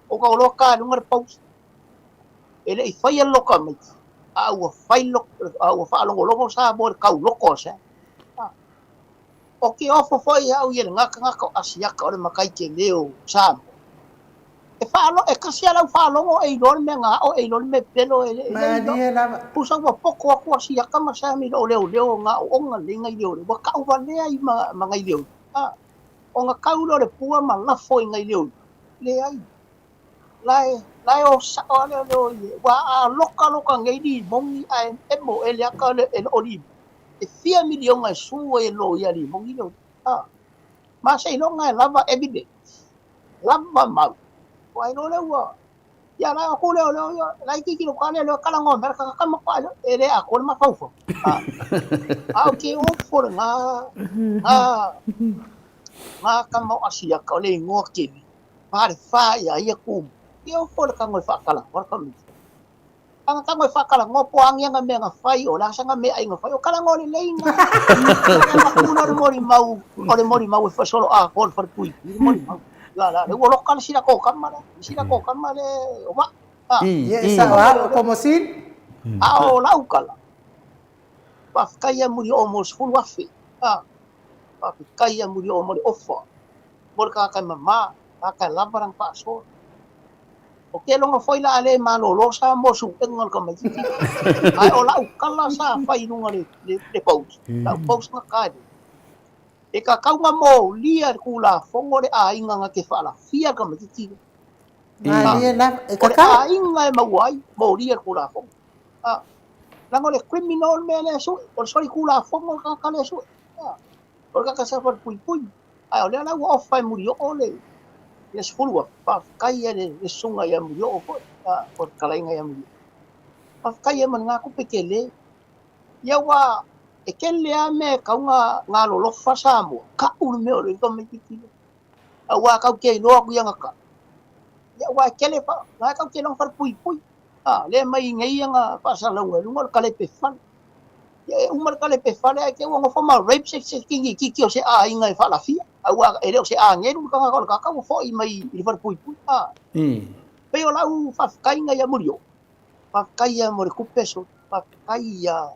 o ka oloa ka luga le post e le i faia le loka maiti a ua fai a ua faalogologo Samoa i le tauloko a Sam. O ke ofo foi au i le gakagaka o Asiata o le matai tele o Samoa. E faalo, e tasi a lau faalogo e iloa le mea na ao, e iloa le mea pelo, e le Malie lava. Pusa ua poto atu Asiata ma Sam i loo leoleo na aoaoga lelei nai leoleo, ua tau valea i ma, ma nai leoleo. A, ona tau lea o le pua ma lafo i nai leoleo. Leai. La e, la e o sao a leoleo i e. Ua a loka loka nei limoni ae emo e le ata le, e loo limoni. E fia miliona e su ai e loia limoni leoleo. A, ma seiloga e lava evidence. Lava mau. Ua iloa lea ua ia la aku leo leo ia la iki kilo ka leo leo kala ngo mera ka kama pa e le ako le mafaufau. A a o ke ofo le nga nga nga kama o asia ka o le ingoa keli. Pa le fa ia ia ku. Ke ofo le kango e whaakala, wara ka Anga tango e whaakalangoa po angi anga mea nga whai o la sanga mea ai nga whai o kalangoa le lei nga nga makuna o le mori mau o le mori mau e whasolo a ko le whare pui le mori mau la la le ua loka le sila ko kama le sila ko kama le o wa a Ye sa wa ko mo sin a o lau kala whawhikai a muri o mo 10,000 a whawhikai a muri o mo le ofa mo le kaka mama kaka lava rang whaasoa. O ke logo foi la a le malolo sa mo suʻega o le tamaititi, ae o la'u kala sa fai i luga le, le, le post, la'u post na ka le. E kakau nga molia le kulafono le aiga na te faalafia le tamaititi lea. Malie lava, e O le kakau. aiga e maua ai, molia le kulafono. A, leaga o le criminal le mea lea e sue, o le solikulafono le tagata lea e sue. A, o le tagata sa falepuipui. Ae o lea la ua ofa e Mulioo le le 10,000, faafetai e le susuga ia Mulioo foi, po o le fetalaiga ia Mulioo. Faafetai e ma lena tupe tele. Ia ua e tele lava mea e tatau ona galolofa Samoa, tau le mea o le tamaitiiti lea. Aua tatou te iloa atu i ana tau. Ia aua e tele, na tatou te iloa ana falepuipui. A, lea e aumai nei ana faasalalauga i luga o le kalepe fale. Ia e uma le kalepe fale ae te i ua nofo ma rape se se kikikiki o se aiga e faalafia, aua e le o se agelu le tagata o le tagata ua foi mai i le falepuipui. A. Pei o lau faafetaiga ia Mulioo, faafetai ia mo le tupe so, faafetai ia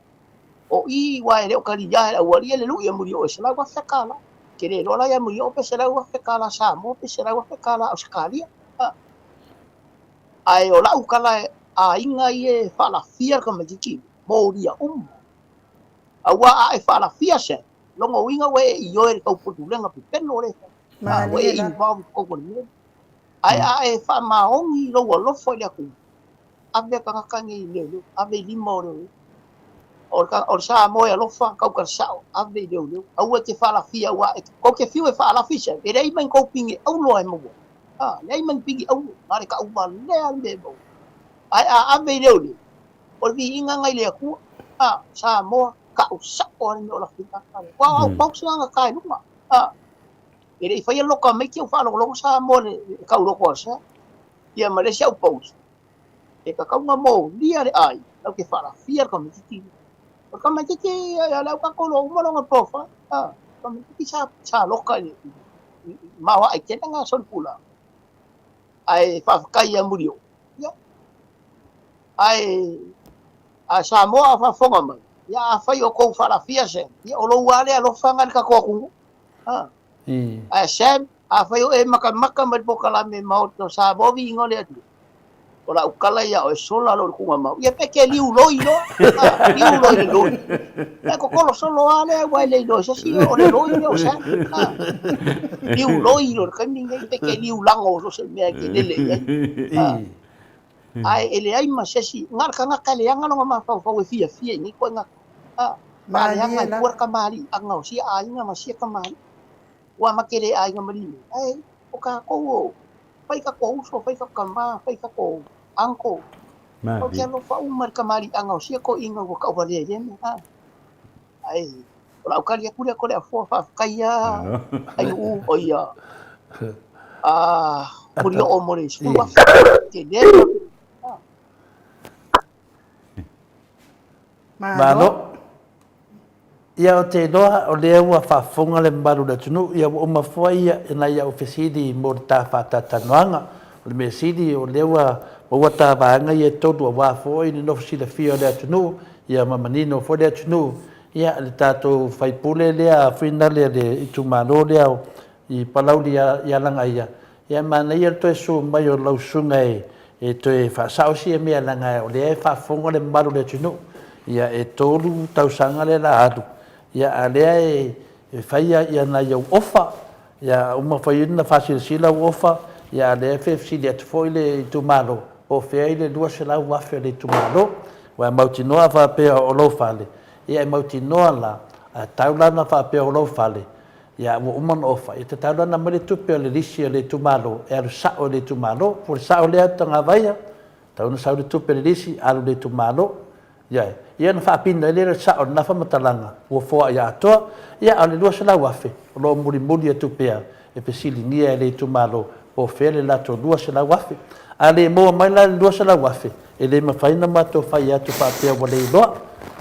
o i aua e le o talia e le aualii le lui a Mulioo e $100,000 tala. Ou te le iloa la ia Mulioo pe $100,000 tala Samoa pe $100,000 tala Ausetalia. A. Ae o lau tala aiga ia e faalafia le tamaititi molia uma. Aua a e faalafia se, lona uiga ua e ioe i le taupulega pepelo lea e fai. A, ua e involve i totonu o le mea lea. Ae a e faamaoni i lou alofa i le atunuu, ave tagata nei i leoleo, ave i lima o leoleo. O le, o le Samoa e alofa, tautala sao, ave i leoleo. Aua e te faalafia, aua e, tou te fiu e faalafi se, e leai ma ni tou pine auro e maua. A, leai ma ni pine auro, na o le tauvalea le mea e maua. Ae a ave i leoleo, O le viiga na i le Atua. A, Samoa, kau sao a le mea o lafi tagata lea. Ua au pau se aga i luga. A, e le i faia loka mai te au faalogologo Samoa le, le kau loko a sea. Ia ma le isi au pau, e tatau ona molia le ai, lau te faalafia le tamaititi. O le tamaititi, ia le au tatou loa uma lona profile. A, tamaititi sa, sa loka i le, i, maoae tele na solitulafono. Ae faafetai ia Mulioo. Ia, Ae a Samoa a faafofoga mai, ia afai o kou faalafia Sam, ia o lou lava lea alofa i le tatou atunuu. Ha. Ae Sam, afai o e matamata mai le polokalame Maota o Samoa viiga o le Atua, o lau tala ia oe sola lo le tuugamau. Ia pe te liu loi loa, ha, liu loa i le loi. E kokolo solo lava lea aua e le iloa e se isi o le loi lea o Sam. Ha. Liu loi loa i le taimi lenei pe te liu lago so o se mea e te lele i ai. Ha. Ae e leai ma se isi, na o le tagata e leaga lona mafaufau e fiafia i nei ituaiga a faaleaga e pua le kamaliiaga o sia aiga ma sia kamalii. Ua ma te le aiga maliliu, ae o tatou o fai tatou uso, fai tatou tama, fai tatou uncle, ou te alofa uma i le kamaliiaga o sia toeaina ua tauvalea i lea mea. Ae o lau tali atu lea Toleafoa, faafetai lava Ainu'u, o ia a Mulioo mo le 10,000, tele. Malo. Ia ou te iloa o lea ua faafofoga le mamalu o le atunuu, ia ua uma foi ia nai au fesili mo le ta faatalatalanoaga. O le mea sili o lea ua maua ta vaega ia e tolu aua foi le nofo silafia o le atunuu, ia ma manino foi le atunuu, ia le tatou faipule lea fuinale a le itumalo lea i Palauli i Alagaia, ia e manaia le toe susu mai o lau susuga e toe faasao sia mea leaga o lea e faafofoga le mamalu o le atunuu. Ia e 3 tausaga lea la alu, ia a lea e fai ia nai au ofa, ia uma foi ona faasilasila au ofa, ia a lea e fesili atu foi le itumalo, po o fea i le 200,000 a le itumalo. Aua e mautinoa a faapea o lou fale, ia e mautinoa la, a tau la ona faapea o lou fale, ia ua uma ona ofa, ia tatau la ona aumai le tupe o le lisi a le itumalo e alu sao i le itumalo. Po o le sao lea Tagavaia, tatau ona sau le tupe o le lisi alu i le itumalo. Ia, ia ona faapino ai lea o le sao o lena faamatalaga ua foai atoa. Ia, a o le $200,000 o lo o mulimuli atu pea e fesiligia e le itumalo po o fea le latou $200,000. A le maua mai la le $200,000, e le mafai ona matou fai atu faapea ua le iloa,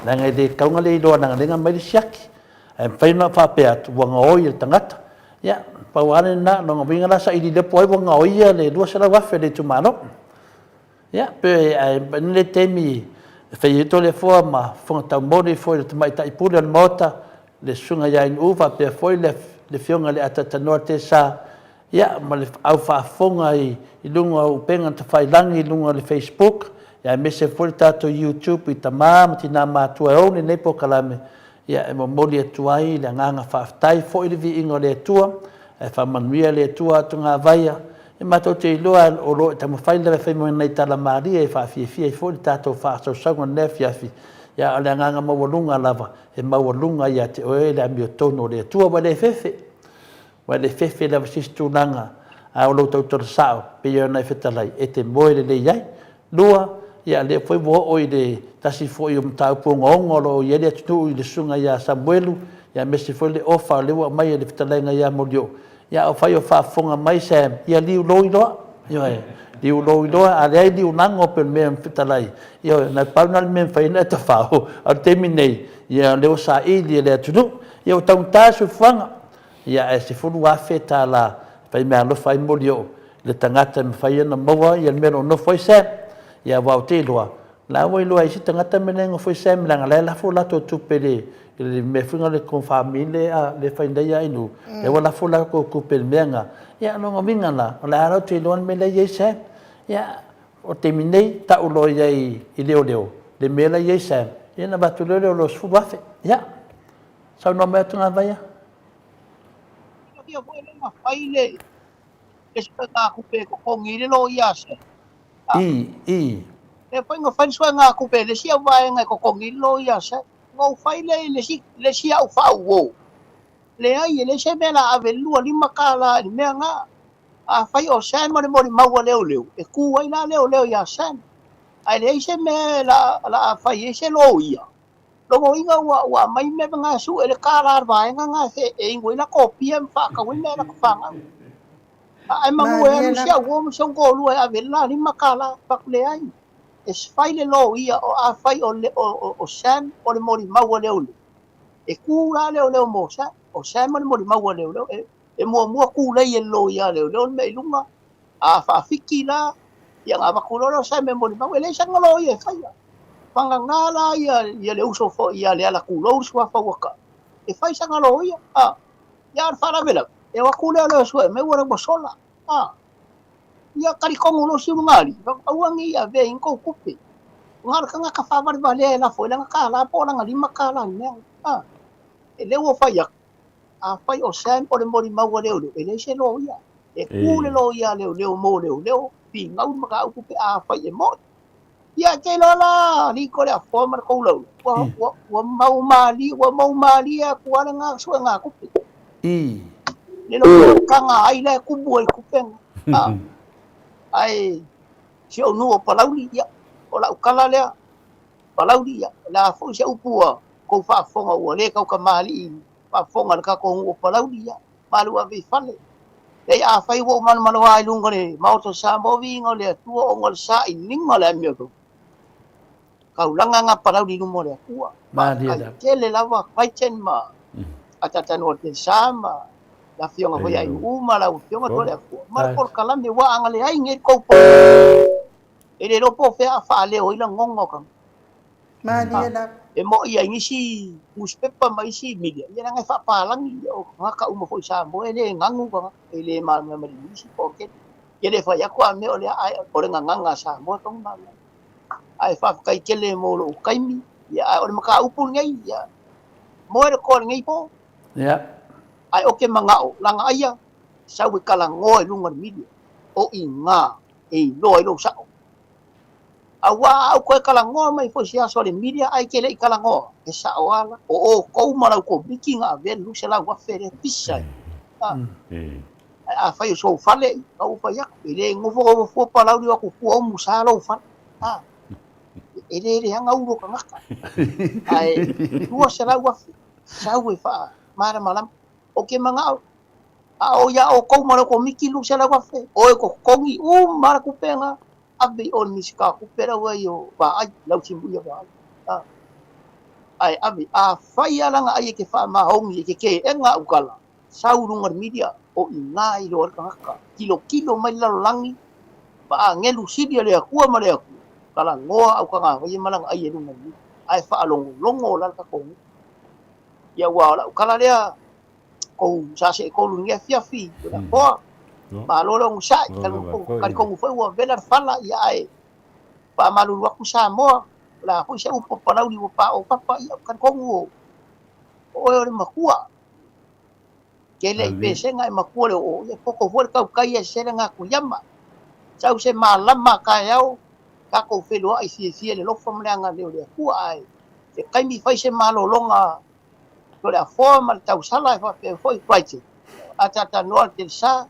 leaga e le tatau ona le iloa leaga o lea na aumai le siaki. Ae mafai ona faapea atu ua gaoi e le tagata. Ia, pau lava lena, lona uiga la saili lea po o ai ua gaoia le $200,000 a le itumalo. Ia, pe ae i le taimi e fai ai Toleafoa ma Fofoga Taumoli foi le tamaitai pule o le Maota, le Susuga ia Ainu'u faapea foi le Afioga i le Atatanoa Tesa, ia, ma le au faafofoga i luga o upega tafailagi i luga o le Facebook, ia aemaise foi le tatou YouTube i tama ma tina matutua e ou lenei polokalame, Ia, e momoli atu ai le agaga faafetai foi i le viiga o le Atua, ae faamanuia le Atua atogavaia. E matou te iloa o lo o taumafai lava e fai mai nai tala malie e faafiafia ai foi le tatou faasausauga i lenei afiafi, ia a o le agaga maualuga lava, e maualuga ia te oe le amiotonu o le Atua. Ua le fefe, ua le fefe lava i se isi tulaga, a o lou tautala sao, pei ona e fetalai, e te moe lelei ai. Lua, ia lea foi ua oo i le tasi foi o mataupu ogaoga o lo o i ai le atunuu i le susuga ia Samuelu, ia aemaise foi le ofa o lea ua aumai e le fetalaiga ia Molioo. Ia afai o faafofoga mai Sam, ia liu loi loa. Ioe, Liu loiloa, a leai liu lago pei o le mea na fetalai, ioe, na pau lena o le mea e mafai ona e tafao, a o le taimi nei, ia o lea ua saili e le atunuu. Ia ua taugata le soifuaga, ia ae $10,000 e faimeaalofa ai Molioo i le tagata e mafai ona maua le mea o lo o nofo ai Sam. Ia aua ou te iloa, o la ua iloa e isi tagata le mea la e nofo ai Sam leaga o la e lafo latou tupe i le mea foi lena o le GoFundMe lea e fai nei e Ainuu, lea ua lafo latou tupe i le mea lena. Ia o lona uiga la, o la e latou te iloa le mea la e i ai Sam. Ia, o le taimi nei, tau loa i ai i leoleo le mea la e i ai Sam, ia ona avatu loa lea o le $10,000. Ia, saunoa mai Togavaia. Silafia foi lea na fai le suegatupe e totogi ai le loia a Sam. I, i. Lea foi na fai le suegatupe e le isi au vaega e totogi ai le loia a Sam. Na ou fai lea i le isi, le isi au faauo. Leai, e leai se mea o le a ave ai le $25 i le mea lena. Afai o Sam o le molimau a leoleo, e tu ai la leoleo ia Sam. Ae leai se mea o le a fai ai se loia. Lona uiga ua ua aumai mea na sue le tala a le vaega na e inu ai latou pia ma faatau ai mea a latou fanau. Ae manu e alu si au uo ma si ou toalua e ave ai le la $5, fai atu leai. E fai le loia o afai o o o Sam o le molimau a leoleo, e tu la leoleo mo Sam. O Sam o le molimau a leoleo e e muamua tulei e le loia a leoleo le mea i luga. A faafiki la, ia ona avatu loa lea o Sam e molimau, e leai sana loia e faia. Vagana la ia, ia le uso foi ia Leala Tulou le suafa ua tau, e fai sana loia. A, ia a o le faalavelave, e o atu lea o sue mai ua ua sola. A, ia talitonu loa si ulugalii, aua ne i avea i ni tou tupe. Na o le tagata faavalevalea e lafo ai lana $1 po o lana $5 i le mea. A, e lea ua fai atu, afai o Sam o le molimau a leoleo, e leai se loia. E tu le loia a leoleo mo leoleo, finau le mataupu pe afai e moni. Ia, e te iloa la, alii Toleafoa ma le tou laulau, ua, ua, ua mau malie, ua mau malie atu lava lena suegatupe. Le lo taga ai la e tumu ai tupe na. Ae si ou nuu o Palauli, ia, o lau tala lea, Palauli, ia, o le a foi se upu ua tou faafofoga ua le tautamalii faafofoga i le tatou nuu o Palauli, ia, malu ave i fale. Leai, afai ua ou malomaloa i luga o le Maota o Samoa, viiga o le Atua ona o le sailiga o le amiotonu, taulaga na Palauli i luma o le Atua. Faafetai tele lava Crichton ma Atatanoa Telsa ma le afioga foi ia Ainuu ma lau afioga Toleafoa ma le polokalame ua agaleai nei le tou polokalame. E le iloa po o fea a faaleo ai lagona o tagata. Malie lava. E moni ai nisi nusipepa ma isi media, ia leaga e faapalagi, o tagata uma foi i Samoa e le ganu tagata, e le malamalama i le Igilisi po o le tele. Ia le fai atu a mea o lea, ae o le gagana a Samoa e tatau ona malamalama. Ae faafetai tele mo lou taimi, ia ae o le mataupu lenei, ia moe le toa i lenei po. Ia. Ae ou te manao, leaga aia, sau e talanoa i luga o le media, o i ina e iloa ai lou sao. Aua a ou toe talanoa mai foi i se aso a le media ae te le i talanoa, e sao lava la, o outou ma lau Komiti na avea le $200,000 lea pisa ai. Ae afai o sou fale, na ou fai atu, e le nofonofo fua Palauli o atu fua o musa lou fale. E le leaga ulu o tagata. Ae $200,000 sau e faamalamalama. Ou te manao, a o ia outou ma lau Komiti $200,000, o e totogi uma lava le tupe lena. Ave i o i le Minisita o Tupe la ua i o Vaai, Lautimuia Vaai. A, ae ave, afai lava lana ai e te faamaoni e te teena au tala, sau i luga o le media, o i ina e iloa ai le tagata. Tilotilo mai le lalolagi ma agelu sili a le Atua ma le Atua, talanoa au tagavaia ma lana ai e luga o le media, ae faalogologo la le tatou nuu. Ia aua o lau tala lea, kou sa seetolu i lenei afiafi, Toleafoa, malo le onosai, talitonu foi ua vela le fala, ia ae faamalulu atu Samoa, o le a foi se upu a Palauli ua paopapa, ia talitonu o oe o le matua. Tele i pesega e matua le oo, ia poto foi le tautai e sese le gatuiama. Sau se malama taeao, tatou feiloai fiafia i le alofa ma le agalelei o le Atua, ae se taimi fai se malologa Toleafoa ma le tausala e faapea foi Crichton, a talatalanoa le Telesa,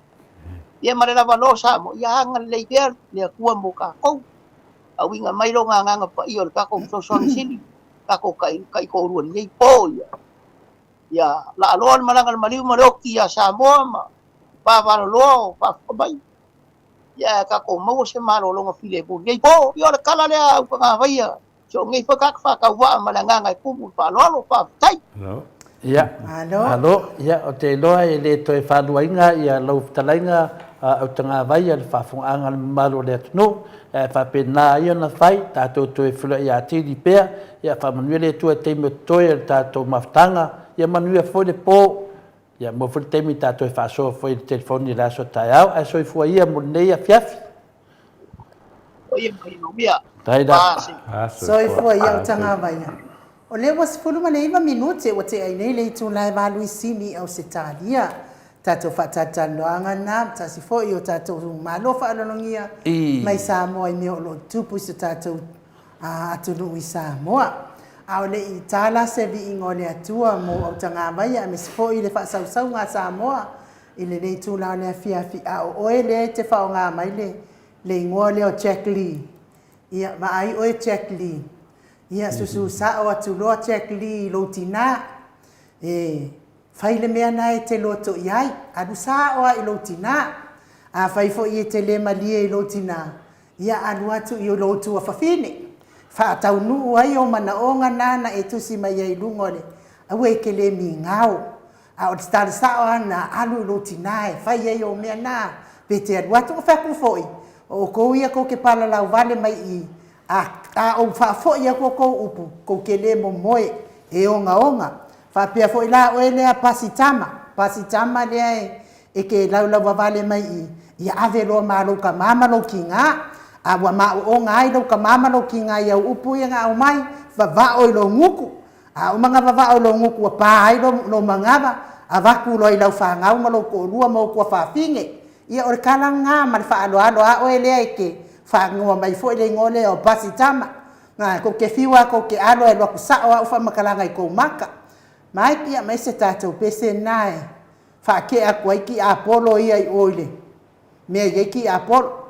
ia ma le lavaloa o Samoa, ia agalelei pea le Atua mo tatou. A uiga mai lona Agaga Paia o le tatou fesoasoani sili, tatou taitoalua i lenei po, ia, ia laaloa le malaga a le maliu ma le oti ia Samoa ma vavalaloloa o faafofoga mai. Ia ae tatou maua se malologa filemu i lenei po. Ia o le tala lea a Autagavaia, se o nei foi tagata faatauvaa ma le agaga e tumu i le faaaloalo. Faafetai. Ia, malo. Ia, ou te iloa e le toe faaluaina ia lau fetalaiga Autagavaia i le faafofogaaga a le mamalu o le atunuu, ae faapena ai ona fai, tatou toe feiloai atili pea. Ia faamanuia le Atua i taimi o totoe o le tatou mafutaga. Ia manuia foi le po. Ia maua foi le taimi ta toe faasoa foi i le telefoni i le aso taeao, ae soifua ia mo lenei afiafi. Soifua ia Utagavaia. O lea ua 19 minute ua tea ai nei le itula e valu i Sini i Ausetalia. Tatou faatalatalanoaga lena, tasi foi o tatou malo faaaloalogia mai Samoa i mea o lo o tutupu i so tatou atunuu i Samoa. A o le i tala se viiga o le Atua mo Autagavaia aemaise foi le faasausauga a Samoa i lenei itula o le afiafi, a o oe lea e te faaaoga mai le le igoa lea o Jack Lee, ia vaai oe Jack Lee, ia susu sao atu loa Jack Lee i lou tina, e fai le mea lena e te loto i ai, alu sao lava i lou tina. Afai foi e te le malie i lou tina, Ia alu atu i lou tuafafine, faataunuu ai ou manaoga na na e tusi mai ai i luga o le aua e te le migao. A o le tala sao lava lena, alu i lou tina e fai ai ou mea na, pe te alu atu. Ou fai atu foi, o outou ia tou te palalauvale mai i i, a, a ou faafoi atu a outou upu, tou te le momoe, e ogaoga. Faapea foi la oe lea Pasitama, Pasitama lea e, E te laulauavale mai i, ia ave loa ma lou tama ma lou tiga. A ua maoona ai lou tama ma lou tiga i au upu ia na aumai, vavao i lou gutu. A uma na vavao i lou gutu ua pa ai lou manava, avatu loa i lau fanau ma lou toalua ma ou tuafafine. Ia o le tala lena ma le faaaloalo a oe lea e te faaigoa mai foi le igoa lea o Pasitama. Na, tou te fiu lava tou te alo e alu atu sao lava au faamatalaga i tou maka. Mike, ia aumai se tatou pese lena e Faatea atu ai tiapolo ia i o i le mea e i ai tiapolo.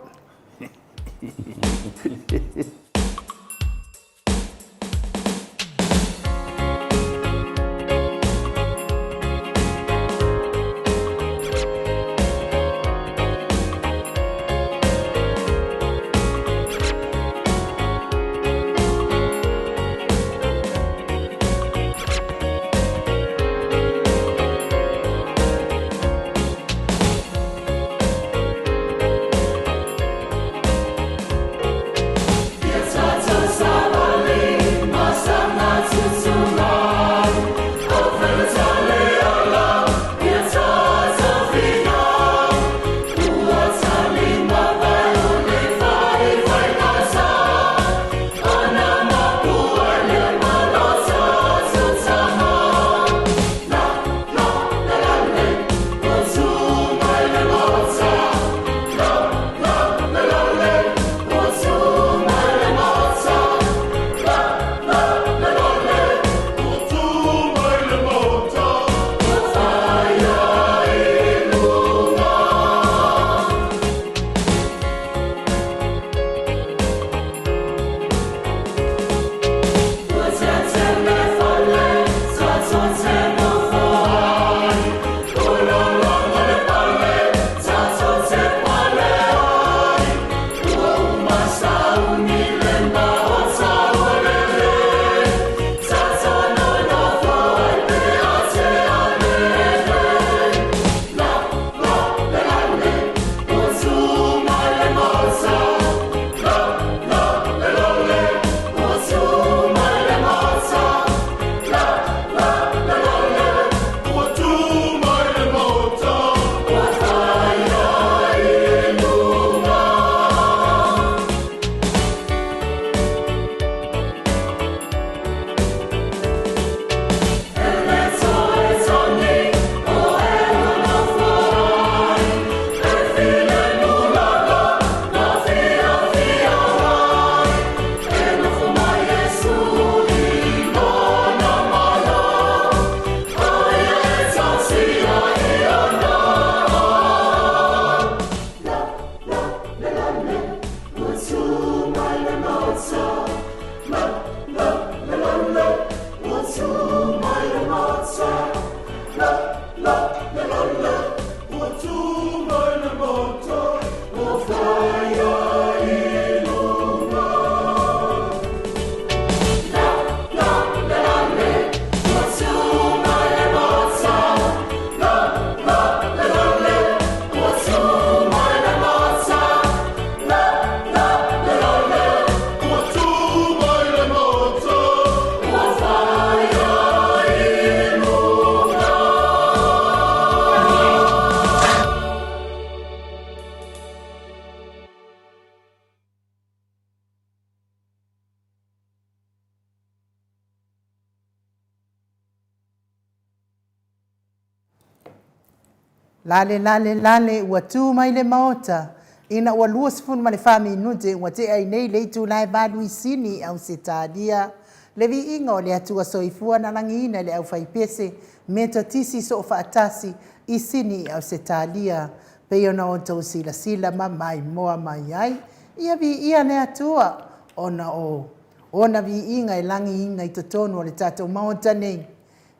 Lale lale lale ua tu mai le Maota ina ua 24 minute ua tea ai nei le itula e valu i Sini i Ausetalia. Le viiga o le Atua Soifua na lagiina e le aufaipese Metotisi Soofaatasi i Sini i Ausetalia pei ona outou silasila ma maimoa mai ai. Ia viia le Atua ona o Ona viiga e lagiina i totonu o le tatou Maota nei.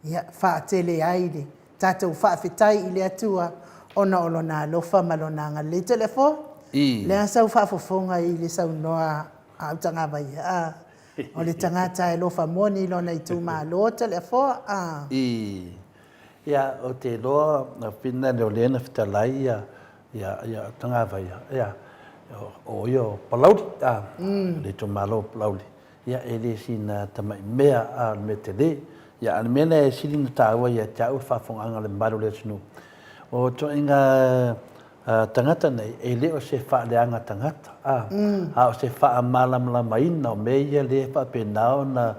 Ia faatele ai le tatou faafetai i le Atua ona o Lona alofa ma Lona agalelei. Toleafoa, le a sau faafofoga i le saunoa a Autagavaia? A, o le tagata e alofa moni i lona itumalo Toleafoa? A. I. Ia, ou te iloa, Fina, o lea na fetalai ia, ia, ia Autagavaia, ia, o ia o Palauli, a, le itumalo o Palauli. Ia, e le sina tamai mea, a o le mea tele. Ia, a o le mea lea e sili ona taua ia te au le faafofogaaga a le mamalu o le atunuu, o ituaiga tagata nei, e le o se faaleaga tagata, a, a o se faamalamalamaina o mea ia lea e faapena ona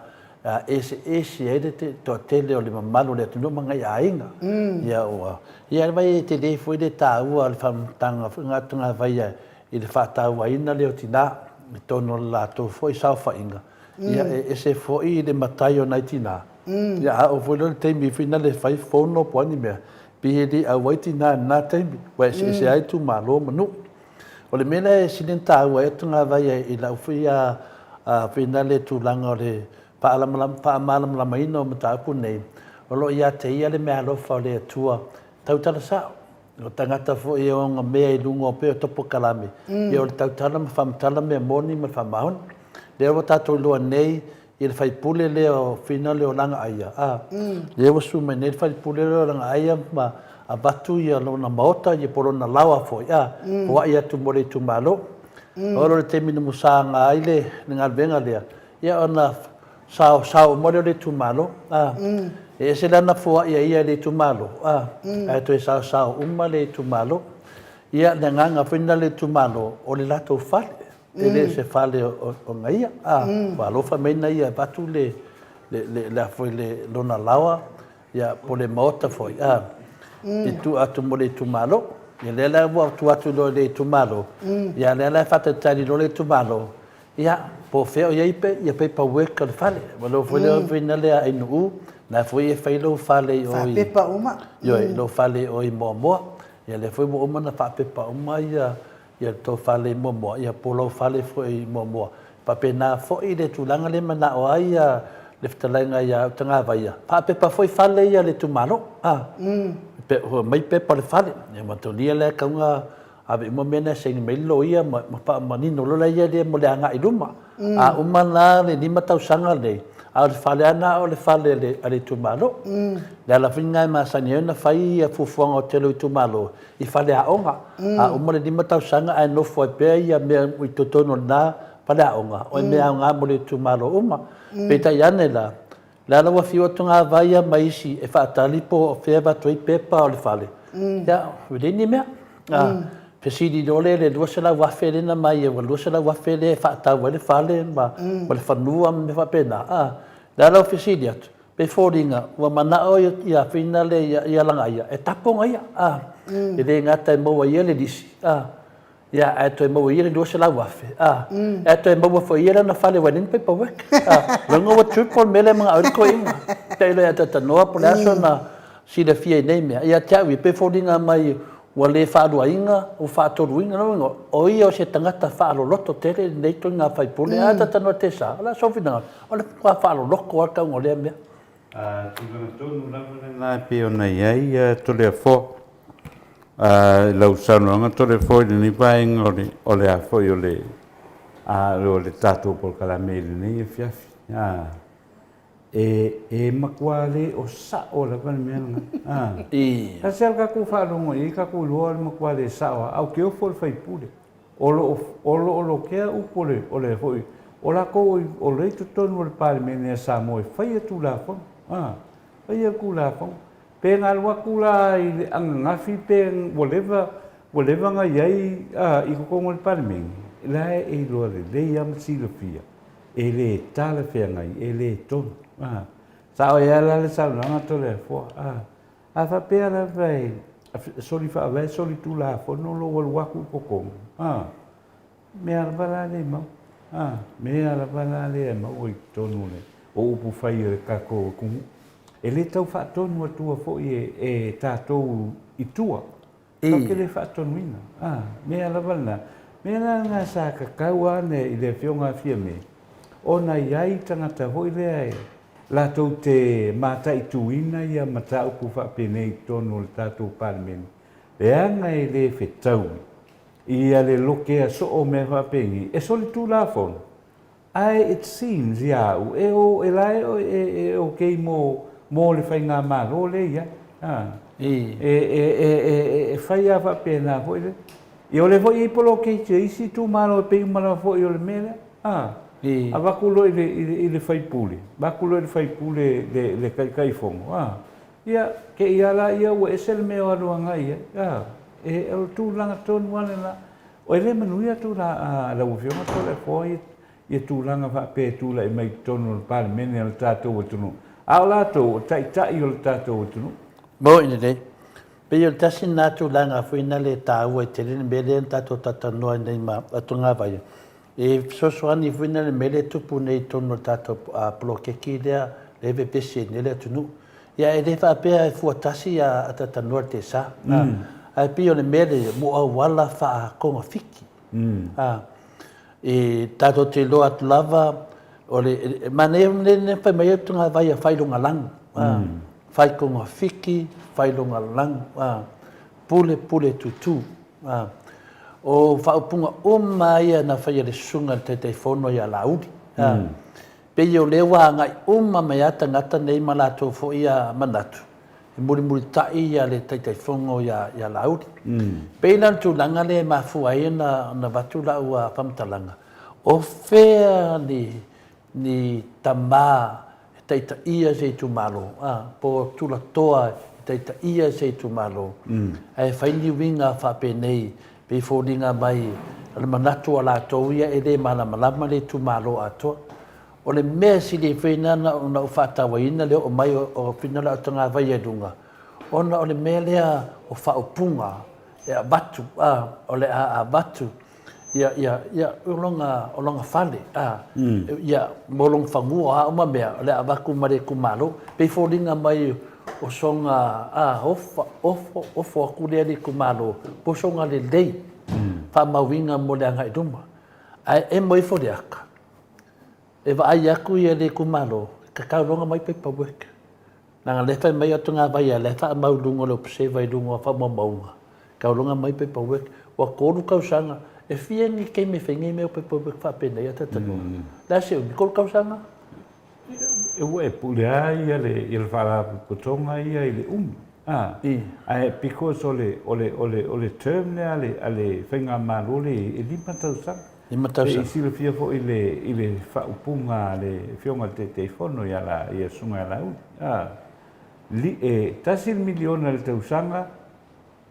eseese ai le toatele o le mamalu o le atunuu ma nai aiga. Ia, ua, ia, vaai e tele foi le taua o le faamatalaga foi lena a Vaia i le faatauaina lea o tinā i totonu o le latou foi saofaiga, ia e ese foi le matai o nai tinā, ia a oo foi loa i le taimi foi lea e fai fono po o a ni mea, pei e le auai tinā i lena taimi, ua eseese ai itumalo ma nuu. O le mea lea e sili ona taua ai Togavai i lau foi foi lea tulaga o le faamalamalamaina o mataupu nei, o lo o ia te ia le meaalofa o le Atua tautala sao. O tagata foi e ogamea i luga o pei o topokalame, ia o le tautala ma faamatala mea moni ma le faamaoni. Lea ua tatou iloa nei i le faipule lea o Fina lea o Lagaaia, a, lea ua susu mai nei le faipule lea o Lagaaia ma avatu ia lona maota ia po o lona laoa foi, a, foai atu mo le itumalo. Oo loa i le taimi na musaga ai le galuega lea, ia ona Sao, sao uma lea o le itumalo, a. E ese la na foai e ia i le itumalo, a, ae toe saosao uma le itumalo. Ia, le agaga foi lena o le itumalo, o le latou fale, e le o se fale o na ia, a. Ua alofa mai na ia e avatu le, le, le a foi le, lona laoa, ia, po o le maota foi, a, e tuu atu mo le itumalo. Ia, lea la ua tuu atu loa i le itumalo, ia, lea la e faatalitali loa le itumalo, Ia, po o fea o i ai ia paper work o le fale. Ua lou foi lea fina lea Ainuu, na foi e fai lou fale i o i... Faapepa uma. Ioe, lou fale i o i Moamoa. Ia lea foi ua uma ona faapepa uma ia ia le tou fale i Moamoa, ia po o lou fale foi i Moamoa. E faapena foi le tulaga lea e manao ai ia le fetalaiga ia Utagavaia, faapepa foi fale ia a le itumalo. A, aumai pepa o le fale. Ia matou lea e tatau ona Ave uma mea na e saini mai le loia ma faamanino loa la ia lea mo le agai i luma. A uma la le lima tausaga lenei, a o le fale lava lena o le fale a le itumalo. O le ala foi lena e masani ai ona fai fuafuaga o le tele o itumalo i faleaoga. A uma le lima tausaga ae nofo ai pea ia mea i totonu o lena faleaoga, o mea aoga mo le itumalo uma. Peitai ane la, Le ala ua fiu atu ngā vai a ma isi e faatali po o fea e avatu ai pepa o le fale, ia, ua leai ni mea. A, fesili loa lea i le 200,000 lea na mai ai, ua 200,000 lea e faatau ai le fale ma, ma le fanua ma mea faapena. A, le ala ua fesili atu, pei e foliga ua manao ia Fina lea ia Lagaia e tapo na ia, a, e le gata e maua e ia le lisi, a, Ia, ae toe maua e ia le 200,000, a, ae toe maua foi e ia lana fale ua leai ni paperwork. A, loga ua triple le mea lea e manao ai le toeaina. Tailo ia Tatanoa po o le a sona silafia i nei mea. Ia te au ia, pei e foliga mai ua le faaluaina, ua faatoluina. Lona uiga, o ia o se tagata faaloloto tele lenei ituaiga faipule. A Tatanoa Tesa, o le a sou finagalo? O le matua faaloloto lava le tauga o lea mea. A tulaga tonu lava lena e pei ona i ai Toleafoa. I lau saunoaga Toleafoa i lenei vaega o le, o le a foi o le, a, o le tatou polokalame i lenei afiafi. A, e, e matua le o sao lava le mea lena. A, tasi lava le tatou faalogo i ai tatou iloa o le matua le sao lava, a o ke ofo le faipule. O lo o, o lo o lokea upu o le, o le foi, o latou o lea i totonu o le Palemene a Samoa e faia Tulafono, a, faia Tulafono. Pe na alu atu la i le ananafi pe ua leva, ua leva na i ai a, i totonu o le Palemene, la e iloa lelei lava ma silafia, e le talafeagai, e le tonu, a. Sao ai lava la le saunoaga Toleafoa, a. A faapea lava e. soli faavae, soli tulafono lou alu atu i totonu, a, mea lava la lea e maua, a, mea lava la lea e maua i totonu o le o upu fai a le tatou atunuu. E le tau faatonu atua foi e, e tatou i tua, tatou te le faatonuina, a, mea lava lena. Mea la lena sa tatau lava ona i le Afioga a Fiame, ona i ai tagata foi lea e latou te mataituina ia mataupu faapenei i totonu o le tatou Palemene, leaga e le fetaui ia le lokea soo o mea faapenei, e solitulafono, ae it seems ia au, e o, e la e, e okay mo, mo le faigamalo lea e i ai. A, e, e, e, e, e fai lava faapena foi lea. Ia o lea foi e i ai poloketi a isi itumalo e pei uma lava foi o le mea lea. A, avatu loa i le, i le, i le faipule, avatu loa i le faipule le, le Taitaifono, a, ia, te i lava laia ua ese le mea o alu agai i ai. A, e, o le tulaga tonu lava lena. E le manuia tula, a, lau Afioga Toleafoa ia, ia tulaga faapea e tulai mai i totonu o le Palemene a le tatou atunuu, a o latou o taitai o le tatou atunuu. Moni lelei. Pei o le tasi lena tulaga foi lena e taua ai tele le mea lea na tatou talatalanoa ai nei ma Togavaia, E fesoasoani foi lea i le mea lea e tupu nei i totonu o le tatou poloketi lea e vevesi ai nei le atunuu. Ia e le faapea e fua tasi a talatalanoa i le tesa, ae pei o le mea lea mo auala faatogafiti. E tatou te iloa atu lava o le manaia foi le fai mai o le togavai ia fai lona lanu, fai togafiti, fai lona lanu, pule pule tutu. O faaupuga uma lava ia na fai e le susuga i le Taitaifono ia Laauli. Pei o lea ua agai uma mai lava tagata nei ma latou foi manatu e mulimulitai le Taitaifono ia Laauli. Pei la o le tulaga lea e mafua ai ona avatu lau faamatalaga, o fea ni tama e taitaia se itumalo, a, po o tulatoa e taitaia se itumalo, ae fai ni uiga faapenei, pei foliga mai o le manatu o latou ia e le malamalama le itumalo atoa. O le mea sili ai foi lena ona ou faatauaina le oo mai o Finala o Tagavaia i luga, ona o le mea lea o faaupuga e avatu, a, o le a avatu ia, ia, ia, o lona, o lona fale, a, ia, mo lona fanua, a uma mea, o le a avatu ma le itumalo. Pei foliga mai o sona, a, ofa, ofo, ofo atu lea i le itumalo, po o sona lelei, faamauina mo le agai i luma. Ae emo ifo le ata, e vaai atu ia le itumalo, e tatau loa ona mai paperwork. Leaga o lea e fai mai o togavai a lea e faamau i luga o le observer i luga o faamaumauga, taulaga mai paperwork, ua 3 tausaga, e fia ni taimi e fai nei mea o paperwork faapenei a talanoa? O le a se umi? 3 tausaga? Ua e pule lava ia le ia le faalapotopotoga ia i le umi, a, ae because o le o le o le o le term lea a le a le faigamalo lea e 5 tausaga. 5 tausaga. E silafia foi i le, i le faaupuga a le Afioga i le Taitaifono ia la, ia Susuga ia Laauli, a, li, e tasi le miliona i le tausaga,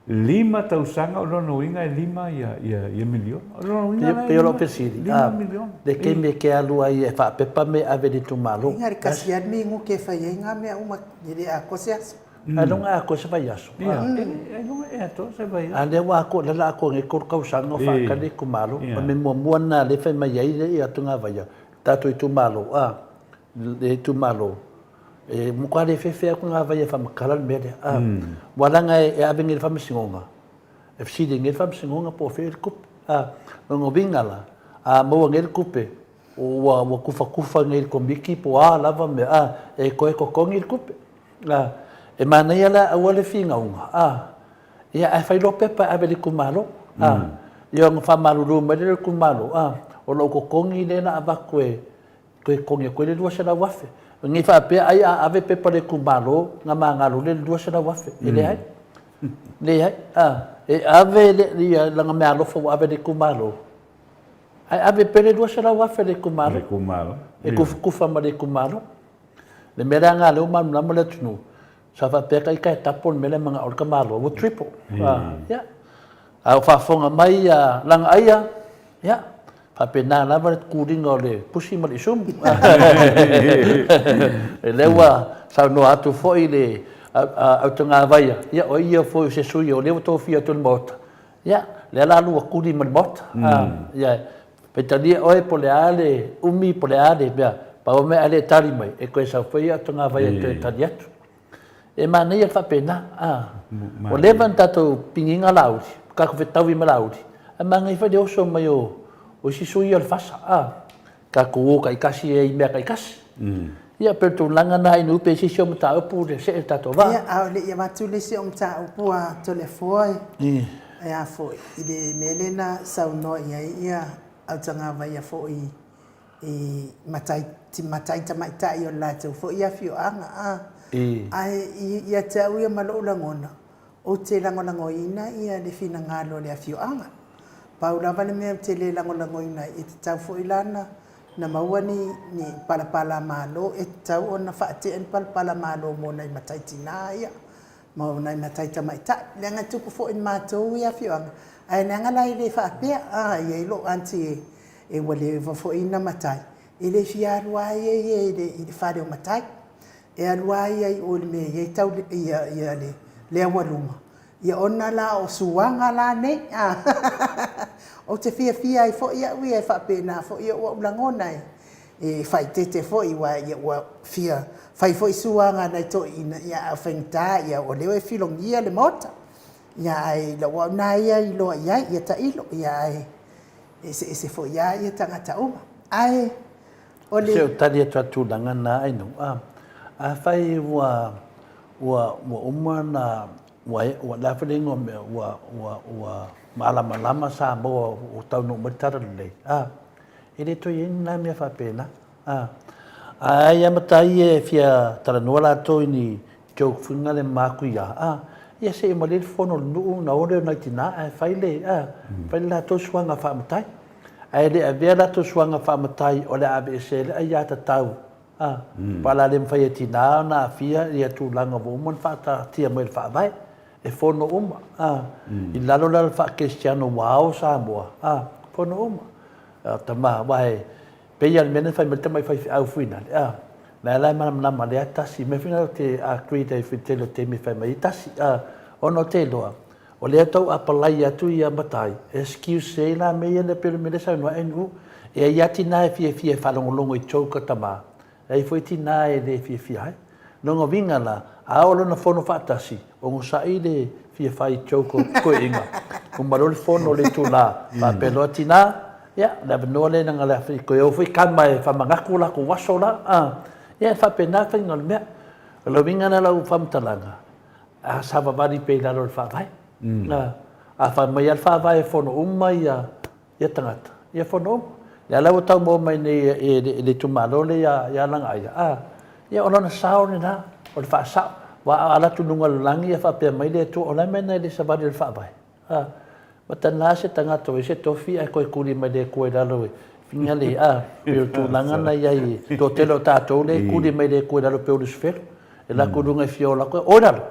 lima tausaga, o lona uiga e lima ia, ia, ia miliona. O lona uiga la e Pei o lau fesili, lima miliona. Le taimi e te alu ai e faapepa me ave i le itumalo. Inga le kasi lava le minuti e fai ai ngā mea uma, e le atoa se aso. Ailoga e atoa se vaiaso. Ia, ailoga e atoa se vaiaso. A lea ua atoa, lea la atoa nei 3 tausaga o faatali itumalo. O le mea muamua lena lea e fai mai ai le atogavaia, tatou itumalo, a, le itumalo, e matua le fefe lava atogavaia e faamatala le mea lea. A, aua leaga e ave nei i le faamasinoga, e fesili nei le faamasinoga po o fea le tupe. A, lona uiga la, a maua nei le tupe, ua, ua tufatufa nei i le Komiti po o a lava mea, a, e toe totogi le tupe. A, e manaia la aua le finauga, a, ia ae fai loa pepa e ave i le itumalo, a, ia ona faamalulu mai lea i le itumalo, a, o lou totogi lea na avatu e toe totogi atu ai le $200,000. Ne i faapea ai a ave pepa i le itumalo ona magalo lea i le $200,000. E leai. Leai. A, e ave le, ia, lana meaalofa ua ave i le itumalo, ae ave pea le $200,000 i le itumalo. Le itumalo. E tufatufa ma le itumalo. Le mea lea lea ua malamalama le atunuu, sa faapea ka ita e tapo le mea lea e manao le tamaloa, ua triple. Ia. A o faafofoga mai a Lagaaia, ia, faapena lava le tuliga o le pusi ma le isumu. Lea ua saunoa atu foi le Autagavaia, ia o ia foi o se sui o lea ua tofia atu e le Maota, ia, lea la lua tuli ma le Maota. Ia, faitalia oe po o le a le umi po o le a le mea, pau o mea a le tali mai, e toe sau foi Autagavaia e toe tali atu. E manaia le faapena, a. Ua leva ona tatou piniina Laauli, tatou fetaui ma Laauli, ae manaia foi le oso mai o isi sui ia o le FASA, a. Tatou o taitasi ai i mea taitasi. Ia, pei o le tulaga lena Ainuu pe i ai se isi ou mataupu e see le tatou vaa. Ia, a o le i avatu le isi ou mataupu a Toleafoa e a foi, i le mea lea na saunoa i ai Autagavaia foi i matai, matai tamaitai o le latou foi afioaga, a. Ae ia te au ia ma lou lagona, ou te lagolagoina le finagalo o le afioaga. Pau lava le mea ou te le lagolagoina ai, e tatau foi la ona maua ni palapala malo, e tatau ona faatea ni palapala malo mo nai matai tina ia ma nai matai tamaitai. Leaga e tupu foi i le matou ia afioaga, ae leaga la e le faapea, a i ai lou aunty e ua leva foi ona matai, e le fia alu lava ia i le fale o matai. E alu lava ia i o i le mea e i ai le aualuma, ia ona la o suaga la nei. Ou te fiafia ai foi au ia e faapena foi ou lagona e faaeteete foi aua ua fia fai foi suaga a nai toeaiina, ae ua faigata o lea e filogia le Maota. Ae i lou lava lena ia iloa i ai, ia tailo, ae eseese foi lava tagata uma. Ae o le. Se i ou tali atu lava i le tulaga lena Ainuu. Afai ua ua ua uma ona ua ua o le a foi le igoa o le mea ua ua ua malamalama Samoa ua taunuu mai le Talalelei, a, e le toe i ai ni na mea faapena, a. A ai lava matai ia e fia talanoa latou i ni joke foi na le matuia, a, ia se i malie le fono a le nuu ona o lea o nai tina ae fai le, a, fai le latou suaga faamatai. Ae le avea latou suaga faamatai o le a aveese ai le aiatatau A, aua o le a le mafai e tina ona aafia ia tulaga ua uma ona faataatia mai e le Faavae, e fono uma, a, i lalo la o le faakerisiano ua ao Samoa, a, fono uma. A, tama, aua e pei lava o le mea lea na fai mai le tamai faifeau foi lale, a, lea la e malamalama lea tasi, mea foi lea ou te agree ai foi i le tele o taimi e fai mai ai tasi, a, ona ou te iloa, o lea e tau apalai atu ia matai, e excuse ai la mea ia e pei o le mea lea e saunoa ai Andrew, e i ai lava tina e fiafia e faalogologo i joke a tama, e i ai foi tina e le fiafia ai. Lona uiga la, a oo lona fono faatasi, onosai le fia fai joke o toeaiina, uma loa le fono o le itula, faapea loa tina, ia, le avanoa lea leaga o le a toe o foi tama e faamanatu o latou aso la, a, ia e faapena le faiga o le mea. O le uiga lena o lau faamatalaga, A savavali pea i lalo o le Faavae. A fai mai lava le Faavae e fono uma ia tagata, ia fono uma. Lea la ua tau maua mai nei e le itumalo lea ia Lagaaia, a, ia o lona sao lena, o le faasao. Aua a alu atu i luga o le lagi ia faapea mai le Atua, o le a le mea lena e le savali ai i le Faavae? A, matana se tagata ua i ai se tofi ae toe tuli mai le Atua i lalo e finga le, a, pei o le tulaga lena e i ai, e toatele o tatou lea e tuli mai le Atua i lalo pei o Lusifelo, e alu atu i luga e fia ola atu, oi lalo!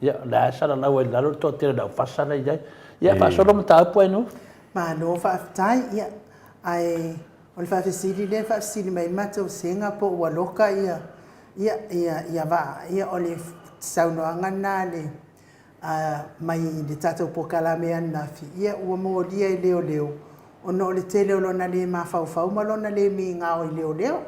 Ia, o lea e salalau ai i lalo le toatele o le aufasa la e i ai. Ia, faasolo mataupu Ainuu. Malo faafetai. Ia, ae o le faafesili lea e faafesili mai ai le matou sega po ua loka ia, ia, ia, ia vaa, ia o le saunoaga lena a le mai le tatou polokalame ananafi, ia ua molia e leoleo ona o le tele o lona le mafaufau ma lona le migao i leoleo.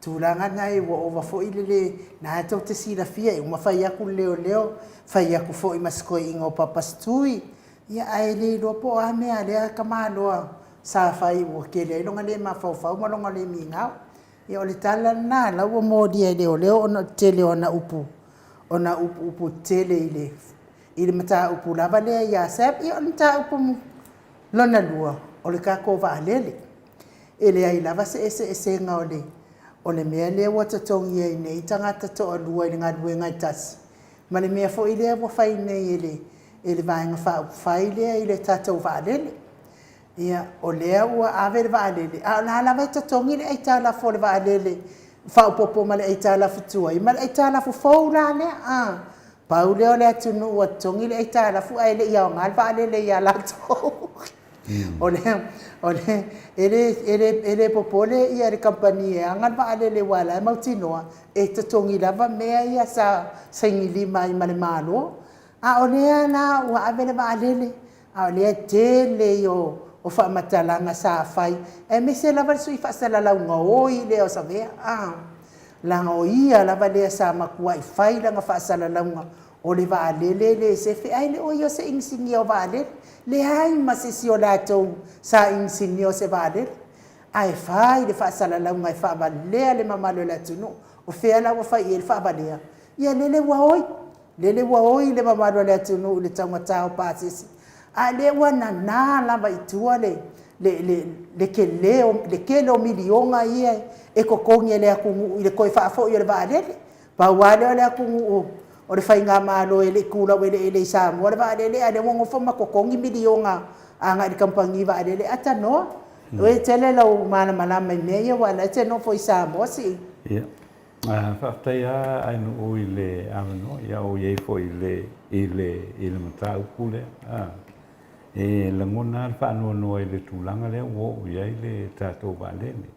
Tulaga na e ua ova foi le le, na e tou te silafia e uma fai atu le leoleo, fai atu foi ma si toeaina o Papasitui, ia ae le iloa po o a mea a lea tamaloa sa fai ua tele ai lona le mafaufau ma lona le migao. Ia o le tala lena, la ua molia e leoleo ona o le tele o ana upu, ona upuupu tetele i le, i le mataupu lava lea ia Sam. Ia o le mataupu lona lua, o le tatou vaalele. E leai lava se eseesega o le, o le mea lea ua totogi ai nei tagata toalua i le galuega e tasi, ma le mea foi lea ua fai nei e le, e le Vaega Faaupufai lea i le tatou vaalele. Ia, o lea ua ave le vaalele, a o la e lava e totogi le aitalafu a le vaalele faaopoopo ma le aitalafu tuai ma le aitalafu fou la lea, a. Pau lea o le atunuu ua totogi le aitalafu ae le i aoga le vaalele ia latou. O le, o le, e le, e le, e le popole ia le kamupani e aga le vaalele aua o la e mautinoa e totogi lava mea ia sa saini lima ai ma le Malo. A o lea la ua ave le vaalele, a o lea e tele ia o faamatalaga sa fai, aemaise lava le sui faasalalauga oi lea o Savea, a, leaga o ia lava lea sa matuai fai lana faasalalauga o le vaalele e le sefe, ae le o ia o se inisinia o vaalele, leai ma se isi o latou sa inisinia o se vaalele, ae fai le faasalalauga e faavalea le mamalu o le atunuu. O fea la ua fai i ai le faavalea? Ia lele ua oi, lele ua oi le mamalu o le atunuu i le taugata o pasese, a o lea ua nana lava i tua le, le, le, le tele o, le tele o miliona ia e totogi e le atunuu i le toe faafoi o le vaalele. Pau lava lea o le atunuu o le faigamalo e le i tu laueleele i Samoa le vaalele, a o lea ua nofo ma totogi miliona agai i le kamupani vaalele. Atanoa, e tele lou malamalama i mea ia aua o la e te nofo i Samoa sii. Ia, faafetai lava Ainuu i le avanoa, ia o i ai foi i le, i le, i le mataupu lea. E lagona lava le faanoanoa i le tulaga lea ua oo i ai le tatou vaalele.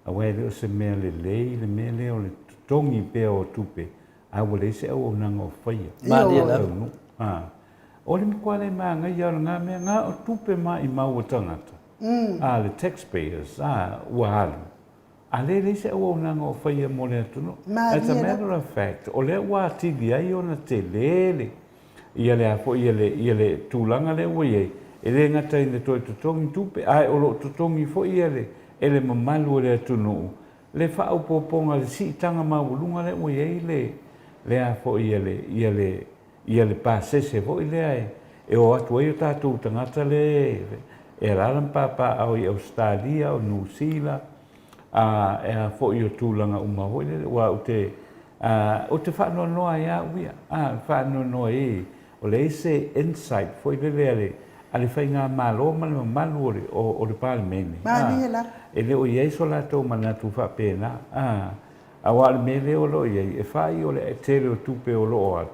Aua e le o se mea lelei le mea lea o le totogi pea o tupe, a ua leai se auaunaga o faia. Malie lava. A, o le matua le manaia o lena mea, na o tupe maimau a tagata, a le taxpayers, a, ua alu, a lea e leai se auaunaga o faia mo le atunuu. As a matter of fact, o lea ua atili ai ona tele le Ia le a foi, ia le, ia le tulaga lea ua i ai, e le gata ina toe totogi tupe, ae o lo o totogi foi ia le, e le mamalu o le atunuu le faaopoopoga, le siitaga maualuga lea ua i ai le, le a foi, ia le, ia le, ia le pasese foi lea e, e o atu ai o tatou tagata lea e alaala ma papaaao i Ausetalia, o Niu Sila, a, e a foi o tulaga uma foi lele, aua ou te, a, ou te faanoanoa ai au ia, a, faanoanoa i, o leai se insight foi lele a le, a le faigamalo ma le mamalu o le, o, o le Palemene, a, e le o i ai so latou manatu faapena, a, aua o le mea lea o lo o i ai, e fai o le tele o tupe o lo o alu,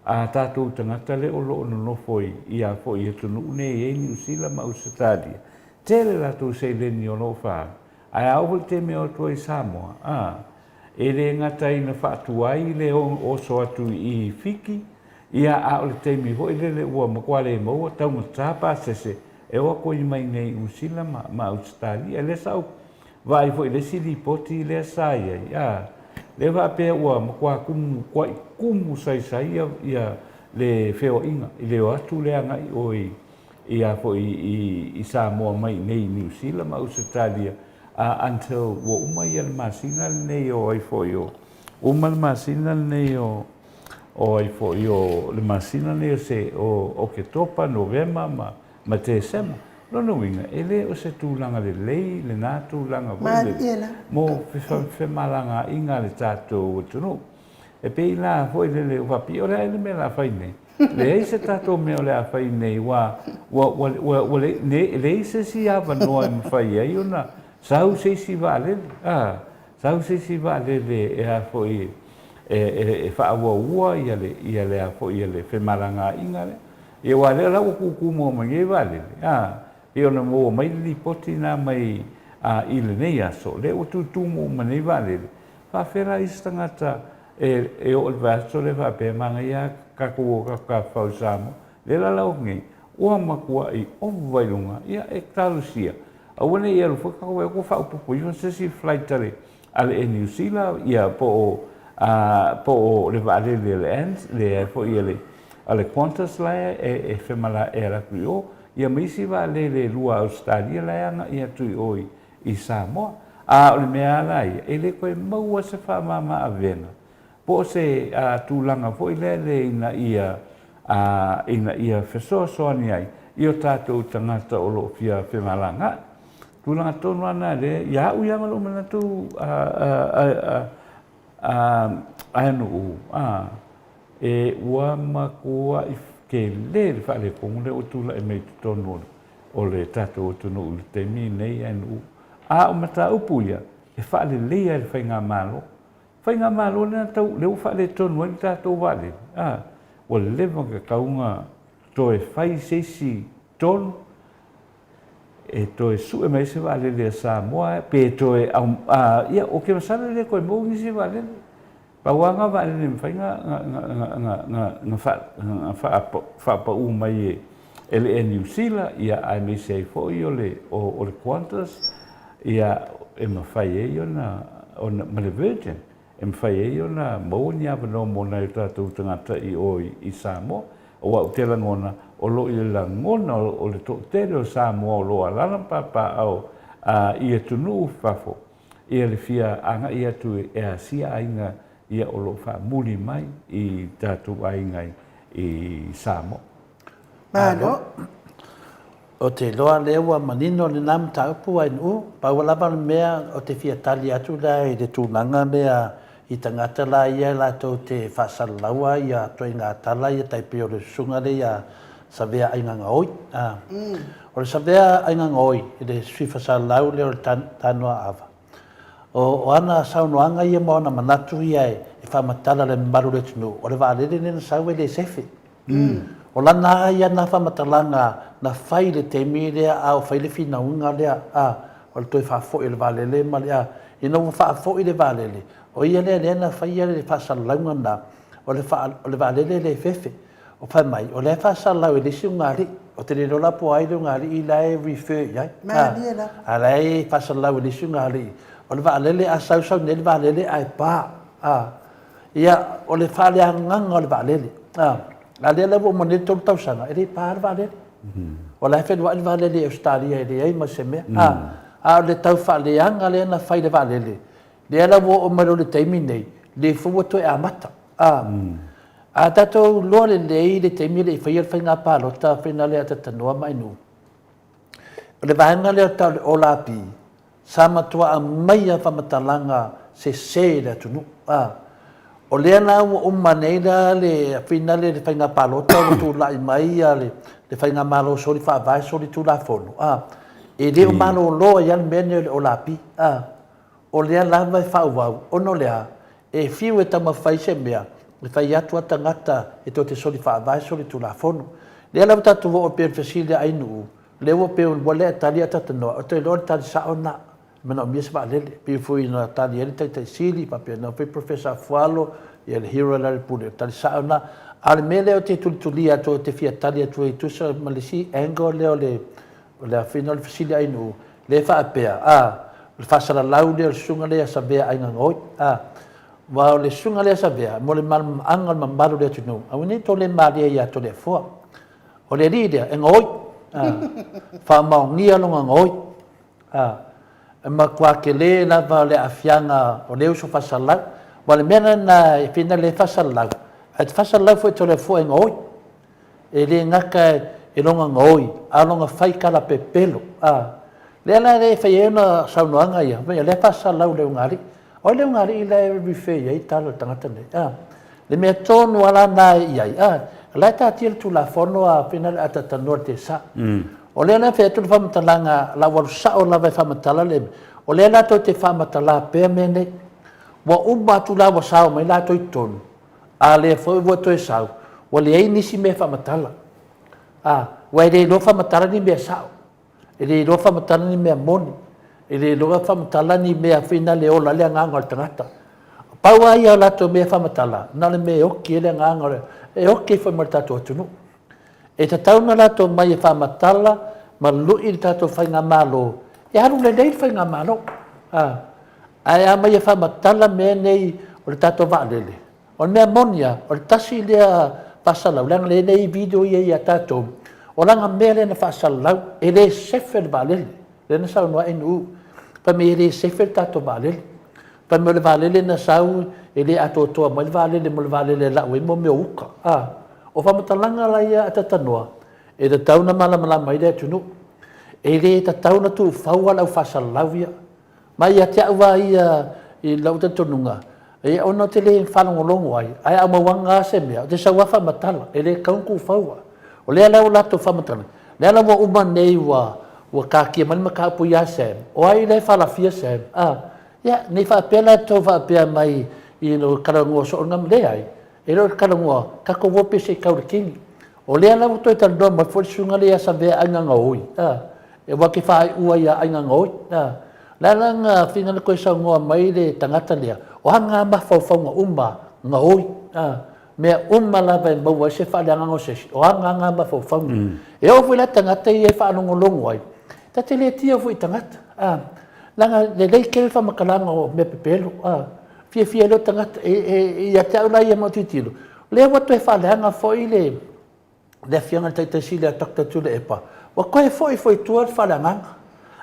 A tatou tagata lea o lo o nonofo i ia foi atunuu nei e i ai Niu Sila ma Ausetalia, tele latou seleni o lo o faaalu, ae a oo foi i le taimi e o atu ai i Samoa, a, e le gata ina faatuai le oso atu i Fiti, ia, a o le taimi foi lele ua matua le maua, taugata pasese e o atu ai mai nei i Niu Sila ma, ma Ausetalia. Lea sa ou Vaai foi i le isi lipoti lea sa i ai, a, lea faapea ua matua kumu, kuai kumu saisai ia, ia le feoaiga i le o atu le agai o i, i a foi i, i Samoa mai i nei i Niu Sila ma Ausetalia, a, until ua uma ia le masina lenei o ai foi o, uma le masina lenei o, o ai foi o, le masina lenei o se, o Oketopa, Novema ma, ma Tesema. Lona uiga, e le o se tulaga lelei lena tulaga foi lele mo femalagaaiga a le tatou atunuu. E pei la foi lele ua faapea, o le a ea le mea o le a fai nei? Leai se tatou mea o le a fai nei, ua, ua, ua, ua, ua leai se isi avanoa e mafai ai ona sau se isi vaalele, a, sau se isi vaalele e a foi, e, e, e faaauaua ia le, ia le a foi, ia le femalagaaiga lea. Ia aua lea la ua tutu mua mai nei vaalele, a, pei ona maua mai le lipoti na mai a, i lenei aso, lea ua tutu uma nei vaalele, faafefea la isi tagata e, e oo i le vaiaso lea faapea e manaia lava tatou o tatou tafafao i Samoa. Lea la lau nei, ua matuai ova i luga, ia e talosia, aua ne i alu foi tatou ua faaopoopo ifo se isi flight a le, a le Air New Zealand, ia, po o, a, po o le vaalele a le Ans, le a foi a le, a le Qantas la e, e femala, e alu atu i o, ia ma isi vaalele e lua a Ausetalia la e agai atu i o i, i Samoa. A o le mea lava la ia, e le toe maua se faamama avega, po o se a, tulaga foi lea le ina ia, a, ina ia fesoasoani ai i o tatou tagata o lo o fia femalagaai. Tulaga tonu lava na lea, ia au ia ma lou manatu ae nuu, e ua matuai tele le faaletonu lea ua tulai mai i totonu o le tatou atunuu i le taimi lenei ae nuu. A o mataupu ia, e faaleleia e le faigamalo. Faigamalo lea na tau, lea ua faaletonu ai le tatou vaalele, ua leva ona tatau ona toe fai se isi tonu. e toe sue mai se vaalele a Samoa pe toe au, a, ia, ou te masalo e le toe maua nisi vaalele. Pau lava na vaalele e mafai na faapauu mai e le Air New Zealand, ia, aemaise ai foi o le, o le Qantas, ia, e mafai ai ona, ona, ma le Virgin, e mafai ai ona maua ni avanoa mo nai o tatou tagata i o i Samoa. Aua ou te lagona, o lo o i le lagona o le toatele o Samoa o lo o alaala ma papaaao i atunuu i fafo, ia le fia agai atu e asia aiga ia o lo o faamuli mai i tatou aiga i Samoa. Malo. Ou te iloa lea ua manino lena mataupu Ainuu. Pau lava le mea ou te fia tali atu la i le tulaga lea i tagata la ia latou te faasalalaua ia ituaiga tala ia tai pei o le susuga lea ia Savea Aigagaoi. O le Savea Aigagaoi i le sui faasalalau lea o le Tanoa Ava, o ana saunoaga ia ma ona manatu ia e faamatala i le mamalu o le atunuu, o le vaalele lea na sau e le sefe. O lana lava ia na faamatalaga na fai i le taimi lea a o fai le finauga lea, a, o le toe faafoi o le vaalele ma le, a, ina ua faafoi le vaalele, o ia lea lea na faia le faasalalauga lena, o le faa, o le vaalele le fefe. O fai mai, o la e faasalalau e le isi ulugalii. Ou te le iloa la po o ai le ulugalii la e refer i ai. Malie lava. A la e faasalalau e le isi ulugalii. O le vaalele, a sau sau nei le vaalele ae pa. A, ia, o le faaleagaga o le vaalele. A, a lea la ua uma nei le 3 tausaga, e le i pa le vaalele. O la e feluai le vaalele i Ausetalia e leai ma se mea. A, a o le tau faaleaga lea na fai i le vaalele, lea la ua oo mai loa i le taimi nei, lea foi ua toe amata. A, a tatou iloa lelei le taimi e le i faia le faiga palota fai lea a Tatanoa ma Ainuu, o le vaega lea tau le OLAP, sa matua aumaia faamatalaga sese i le atunuu. A, o lea la ua uma nei la le finale le faiga palota ua tulai mai ia le, le faigamalo soli faavae soli tulafono. A, e le o malolo ai lava le mea lenei o le OLAP. A, o lea lava e faaauau, ona o le a? E fiu e taumafai se mea, e fai atu a tagata e tou te soli faavae soli tulafono. Lea lava tatou oo pei o le fesili a Ainuu, lea ua pei ua lea tali a Tatanoa, ou te iloa o le tali sao lena, e manaomia se vaalele. Pei foi ona tali ai le Taitai Sili, faapena foi Professor Afualo, ia le Hero Lealailepule, o le tali sao lena. A o le mea lea ou te tulitulia atu ou te fia tali atu ai e tusa ma le isi angle lea o le O le afina o le fesili a Ainuu, lea e faapea, a, o le faasalalau lea o le susuga lea ia Savea Aiga Gaoi, a, aua o le susuga lea Savea, mo le malamalamaaga o le mamalu o le atunuu, aua ne i tou le malie ia Toleafoa. O le alii lea, e gaoi, a, faamaonia lona gaoi, a, e matua tele lava le aafiaga o le uso faasalalau. Aua o le mea lena e fina lea e faasalalau, ae te faasalalau foi e Toleafoa e gaoi. E le gata i lona gaoi, a o lona faitala pepelo. A, lea la e fai ai ona saunoaga ia, fai mai, o lea e faasalalau i le ulugalii. O ai le ulugalii la e refer i ai tala a le tagata lenei? A, le mea tonu lava la lena e i ai, a, o la e taatia le Tulafono a pei o le a talatalanoa i le TSA. O lea la e fai atu le faamatalaga, o le a ou alu sao lava e faamatala le mea, o lea la tou te faamatala pea mea nei. Ua uma atu la ua sao mai latou i totonu, A lea foi ua toe sau, ua leai nisi mea e faamatala. A, ua e le iloa faamatala ni mea sao. E le iloa faamatala ni mea moni. E le iloa faamatala ni mea foi na le ola ai le agaga o le tagata. Pau lava ia o latou mea e faamatala, na o le mea e oti ai le agaga o le, e oti ai foi ma le tatou atunuu. E tatau ona latou mai e faamatala ma lui le tatou faigamalo, e alu lelei le faigamalo. A, Ae a aumai e faamatala mea nei o le tatou vaalele, o le mea moni lava, o le tasi lea faasalalau, leaga lea e i ai video ia ia tatou, o lana mea lea na faasalalau, e le sefe le vaalele, lea na saunoa ai NU, fai mai e le sefe le tatou vaalele. Fai mai o le vaalele na sau, e le atoatoa mai le vaalele mo le vaalele e lau ai mo mea o uka. A, o faamatalaga la ia a Tatanoa, e tatau ona malamalama ai le atunuu. E le tatau ona tuufau lava le au faasalalau ia. Ma ia te au lava ia i lou talitonuga, ia ona ou te le faalogologo ai, ae a mauaga lava se mea, ou te sau lava faamatala, e le tatau ona tuufaua. O lea la ua latou faamatala, lea la ua uma nei ua ua taatia mai le mataupu ia Sam, o ai la e falafia Sam? A, ia, ne i faapea latou faapea mai i lo talanoa soo na, leai, e le o le talanoa, tatou o pea se i tau i le kini. O lea la ua toe talanoa mai foi le susuga lea ia Savea Aiga Gaoi, a, Aua ke faaiua ia aiga gaoi. A. Le a la na finagalo koe saunoa mai le tagata lea, o a na mafaufauga uma gaoi, a, mea uma lava e maua ai se faaleagaga o se isi, o a na mafaufauga. E oo foi la i tagata ia e faalogologo ai, ta te le tia foi i tagata, a, leaga lelei tele le faamatalaga o mea pepelo, a, fiafia ai loa tagata. E, ia te au la ia ma ou tilotilo, o lea ua toe faaleaga foi le le Afioga i le Taitai Sili ia Doctor Tuilaepa, ua toe foi foi i tua le faaleagaga.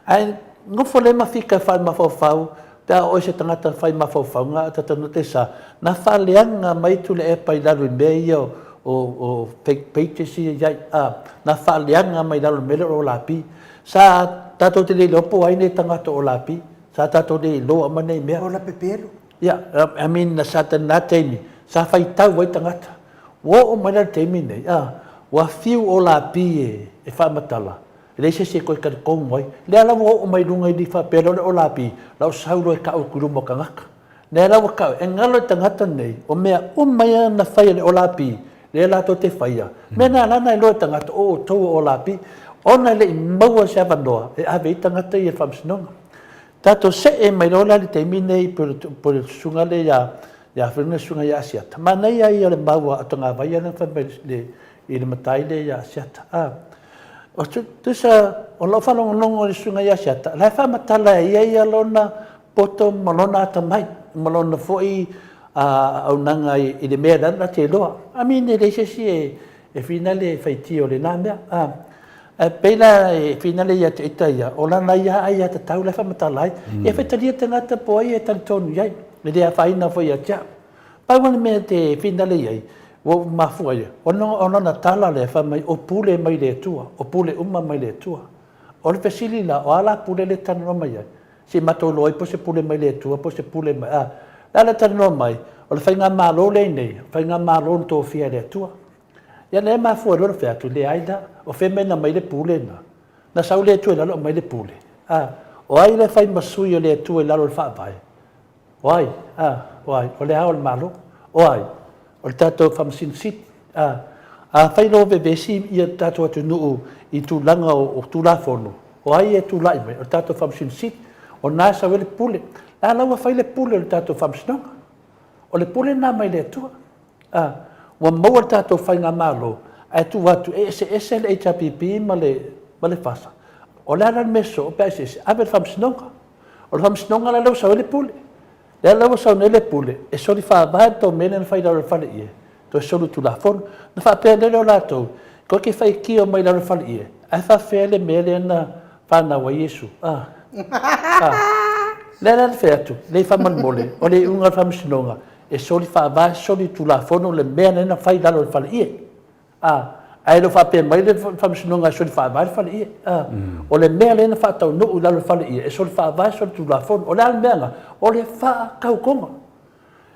Ae nofo lelei ma fika e fai mafaufau pe a o oe se tagata fai mafaufauga ae ta sa, na faaleaga mai Tuilaepa i lalo i mea ia o fake pages ia i ai, a, na faaleaga mai i lalo o le mea lea o le Olapi. Sa tatou te le iloa po o ai nei tagata o Olapi. Sa tatou le iloa uma nei mea. Ola pepelo. Yeah, I mean, sa na taimi, sa faitau ai tagata. Ua oo mai la i le taimi lenei, a, ua fiu o Lapi e faamatala, e leai se isi e toe talitonu ai. Lea la ua oo mai i luga i ni faapea lea o le o Lapi, la ua sau loa e tau atu i luma o tagata. Lea la ua tau, e galo i le tagata lenei, o mea uma ia na fai e le o Lapi, lea latou te faia, mea na ala ona iloa e tagata, o outou o o Lapi, ona e le i maua se avanoa e ave ai tagata ia i le faamasinoga. Tatou see mai loa la i le taimi lenei po o le susuga lea ia Ia afai le susuga ia Asiata. Manaia ia o le mau a Tagavai lea na fai mai i le matai lea ia Asiata. A, o tusa, o lau faalogologo i le susuga ia Asiata, la e faamatala e ia ia lona poto ma lona atamai, ma lona foi auaunaga i le mea la te iloa. I mean, e leai se isi e finale e faitio i lena mea. A, ae pei la e finale ia te ita ia, o lana ia aiatatau la e faamatala ai. Ia faitalia tagata po o ai e talitonu i ai. E le afaina foi ia te au. Pau lava le mea e te finale i ai, ua ou mafua ia, ona o lana tala lea fai mai, o pule mai le Atua, o pule uma mai le Atua. O le fesili la, o a la pule lea e talanoa mai ai? Se i matou iloa ai po o se pule mai le Atua po o se pule mai, a. O le a le talanoa mai, o le faigamalo lea e i ai nei, o le faigamalo na tofia e le Atua. Ia lea e mafua ai loa le fai atu, leai la, o fea mea na aumai ai le pule lena? Na sau le Atua i lalo aumai le pule. A, o ai le fai ma sui o le Atua i lalo o le Faavae? O ai? A, o ai? O le Ao o le Malo. O ai? O le tatou Faamasino Sili. A, afai loa ua vevesi ia le tatou atunuu i tulaga o Tulafono, o ai e tulai mai? O le tatou Faamasino Sili. O na e sau ai le pule. A la ua fai le pule o le tatou Faamasinoga. O le pule lena mai le Atua. A, ua maua le tatou faigamalo, ae tuu atu e eseese le HRPP ma le, ma le FASA. O le a la le mea soo pe a eseese? Ave i le Faamasinoga. O le Faamasinoga la lea ua sau ai le pule. Lea la ua sau nei le pule, e soli faavae le tou mea lea na fai i lalo o le faleie, toe soli tulafono. Na faapea lea o latou, koe ke faitio mai lalo o le faleie, ae faafefea le mea lea na fanau ai Iesu. A. A. Lea la na fai atu, nei faamolemole, o le iuga o le Faamasinoga, e soli faavae, soli tulafono le mea lea na fai i lalo o le faleie. A, ae le o faapea mai le Faamasinoga e soli faavae le faleie. A, o le mea lea na faataunuu i lalo o le faleie, e soli faavae, soli tulafono. O le a le mea lena? O le faatautoga.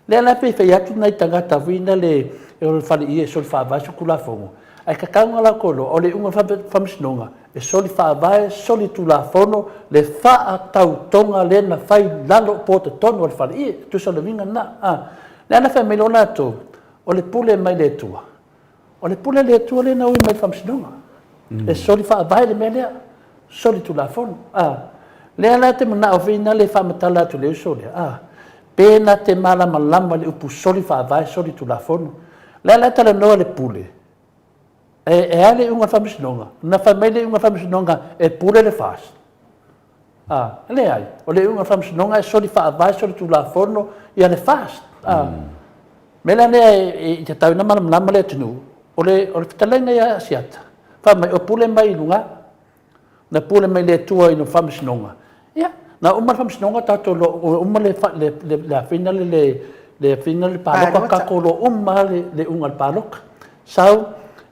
Lea la pei e fai atu nai tagata foi na le o le faleie e soli faavae se tulafono, ae tatau ona latou iloa, o le iuga o le Faamasinoga, e soli faavae, soli tulafono le faatautoga lea na fai i lalo o potatonu o le faleie. E tusa o le uiga lena. A, lea na fai mai loa latou, o le pule mai le Atua. O le pule a le Atua lea na ui mai i le faamasinoga. E soli faavae le mea lea, soli tulafono. A, lea la te manao foi na le faamatala atu i le uso lea, a, pe na te malamalama i le upu soli faavae, soli tulafono. Lea la e talanoa le pule, e, e a le iuga o le faamasinoga? Na fai mai le iuga o le faamasinoga e pule le FAST. A, leai, o le iuga o le faamasinoga e soli faavae, soli tulafono ia le FAST. A, mea la lea e tatau ona malamalama le atunuu, o le, o le fetalaiga ia Asiata, fai mai, o pule mai i luga, na pule mai le Atua i le faamasinoga. Ia, na uma le faamasinoga tatou lo, ua uma le, le, le, le afina le, le, le afina le paloka, tatou lo uma le, le uga le paloka. Sau,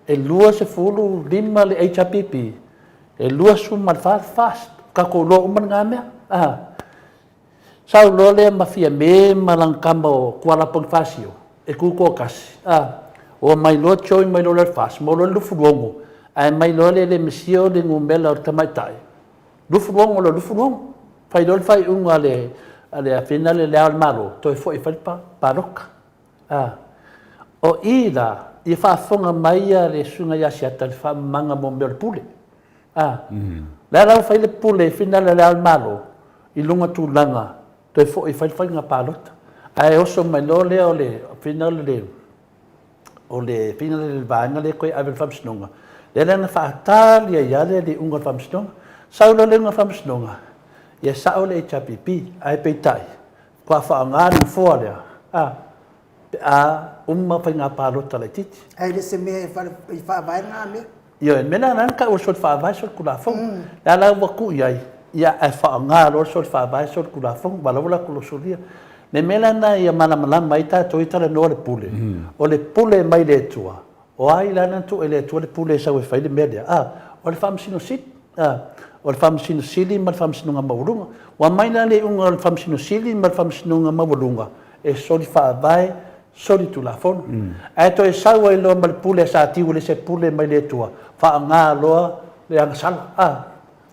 e 25 le HRPP, E 24 le FAST, tatou iloa uma lena mea. A, sau loa lea ma Fiame ma lana tama o Tuala Ponifasio, e tutoatasi, a, omai loa join mai loa le FAST, maua loa le 26, ae mai loa le le misia o le numera o le tamaitai, 26 loa 26. Fai loa le faaiuga a le, a le afina le Le Ao o le Malo, toe foi e fai le palota. A, o i la, ia faafofoga mai le susuga ia Asiata i le faamamaga mo mea o le pule. A, mm. Le a la ua fai le pule i finale a Le Ao o le Malo i luga tulaga toe foi e fai le faiga palota. Ae oso mai loa lea o le finale le o le finale le vaega lea toe ave i le Faamasinoga, lea la na faatali ai lava le iuga o le Faamasinoga. Sau loa le iuga o le Faamasinoga, ia sao le HRPP, ae peitai, faatoa faaaoga le nofoa lea, a, pe a uma faiga palota laitiiti. Ae le o se mea e faavae lena mea. Ioe, o le mea lena na tau o le soli faavae solitulafono. O lea la ua tuu i ai, ia ae faaaoga loa le soli faavae solitulafono, aua o la ua latou losolia. O le mea la lena ia malamalama ai tatou ia talanoa i le pule, o le pule mai le Atua, o ai la na tuu e le Atua le pule e sau e fai le mea lea? A, o le Faamasino Sili. A, o le Faamasino Sili ma le Faamasinoga Maualuga. Ua aumai la le iuga o le Faamasino Sili ma le Faamasinoga Maualuga e soli faavae solitulafono. Ae toe sau ai loa ma le pule a Satiu e le se pule mai le Atua, faaaoga loa le agasala. A,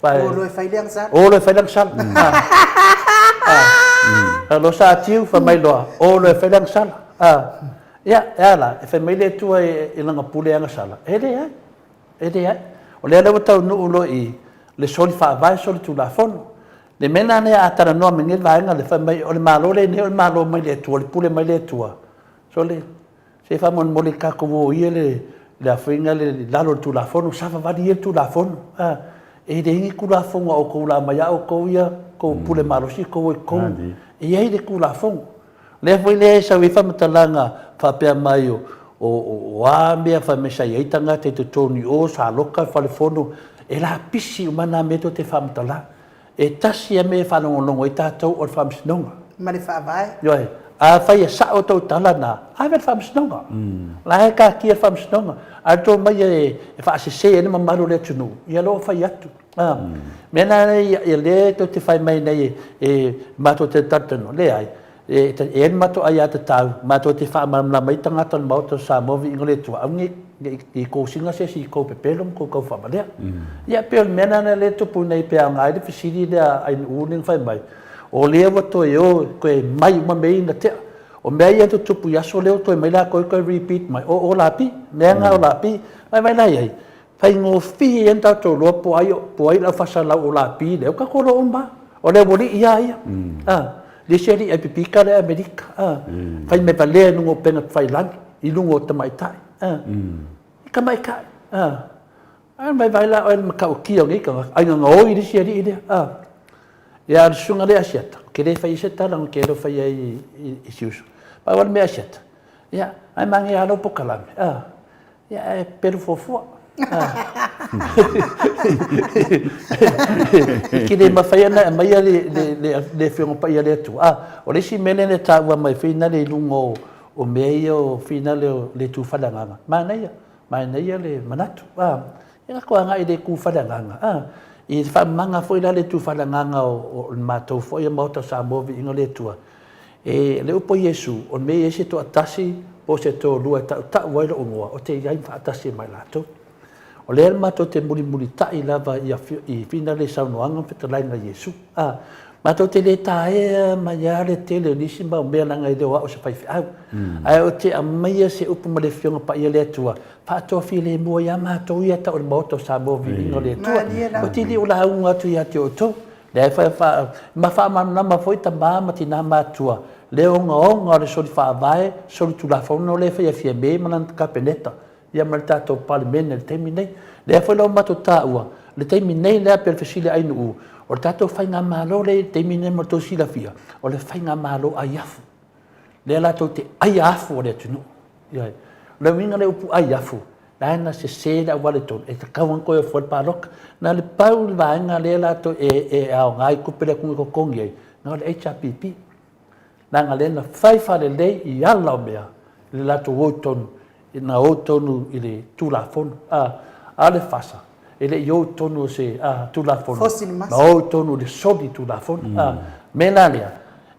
O loa e fai le agasala. O loa e fai le agasala. A, a loa Satiu fai mai loa, o loa e fai le agasala. A, ia, e a la, e fai mai le Atua i lana pule agasala? E leai. E leai. O lea la ua taunuu loa i le soli faavae, soli tulafono. Le mea lena lea a talanoa mai nei le vaega lea, fai mai o le Malo lenei o le Malo mai le Atua, o le pule mai le Atua. Sole, se faamolemole tatou o ia le le afuiga le i lalo o le Tulafono, savavali ia le Tulafono. A, e leai ni Tulafono a outou o le a aumai lava outou ia tou pule malosi tou o i totonu. E i ai le Tulafono. Lea foi lea e sau ai faamatalaga faapea mai o, o, o a mea fai mai sa i ai tagata i totonu i o, sa loka le falefono, e lapisi uma na mea tou te faamatala. E tasi a mea e faalogologo ai tatou o le faamasinoga. Ma le faavae. Ioe. Afai e sao tou tala na, ave i le faamasinoga. La e taatia le faamasinoga. Ae tou omai e faasese ai le mamalu o le atunuu, ia lea ua fai atu. A, mea la ia lea tou te fai mai nei e matou te talatalanoa, leai, e i ai le matou aiatatau matou te faamalamalama ai tagata o le Maota o Samoa viiga o le Atua, aua ne i kosina se isi i tou pepelo ma tou taufaavalea. Ia pei o le mea lena lea e tupu nei pe aoga ai le fesili lea a Ainuu lea na fai mai, o lea ua toe o toe mai uma mea ia na tea. O mea ia na tutupu i aso lea ua toe mai latou e toe repeat mai, o o lapi, mea na o lapi. Vaai la i ai, Faigofie ona tatou iloa po ai, po ai le aufaasalau o lapi lea, ua tatou iloa uma lava. O le aualii lava ia. A, le isi alii ai pipika lea Amerika. A, fai mai valea i luga o upega tafailagi, i luga o tamaitai. A, i tamaitai. A, a vaivai la oe i le matautia o nei tagata, ai na gaoi le isi alii lea. A, ia a o le susuga lea Asiata, ou te le faia se tala na te le o faia ai i si uso. Pau lava le mea Asiata, ia, ae manaia lava lau pokalame. A, Ia, ae pelu fuafua. E te le mafai ona e aumaia le Afioga Paia a le Atua. A, o le isi mea lea na taua mai finale i luga o mea ia o finale o le tu faaleagaga, manaia, manaia le manatu. A, ia tatou agai i le tu faaleagaga, a, i le faamamaga foi la le tu faaleagaga o le matou foi Maota o Samoa Viiga o le Atua, E le upu a Iesu, o le mea e i ai se toatasi po o se toalua e tautau ai lou igoa, ou te i ai faatasi ma i latou. O lea matou te mulimulitai lava i, i finale saunoaga ma fetalaiga a Iesu. A, matou te le taea mai lava le tele o nisi mau mea leaga e le o au o se faifeau. Ae ou te aumaia se upu ma le Afioga Paia le Atua, faatoafilemu ai lava matou ia tau o le Maota o Samoa Viiga o le Atua. Ou te le o lauga atu ia te outou. Lea e fai ma faamalamalama foi tama ma tina matutua le ogaoga o le soli faavae, soli tulafono lea e faia Fiame ma lana Kapeneta ia ma le tatou Palemene i le taimi nei. Lea foi la ua matou taua, le taimi nei lea pei o le fesili a Ainuu, o le tatou faigamalo lea i le taimi nei mo le tou silafia, o le faigamalo ai afu. Lea latou te aia afu o le atunuu. Ioe. O le uiga o le upu ai afu, la na sese le auala i totonu, e tatau ona toe ofo le palota. Na o le pau le vaega lea latou e, e aoga ai tupe lea e totogi ai, na o le HRPP. Leaga lea na fai faalelei i ala o mea, le latou o i totonu, na o i totonu i le Tulafono. A, a o le FASA, e le i o i totonu o se a, Tulafono, na o i totonu o le soli Tulafono. A, mea la lea,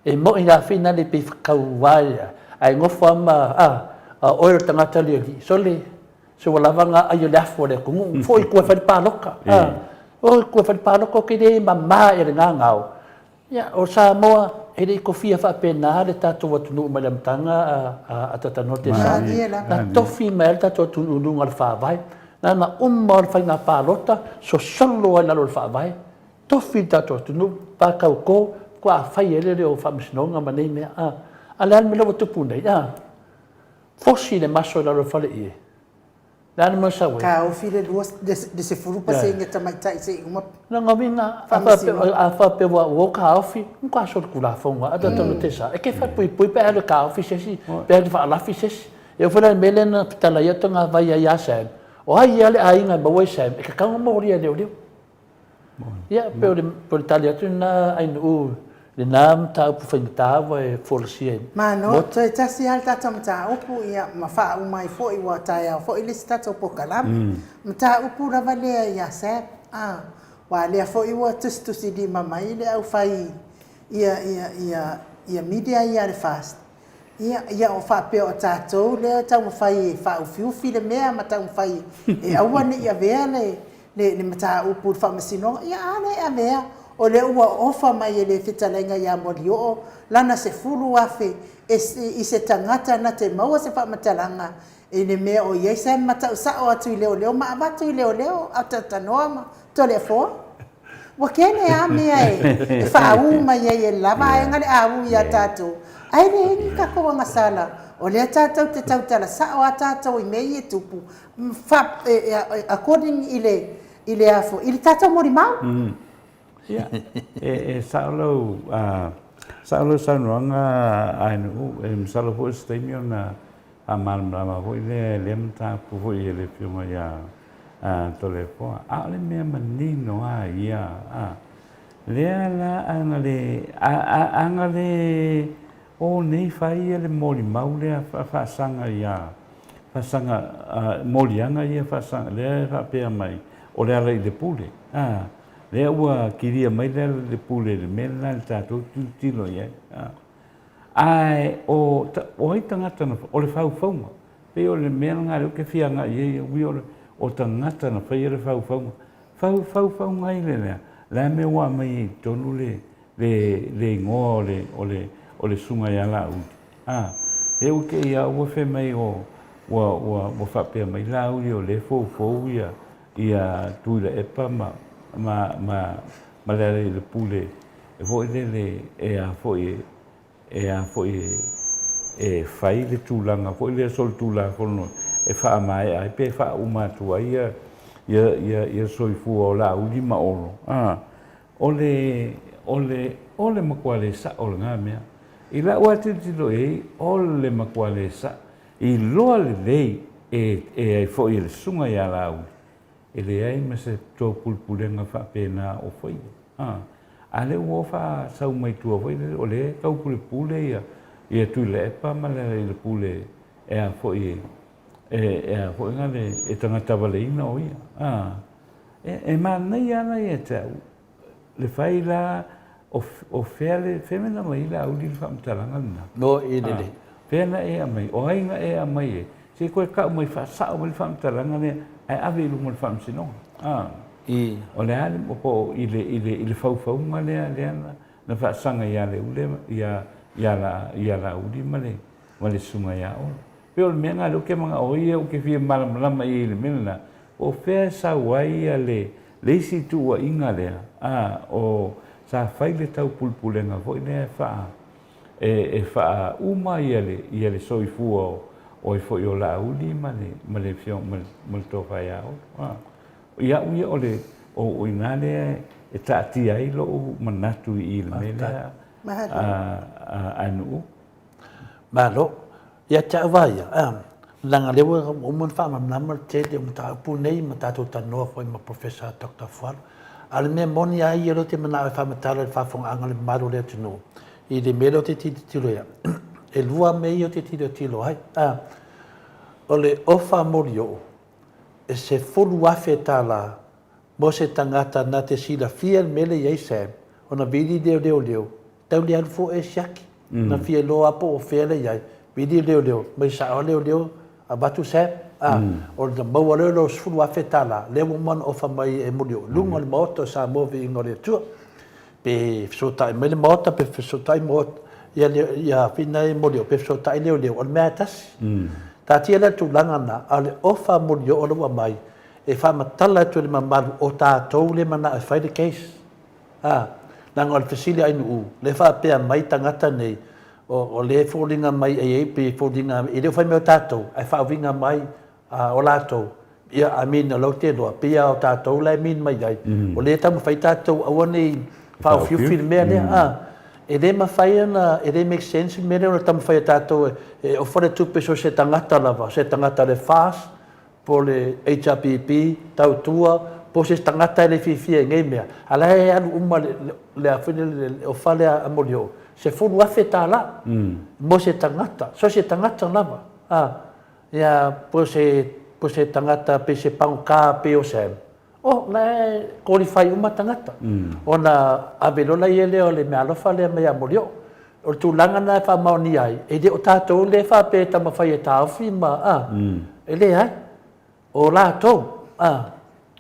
E moni lava finale pei fetauai a, ae nofo lava ma, a, a o oe o le tagata le alii, sole, se ua lava na ai o le afu a le atunuu, foi i tua e fai le palota, a, o i tua e fai le palota, ou te le mama i le gagao. Ia, o Samoa, e le i tofia faapena le tatou atunuu mai le amataga a, a, a Tatanoa Tesau. Na tofi mai lava le tatou atunuu i luga o le Faavae. Na ona uma o le faiga palota, sosolo ai i lalo o le Faavae, tofi le tatou atunuu, patautō, faatoa fai ai lea o faamasinoga ma nei mea, a. A o le a le mea lea ua tupu nei, a? Fosi le maso i lalo o le faleie. Le a le mea sau ai? Taofi le 20% tamaitai se i uma Lona uiga, a faapea ua o taofi, matua solitulafono lava. A tatou te sa, e te falepuipui pe a alu e taofi se isi, pe alu e faalafi se isi. E oo foi la i le mea lea na tatala ai atu togavai ai ia Sam, o ai lava le aiga e maua ai Sam, e tatau ona molia e leoleo. Ia, pei o le tali atu lena Ainuu i lena mataupu faigata ua e folasia i Malo, toe tasi lava le tatou mataupu ia ma faauma ai foi ua taeao foi le isi tatou polokalame. Mataupu lava lea ia Sam, a, aua lea foi ua tusitusilima mai le aufai ia, ia, ia, ia media ia a le FAST, ia, ia o faapea o tatou lea e taumafai e faaufiufi le mea ma taumafai e aua ne i avea le, le, le mataupu i le faamasinoga, ia a lea e avea, o lea ua ofa mai e le fetalaiga ia Molioo lana 10,000 e, i se tagata na te maua se faamatalaga i le mea o i ai se matau sao atu i leoleo ma avatu i leoleo a talatalanoa ma Toleafoa. Ua tele lava mea e faaū mai ai e le la vaega le aū ia tatou, ae leai ni tatou agasala, o lea tatou te tautala sao lava tatou i mea ia e tupu, according i le, i le a foi, i le tatou molimau. Ia, e sao lau, sao lau saunoaga Ainuu, e masalo foi o se taimi ona faamalamalama foi lea i lea mataupu foi e le Afioga ia Toleafoa. A o le mea manino lava ia, lea la a na le, a na le o nei fai ia le molimau lea faasaga ia, faasaga, moliaga ia faasaga, lea e faapea mai, o Lealailepule, a, lea ua kilia mai Lealailepule i le mea lena i le tatou tilotilo i ai, a. Ae o, o ai tagata na, o le faufauga, pei o le mea lena lea ou te fia agai i ai, ui o le, o tagata na faia le faufauga. Fau, faufauga ai le lea, le a mea ua aumai ai i totonu le, le, le igoa o le, o le, o le Susuga ia Laauli? A, lea ua te i lava ua fai mai o, ua, ua, ua faapea mai Laauli o lea e foufou ia, ia Tuilaepa ma, ma, ma, ma Lealailepule foi lele e a foi e a foi e fai le tulaga foi lea solitulafono e faamaea ai pe faauma atu ai ia ia ia ia soifua o Laauli ma Olo. A, o le o le o le matua le sa'o lena mea. I la'u lava tilotilo i ai, o le matua le sa'o. Iloa lelei e e ai foi e le susuga ia Laauli E leai ma se taupulepulega faapena o faia. A, a lea ua faasau mai tua foi lele, o lea e taupulepule ia, ia Tuilaepa ma Lealailepule e a foi e, e a foi na le, e tagata valeina o ia. A, e, e manaia lava ia te au, Le fai la, o fea le, fea mea na aumai ai Laauli le faamatalaga lena? No i le le. Fea na e aumai? O ai na e aumai ai? Se i toe tau mai faasao mai le faamatalaga lea ae ave i luma o le Faamasinoga. A. I. O le a le, po o i le, i le, i le faufauga lea, lea na, na faasaga ia Leule, ia, ia, la, ia Laauli ma le, ma le Susuga ia Olo. Pei o le mea lena lea ou te manao ai ou te fia malamalama i ai i le mea lena, po o fea e sau ai le, le isi tuuaiga lea, a, o, sa fai le taupulepulega foi lea e faa, e, e faauma ia le, ia le soifua o, o ai foi o Laauli ma le, ma le afioga, ma le, ma le tofa ia Olo. A. Iaʻu ia o le, o, o i ina lea e taatia ai loʻu manatu i i le mea lea, a, a, a Nuʻu. Malo. Ia te au lava ia, leaga lea ua uma ona faamalamalama le tele o mataupu nei ma tatou talanoa foi ma Professor Doctor Fualo. A o le mea moni lava ia lea ou te manao e faamatala i le faafofogaaga a le mamalu o le atunuu i le mea lea ou te tilotilo i ai, e lua mea ia ou te tilotilo ai. O le ofa molioo e $10,000 mo se tagata na te silafia le mea lea e i ai Sam, ona vili lea o leoleo Tau le alu fua e siaki. Na fia iloa lava po o fea le i ai. Vili leoleo, mai sao lava leoleo, avatu Sam. A, ona maua lea o lou $10,000, lea ua uma ona ofa mai e Mulioo, i luga o le Maota o Samoa Viiga o le Atua. Pe fesootai mai le Maota, pe fesootai Maota, ia, ia Fina e Mulioo, pe fesootai leoleo, o le mea lava e tasi. Taatia la le tulaga lena, a o le ofa a Mulioo lea ua aumai, e faamatala atu e le mamalu o tatou le manao e fai le case. A, leaga o le fesili a Ainuu, lea faapea mai tagata nei, o, o lea e foliga mai e i ai pei e foliga, e le o fai mai o tatou, ae faauiga mai o latou, ia, I mean, o la ou te iloa, pei lava o tatou la e mean mai ai, o lea e taumafai tatou aua ne i faaofiufi le mea lea, a. E le mafai ona, e le make sense le mea lea ona taumafai e tatou e ofa le tupe so o se tagata lava, se tagata o le FAST, po o le HRPP, tautua, po o se tagata e le fiafia i nei mea, a o la e alu uma le a foi lele, le ofa lea a Molioo, $10,000 mo se tagata, so o se tagata lava, a. Ia, po o se, po o se tagata pei se pagota pei o Sam, oh, la e qualify uma tagata. Ona ave loa laia lea o le meaalofa lea mai ia Molioo. O le tulaga lena e faamaonia ai, e le o tatou lea e faapea e taumafai e taofi ma, a, e leai. O latou, a,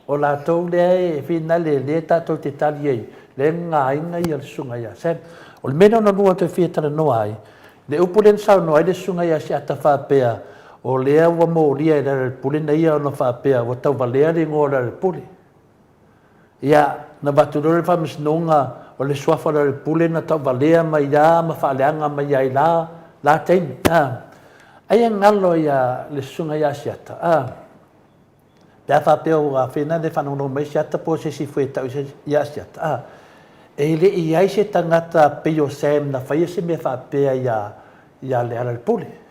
o latou lea e finale lea tatou te tali ai, lea e gagaina le susuga ia Sam. O le mea lona lua ou te fia talanoa ai, le upu lea na saunoa ai le susuga ia Asiata faapea, o lea ua molia e Lealailepule na ia ona faapea ua tauvalea le igoa o Lealailepule. Ia, na avatu loa le faamasinoga o le suafa o Lealailepule na tauvalea mai lava ma faaleaga mai ai la la taimi. A, ai e galo ia le susuga ia Asiata, a, pe a faapea ua afena le faalogologo mai Asiata po o se isi foi e tau ia Asiata, a, e le i ai se tagata pei o Sam na faia se mea faapea ia ia Lealailepule.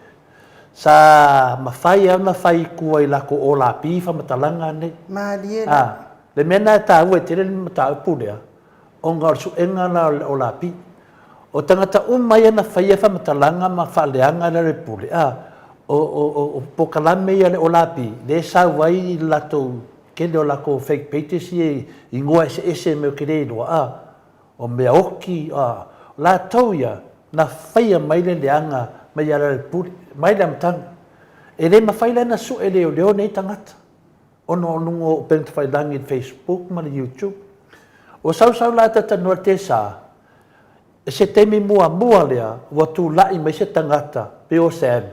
Sa mafai lava ona fai i tua i latou olapi faamatalaga nei. Malie la. A, le mea lena e taua ai tele le mataupu lea, ona o le suega la o le olapi. O tagata uma ia na faia faamatalaga ma faaleaga le Lealailepule, a, o, o, o, o polokalame ia a le olapi, lea e sau ai le latou tele o latou fake pages ia i igoa eseese mea ou te le iloa, a. O mea oti, a, o latou ia, na faia mai le leaga mai ia Lealailepule, mai le amataga. E le mafai la ona sue leoleo nei tagata, ona o luga o upega tafailagi i le Facebook ma le YouTube. Ua sau sau la talatalanoa i le TSA, i se taimi muamua lea ua tulai mai se tagata pei o Sam,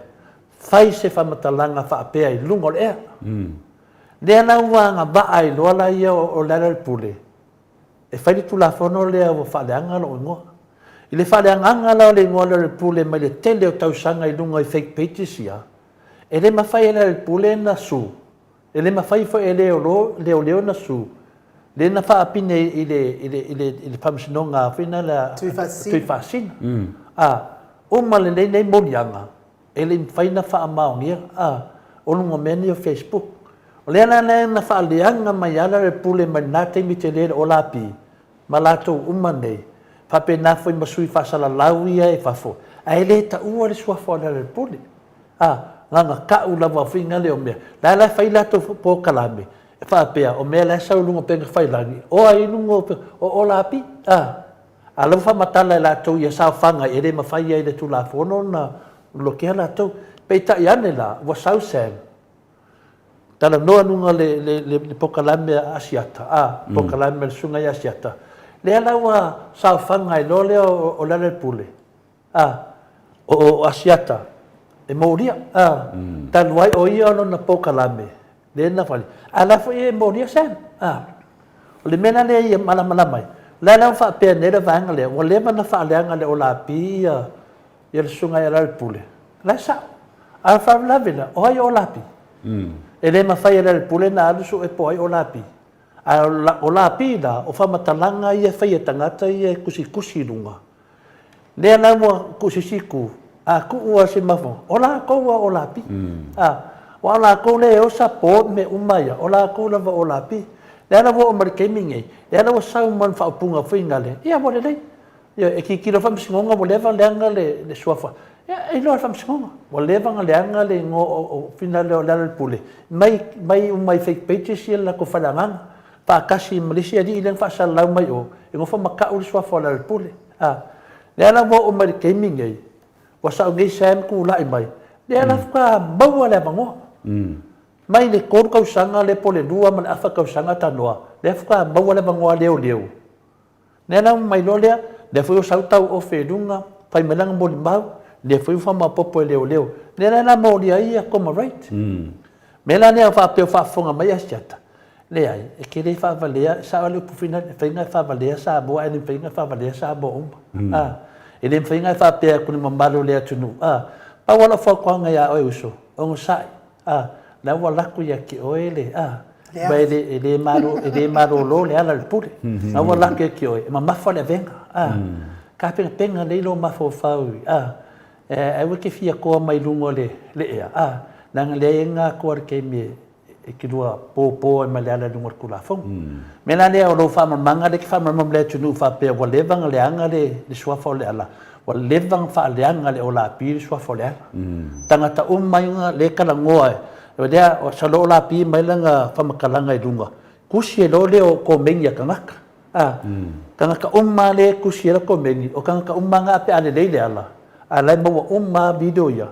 fai se faamatalaga faapea i luga o le ea. Lea la ua agavaa ai loa la ia o Lealailepule, E fai le Tulafono lea ua faaleaga lou igoa. I le faaleagaga la o le igoa o Lealailepule mai le tele o tausaga i luga i fake pages ia, e le mafai e Lealailepule ona sue, e le mafai foi e leoleo ona sue, lea na faapine i le, i le, i le, i le faamasinoga foi na lea, Tuifaasisina. A, uma lelei nei moliaga, E le i mafai ona faamaonia a o luga o mea nei o Facebook. O lea la lea na faaleaga mai ala le pule mai lena taimi tele le Olapi ma latou uma nei, faapena foi ma sui faasalalau ia e fafo, ae le taua le suafa o Lealailepule. A, na ona tau lava foi na lea o mea. La la e fai latou polokalame e faapea o mea la e sau i luga o upega tafailagi, o ai i luga o Olapi? A. A la ua faamatala e latou ia saofaga e le mafai ai e le Tulafono ona lolokia latou. Peitai ane la, ua sau Sam, talanoa i luga o le polokalame a Asiata, a, polokalame a le Susuga ia Asiata, lea la ua saofaga ai loa lea o Lealailepule, a, o Asiata e molia, a, talu ai o ia lona polokalame, Lea na fai, a la foi e molia Sam. A, o le mea la lea ia malamalama ai, o le a la ua faapea nei le vaega lea, ua leva ona faaleaga e le Olapi ia, ia le susuga ia Lealailepule. O la e sao. A o le faalavelave la, o ai o Olapi? E le mafai e Lealailepule ona alu sue po o ai Olapi. A o Olapi la, o faamatalaga ia e fai e tagata ia e tusitusi i luga. Lea la ua tuu se isi itu, a tuu lava se mafaufauga, o latou lava o lapi. A, aua o latou lea e o support mea uma ia, o latou lava o lapi. Lea la ua oo mai i le taimi lenei, lea la ua sau ma le faaupuga foi lale, ia ua lelei. Ioe, e tilotilo le Faamasinoga ua leva ona leaga le suafa, ia e iloa e le Faamasinoga, ua leva ona leaga le igoa o finagalo o Lealailepule mai mai uma i fake pages ia le latou faleagaga. faatasi ma le isi alii lea na faasalalau mai o, e nofo ma tau le suafa o Lealailepule. A, lea la ua oo mai i le taimi nei, ua sao nei Sam tulai mai, lea la faatoa maua le avanoa. Mai le 3 tausaga lea po o le 2 ma le afa tausaga tanoa, lea faatoa maua le avanoa leoleo. Lea la ua mai loa lea, lea foi ua sau tau ofe i luga, fai mai lana molimau, lea foi ua faamaopoopo e leoleo. Lea la la molia ai ia Toma Wright. Mea la lea faapea o faafofoga mai Asiata. Leai, e te le faavalea, e sao lava le upu foi lea, e mafai ona e faavalea Samoa ae le mafai ona e faavalea Samoa uma. A, e le mafai ona e faapea atu i le mamalu o le atunuu, a, pau lava lau fautuaga ia oe uso, onosai, a, la ua alu atu ia te oe le, a, aua e le, e le malo, e le malolo le ala o le pule. La ua alu atu ia te oe, e mamafa le avega, a, tapenapena lelei lou mafaufau i, a, aua e te fia toa mai luga o le ea, a, leaga e leai lava atoa i le taimi e, e te lua pōpō ai ma le ala i luga o le Tulafono. O le mea la lea, o lou faamalamalamaga lea e te faamalamalama mai i le atunuu faapea ua leva ona leaga le suafa o Leala, ua leva ona faaleaga le Olapi le suafa o Leala. Tagata uma ia lea e talanoa, o lea, masalo o Olapi mai lana faamatalaga i luga, tusi ai loa lea o komeni a tagata. A, tagata uma lava lea e tusi ai le komeni, o tagata uma lava na pe a lelei Leala, a o la e maua uma lava video ia.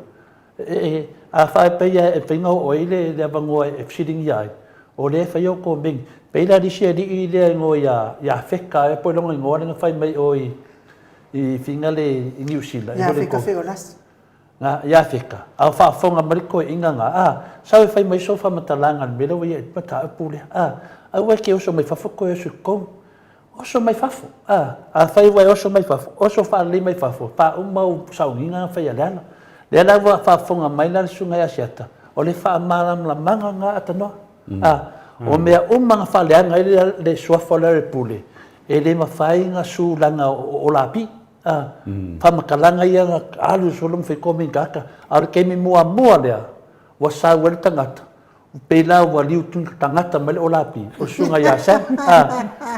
E, a faapea e mafai ona oo ai le avanoa e fesiligia ai, o lea e faia o komeni. Pei la le isi alii lea e igoa ia, ia Feka ea po o lona igoa lea na fai mai o i, i Finale i Niu Sila. Ia Feka Feolasi. Na, ia Feka. A o faafofoga mai le toeaina na, a, sau e fai mai sou faamatalaga i le mea lea ua i ai i le mataupu lea. A, aua e te oso mai fafo toe oso i totonu. Oso mai fafo, a, afai ua e oso mai fafo, oso faalelei mai fafo, faauma ou sauniga na fai a Leala. Lea la ua faafofoga mai la le susuga ia Asiata, o le faamalamalamaga lena a Tanoa. A, o mea uma na faaleaga ai le, le suafa o Lealailepule, e le mafai ona sulaga o, o Lapi. A, faamatalaga ia na alu solo ma fai komenikaka, a o le taimi muamua lea, ua sau ai le tagata, Pei la ua liu tagata mai le Olapi, o le susuga ia Sam. A,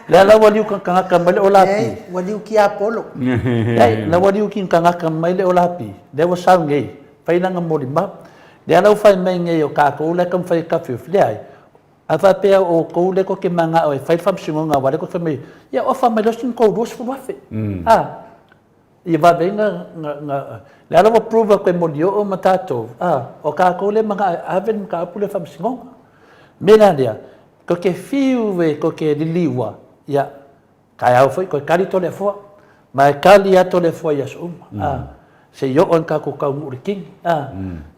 lea la ua liu tagata mai le Olapi. Ei, ua liu kiapolo. Ei, la ua liu tagata mai le Olapi, lea ua sau nei, fai lana molimau. Lea la ua fai mai nei o tatou la e taumafai e taofiofi, leai. A faapea o outou lea tou te manao e fai le faamasinoga aua lea tou te fai mai, ia ofa mai loa sina tou $20,000. A. Ia vave ai na, na, na, lea la ua prove atu e Molioo ma tatou, a, o tatou lea e manao e ave le mataupu lea i le faamasinoga. O le mea la lea, tou te fiu e tou te liliua, ia, taeao foi toe kali Toleafoa, ma e kali lava Toleafoa i aso uma, a, se i oo ina tatou taunuu i le kini, a,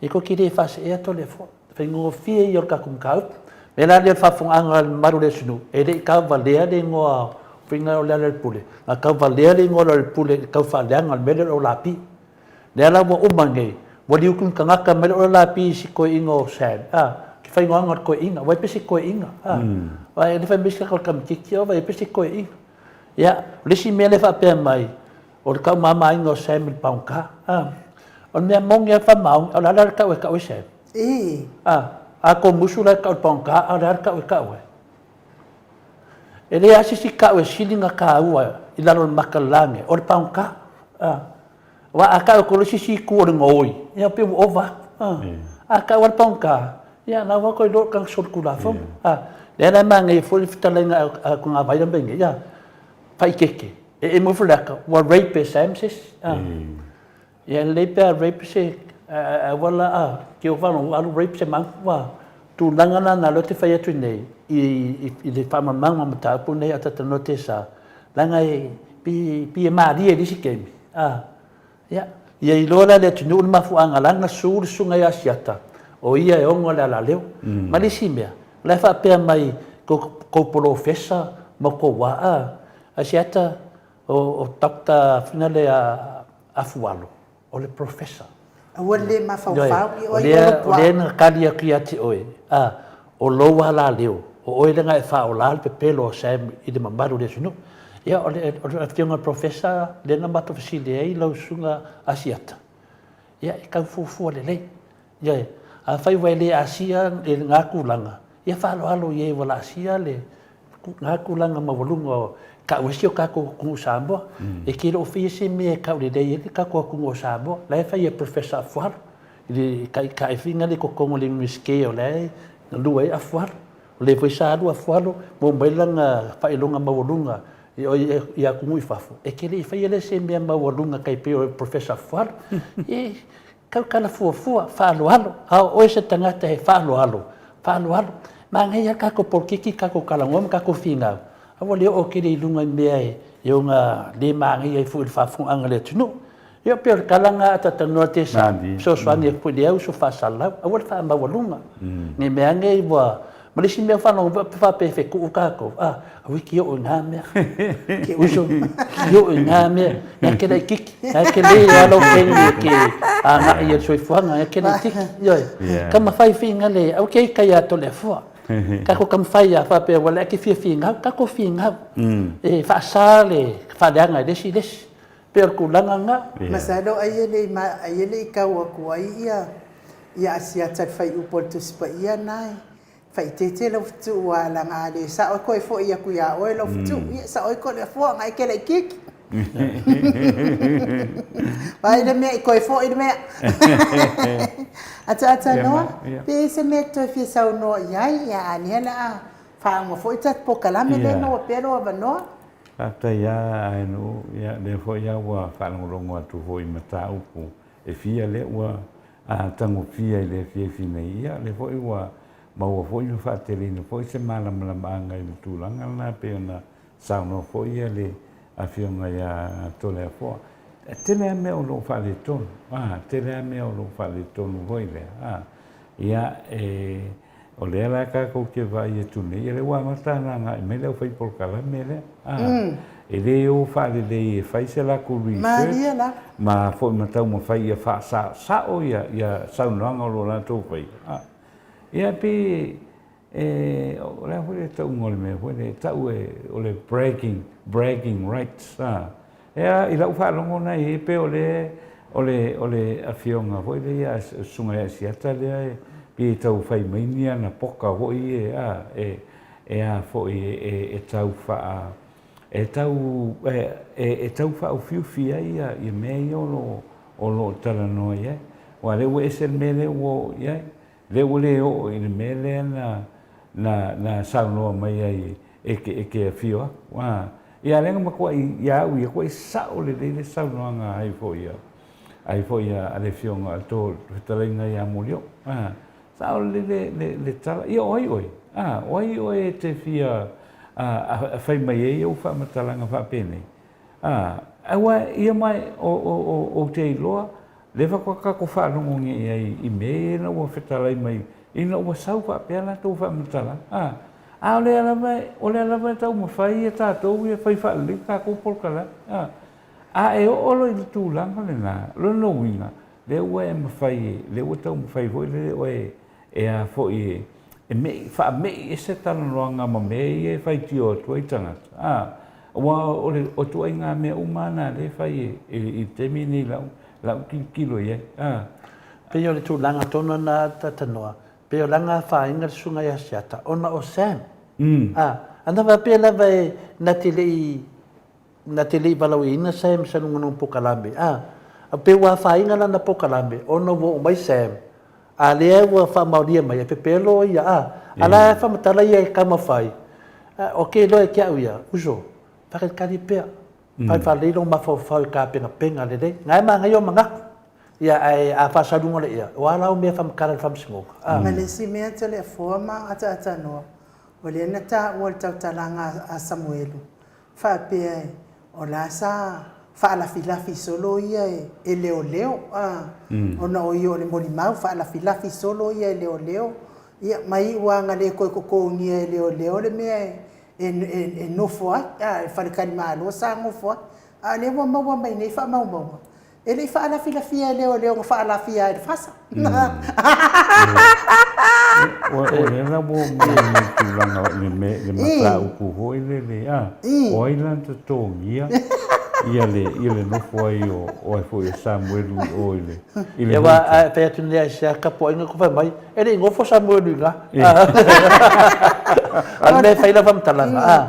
ia tou te le faaseea Toleafoa. Faigofie ia o le tatou mataupu. O le mea la lea o le faafofogaaga a le mamalu o le atunuu, e le i tauvalea le igoa faiga o Lealailepule, na tauvalea le igoa o Lealailepule i le tau faaleaga o le mea lea o le Olapi. Lea la ua uma nei, ua liu tunu tagata mai le Olapi i si toeaina o Sam, a, ke faigāga o le toeaina, ua ai pe si toeaina, a, aua e le fai mai si tagata o le kamititi, ua ai pe si toeaina. Ia, o le isi mea lea e faapea mai, O le taumamaina o Sam i le pagota. A. O le mea moni lava faamaoni, o le a la le tau e tau ai Sam? Ii. A. A kou musu la e tau i le pagota, a o le a le tau e tau ai? E leai lava se isi tau e sili ona taua i lalo o le mata o le la nei, o le pagota. A. Aua a tau atu loa se isi itu o le gaoi, ia pei ua ova atu. A. A tau lava le pagota, ia na ua toe iloa o le tagata solitulafono. A. Lea la e manaia foi le fetalaiga a Togavai lea ma nei, a. Faaeteete. E emo ifo le ata, ua rape e Sam se isi. A. Ia e lelei pe a rape se auala a, ke o whanau, alu rape se mau. Ua, tulaga la na lea ou te fai atu nei, i, i le faamalamalamaga o mataupu nei a talanoa Tesa, leaga e, pi, pi e malie i le isi taimi. A. Ia, ia iloa la e le atunuu le mafuaaga la na su le susuga ia Asiata, o ia e ono le alaleo. Ma le isi mea, o la e faapea mai kou polofesa ma kou a, Asiata, o Doctor Finale Afualo, o le professor. Aua le mafaufau i oe olo puaa. O lea na kali atu ia te oe, a, o lou alaleo, o oe lena e faaola le pepelo o Sam i le mamalu o le atunuu. Ia, o le afioga i le Professor lea na matou fesili ai lau susuga Asiata, ia, e tau fuafua lelei. Ioe, afai ua e le asia lena tulaga, ia faaaloalo i e ua laasia lena tulaga maualuga o tau ai si o tatou atunuu o Samoa. E te le o faia se mea e tau lelei ai le tatou atunuu o Samoa. La e fai e Professor Afualo, i le taitaifiga lea i totonu o le Iunivesite o la e galue ai Afualo. O lea foi sa alu Afualo maua mai lana faailoga maualuga i atunuu i fafo, e te le i faia lea se mea maualuga tai pei o Professor Afualo. E tautala fuafua, faaaloalo, a o oe se tagata e faaaloalo, faaaloalo. Manaia lava tatou polokiki, tatou talanoa ma tatou finau, aua le oo tele i luga i mea e ona le manaia ai foi i le faafofogaaga a le atunuu. Ia pei o le tala lena a ta talanoa te sa fesoasoani atu foi i lea uso faasalalau, aua le faamaualuga. Ne i mea ane ua Ma le isi mea faalogo pe faapea e fetuu tatou, a, aua e te oo i na mea. Ke uso, ki oo i na mea, na ke laititi, na ke le a lau taimi e te agai i le soifuaga, na ke laititi, ioe. Taumafai finga le, aua ke ita ia Toleafoa. Tatou taumafai ia faapea ua le e te fia finau, tatou finau. E faasa le faaleaga e le isi i le isi. Pei o le tulaga lena. Masalo ai e le i ai e le i tau atu ai ia ia Asiata i le fuaiupu o le Tusi Paia lena e faaeteete lau fetuu a leaga a le sao e toe foi atu ia oe lau fetuu ia e sao ai Toleafoa na e te laitiiti. Vaai le mea i toe foi le mea. Ataatanoa, pe i ai se mea e toe fia saunoa i ai, ia a lea o le a faauma foi le tatou polokalame lea e maua pea lou avanoa. Faafetai lava Aenuu, ia lea foi lava ua faalogologo atu foi i mataupu e fia lea ua tagofia i le afiafi nei, ia lea foi ua maua foi ma faateleina foi se malamalamaaga i le tulaga lena e pei ona saunoa foi ia le Afioga ia Toleafoa. E tele lava mea o lo o faaletonu, a, tele lava mea o lo o faaletonu foi lea, a. Ia, e, o lea la tatou te vaai atu nei, ia lea ua amata ona agai mai le aufai polokalame lea, a. E le o faalelei e fai se latou research ma foi ma taumafai ia faasaosao ia, ia saunoaga o lo o latou faia, a. Ia, pei e, o le a foi le tauga o le mea foi lea, e tau e, o le bragging, bragging rights, a. Ea, i lau faalogo na i ai, pei o le, o le, o le afioga foi lea ia, le susuga ia Asiata lea e pei e tau fai mai ni ana poka foi ia, a, e, e a foi, e, e tau faa, e tau, e, e tau faaufiufi ai ia, ia mea ia o lo o, o lo o talanoa i ai. Aua o lea ua ese le mea lea ua oo i ai, lea ua le oo i le mea lea na, na, na saunoa mai ai e ke, e ke afio aku, a. Ia lea na matuai ia au ia koe sao lelei le saunoaga ai foi a ai foi a le afioga a to fetalaiga ia Molioo. A sao lelei le le le tala ia o ai oe? A o ai oe e te fia a a fai mai ai ou faamatalaga faapenei? A aua ia mai o o o ou te iloa Lea faatoa tatou faalogo nei i ai i mea ia ina ua fetalai mai, ina ua sau faapea latou faamatalaga. A, a o lea lava, o lea lava e taumafai ia tatou ia fai faalelei tatou polokalame. A, a e oo loa i le tulaga lena, o lona uiga, lea ua e mafai e, lea ua taumafai foi lele oe e a foi e, e me'i, faame'i ese talanoaga ma mea ia e faitio atu ai tagata, a, aua o le o ituaiga mea uma lava na lea e fai e, e, i le taimi lenei i lau, lau tilotilo i ai, a. Pei o le tulaga tonu lena Tatanoa, pei o lana afaina le susuga ia Asiata ona o Sam. A, ana faapea lava e na te le i Na te le i valaauina Sam sa luga nona pokalame, a, a pei ua afaina lana pokalame ona ua oo mai Sam, a lea ua faamaonia mai e pepelo ia, a, a la e faamatala ia e taumafai, a, o ke iloa e te au ia, uso, faatalitali pea, fai faalelei lou mafaufau e tapenapena lelei, na e manaia o manatu, ia, ae a faasaluga loa ia, o a la au mea e faamatala i le faamasinoga, a. Ma le isi mea Toleafoa ma Ataatanoa, o lea na taua i le tautalaga a Samuelu, Faapea e, o la sa faalafilafi solo ia e leoleo, a, ona o ia o le molimau, faalafilafi solo ia e leoleo, ia, ma iu lava ina le toe totogia e leoleo le mea e nofo ai, a, le faletalimalo sa nofo ai. A o lea ua maua mai nei faamaumauga, E le i faalafilafia e leoleo na faalafia ai e le fasa. O lea la ua oo mai i le tulaga i le mataupu foi lele, a, o ai la na totogia ia le ia le nofo ai o ai foi o Samuelu i o i le i le Aua a fai atu nei aisea tapuaiga ko fai mai, e le i nofo Samuelu i ina. A o le mea e fai lau faamatalaga, a,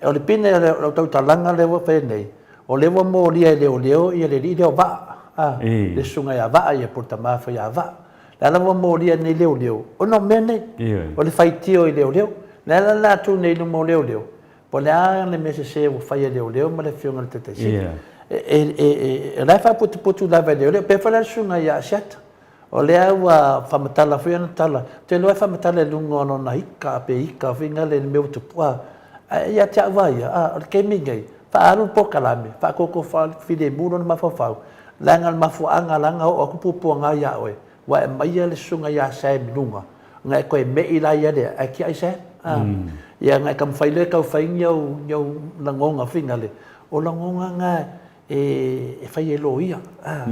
o le pine o lau tautalaga lea ua fai nei, O lea ua molia e leoleo ia le alii lea o Vaa, a, le susuga ia Vaa ia po o le tama foi ia Vaa. O lea la ua molia nei leoleo, ona o mea nei, o le faitio i leoleo. O le a la le atu nei i luma o leoleo, po o le a le mea sese ua fai e leoleo ma le afioga i le Taitai Sili. O la e faaputuputu lava e leoleo. E pei foi la le susuga ia Asiata, O lea ua faamatala foi ana tala, ou te iloa e faamatala i luga o lona ika pe ika foi na le mea ua tupu, a, ae ia te au lava ia, a, o le taimi lenei, faaalu le polokalame, faatoko filemu lona mafaufau, leaga o le mafuaaga la na oo atu puapuaga ia oe, ua e aumaia le susuga ia Sam i luga, Ona e toe me'i la ia lea, ae tiai Sam. A. Ia ona e taumafai lea e tau fai ni au, ni au lagona foi nale, o lagona na e, e fai e loia. A.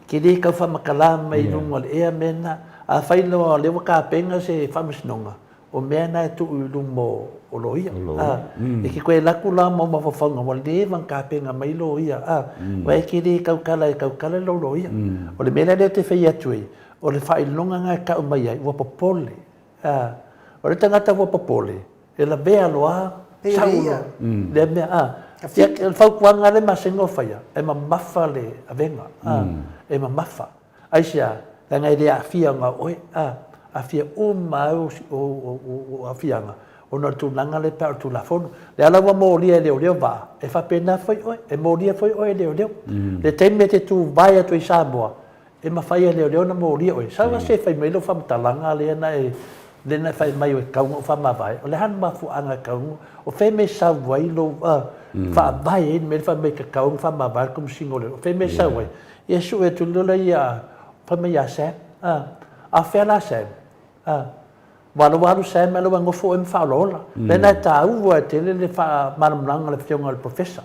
Ke le tau faamatala mai i luga o le ea mea na. Afai loa o lea ua tapena se faamasinoga, o mea na e tuu i luma o loia. A. E te toe alu atu la ma ou mafaufauga ua leva ona tapena mai loia. A. Aua e te le tautala e tautala lou loia. O le mea la lea ou te fai atu ai, O le faailoga lena e tau mai ai, ua popole. A, o le tagata ua popole, e lavea loa, sau loa lea mea. A, ia, o le fautuaga lea e masani ona faia, e mamafa le avega, a, e mamafa. Aisea? Leaga e le aafia na o oe, a, aafia uma lava ou aafiaga ona o le tulaga lea pe a o le Tulafono. O lea la ua molia e leoleo vaa, e faapena foi oe, e molia foi oe e leoleo. Le taimi e te tuvae atu ai i Samoa, E mafai e leoleo ona molia oe. Sau ase e fai mai lau faamatalaga lea na e lea na e fai mai e tatau ona ou faamavae. O le a le mafuaaga e tatau ona o fea mea e sau ai lou faavae ai le mea lea fai mai e tatau ona faamavae le Komesina o Leoleo. O fea mea e sau ai? Ia sue atu loa lea fai mai ia Sam, a o fea la Sam? Aua o lea ua alu Sam a o lea ua e nofo oe ma faaolaola. Lea la e taua tele le faamalamalamaga a le Afioga i le Professor.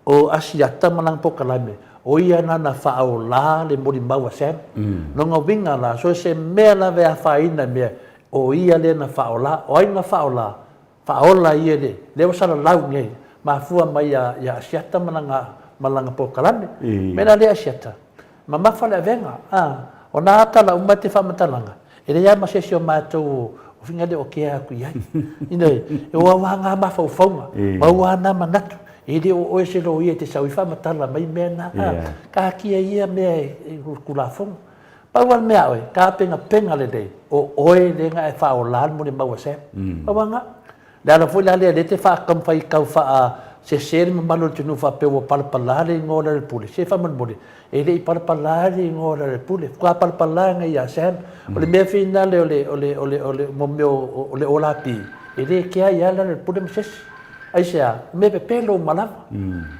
O Asiata ma lana polokalame, o ia na na faaola le molimau a Sam. Lona uiga la, so o se mea lava e afaina i mea, o ia lea na faaola. O ai na faaola? Faaola ia le, lea ua salalau nei, mafua mai ia Asiata ma lana, ma lana polokalame. O le mea la lea Asiata, Mamafa le avega, a, o na tala uma e te faamatalaga, e leai lava ma se isi o matou o finga lea o kea atu i ai. Ina, e o au lava na mafaufauga, ma au lava na manatu, e le o oe se loia e te sau ai faamatala mai mea na, a, taatia ia mea i le Tulafono. Pau lava le mea a oe, tapenapena lelei, o oe lea na e faaola le molimau a Sam. Pau lava na. Le ala foi la lea lea te taumafai tau faasese le mamalu o le atunuu faapea ua palapala le igoa o Lealailepule, se faamolemole, e le i palapala le igoa o Lealailepule, faatoa palapala nei ia Sam. O le mea finale o le, o le, o le, o le, mo mea o le OLP, e le kea ai lava Lealailepule ma se isi. Aisea? O mea pepelo uma lava.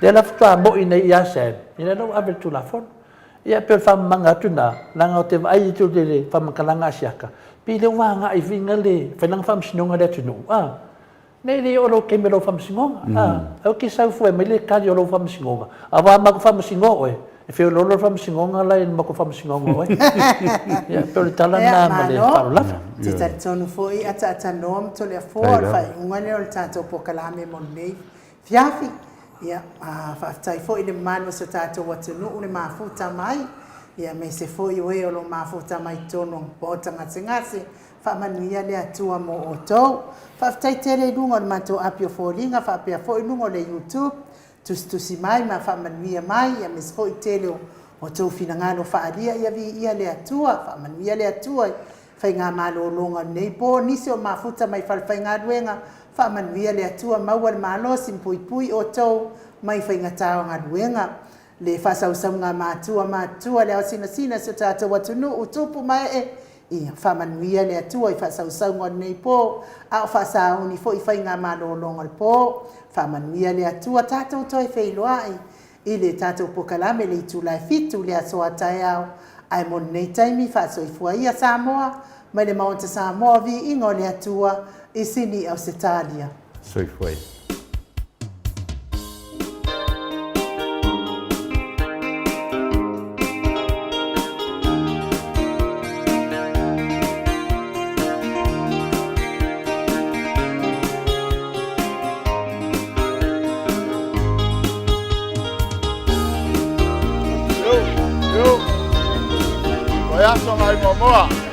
Lea la faatoa moi nei ia Sam, ia lea ua ave i le Tulafono. Ia, e pei o le faamamaga atu lena, leaga ou te vaai atu i le faamatalaga a Siaka, pei lea ua agai foi na le fai lana faamasinoga i le atunuu, a, nei le oo lou taimi o lau faamasinoga, a, aua e te sau fua e aumai le tali o lau faamasinoga, aua a matou faamasinoa oe, e feoloolo le faamasinoga la i le matou faamasinoga o oe. Ia, e pei o le tala lena ma le faaaloalo lava. Ou te talitonu foi, ataatanoa ma Toleafoa, o le faaiuga lea o le tatou polokalame mo lenei Fiafi, ia, faafetai foi i le mamalu o si o tatou atunuu le mafuta mai, ia aemaise foi o e o lo o mafuta mai totonu o Maota Gasegase, faamanuia le Atua mo outou. Faafetai tele i luga o le matou api o foliga faapea foi luga o le YouTube, tusitusi mai ma faamanuia mai, aemaise foi tele o outou finagalo faaalia, ia viia le Atua, faamanuia le Atua i Faigamalologa o lenei po, nisi o mafuta mai falefaigaluega, faamanuia le Atua maua le malosi ma puipui outou mai faigata o galuega. Le faasausauga a matua matutua le aosinasina i si o tatou atunuu, tupu ma ee, ia faamanuia le Atua i faasausauga o lenei po, a o faasauni foi i faigamalologa o le po. Faamanuia le Atua tatou toe feiloai I le tatou pokalame le itula e 7 le aso a taeao, ae mo lenei taimi faasoifua ia Samoa mai le Maota Samoa Viiga o le Atua i Sini Ausetalia. Soifua ia. Vaiaso ngai moamoa.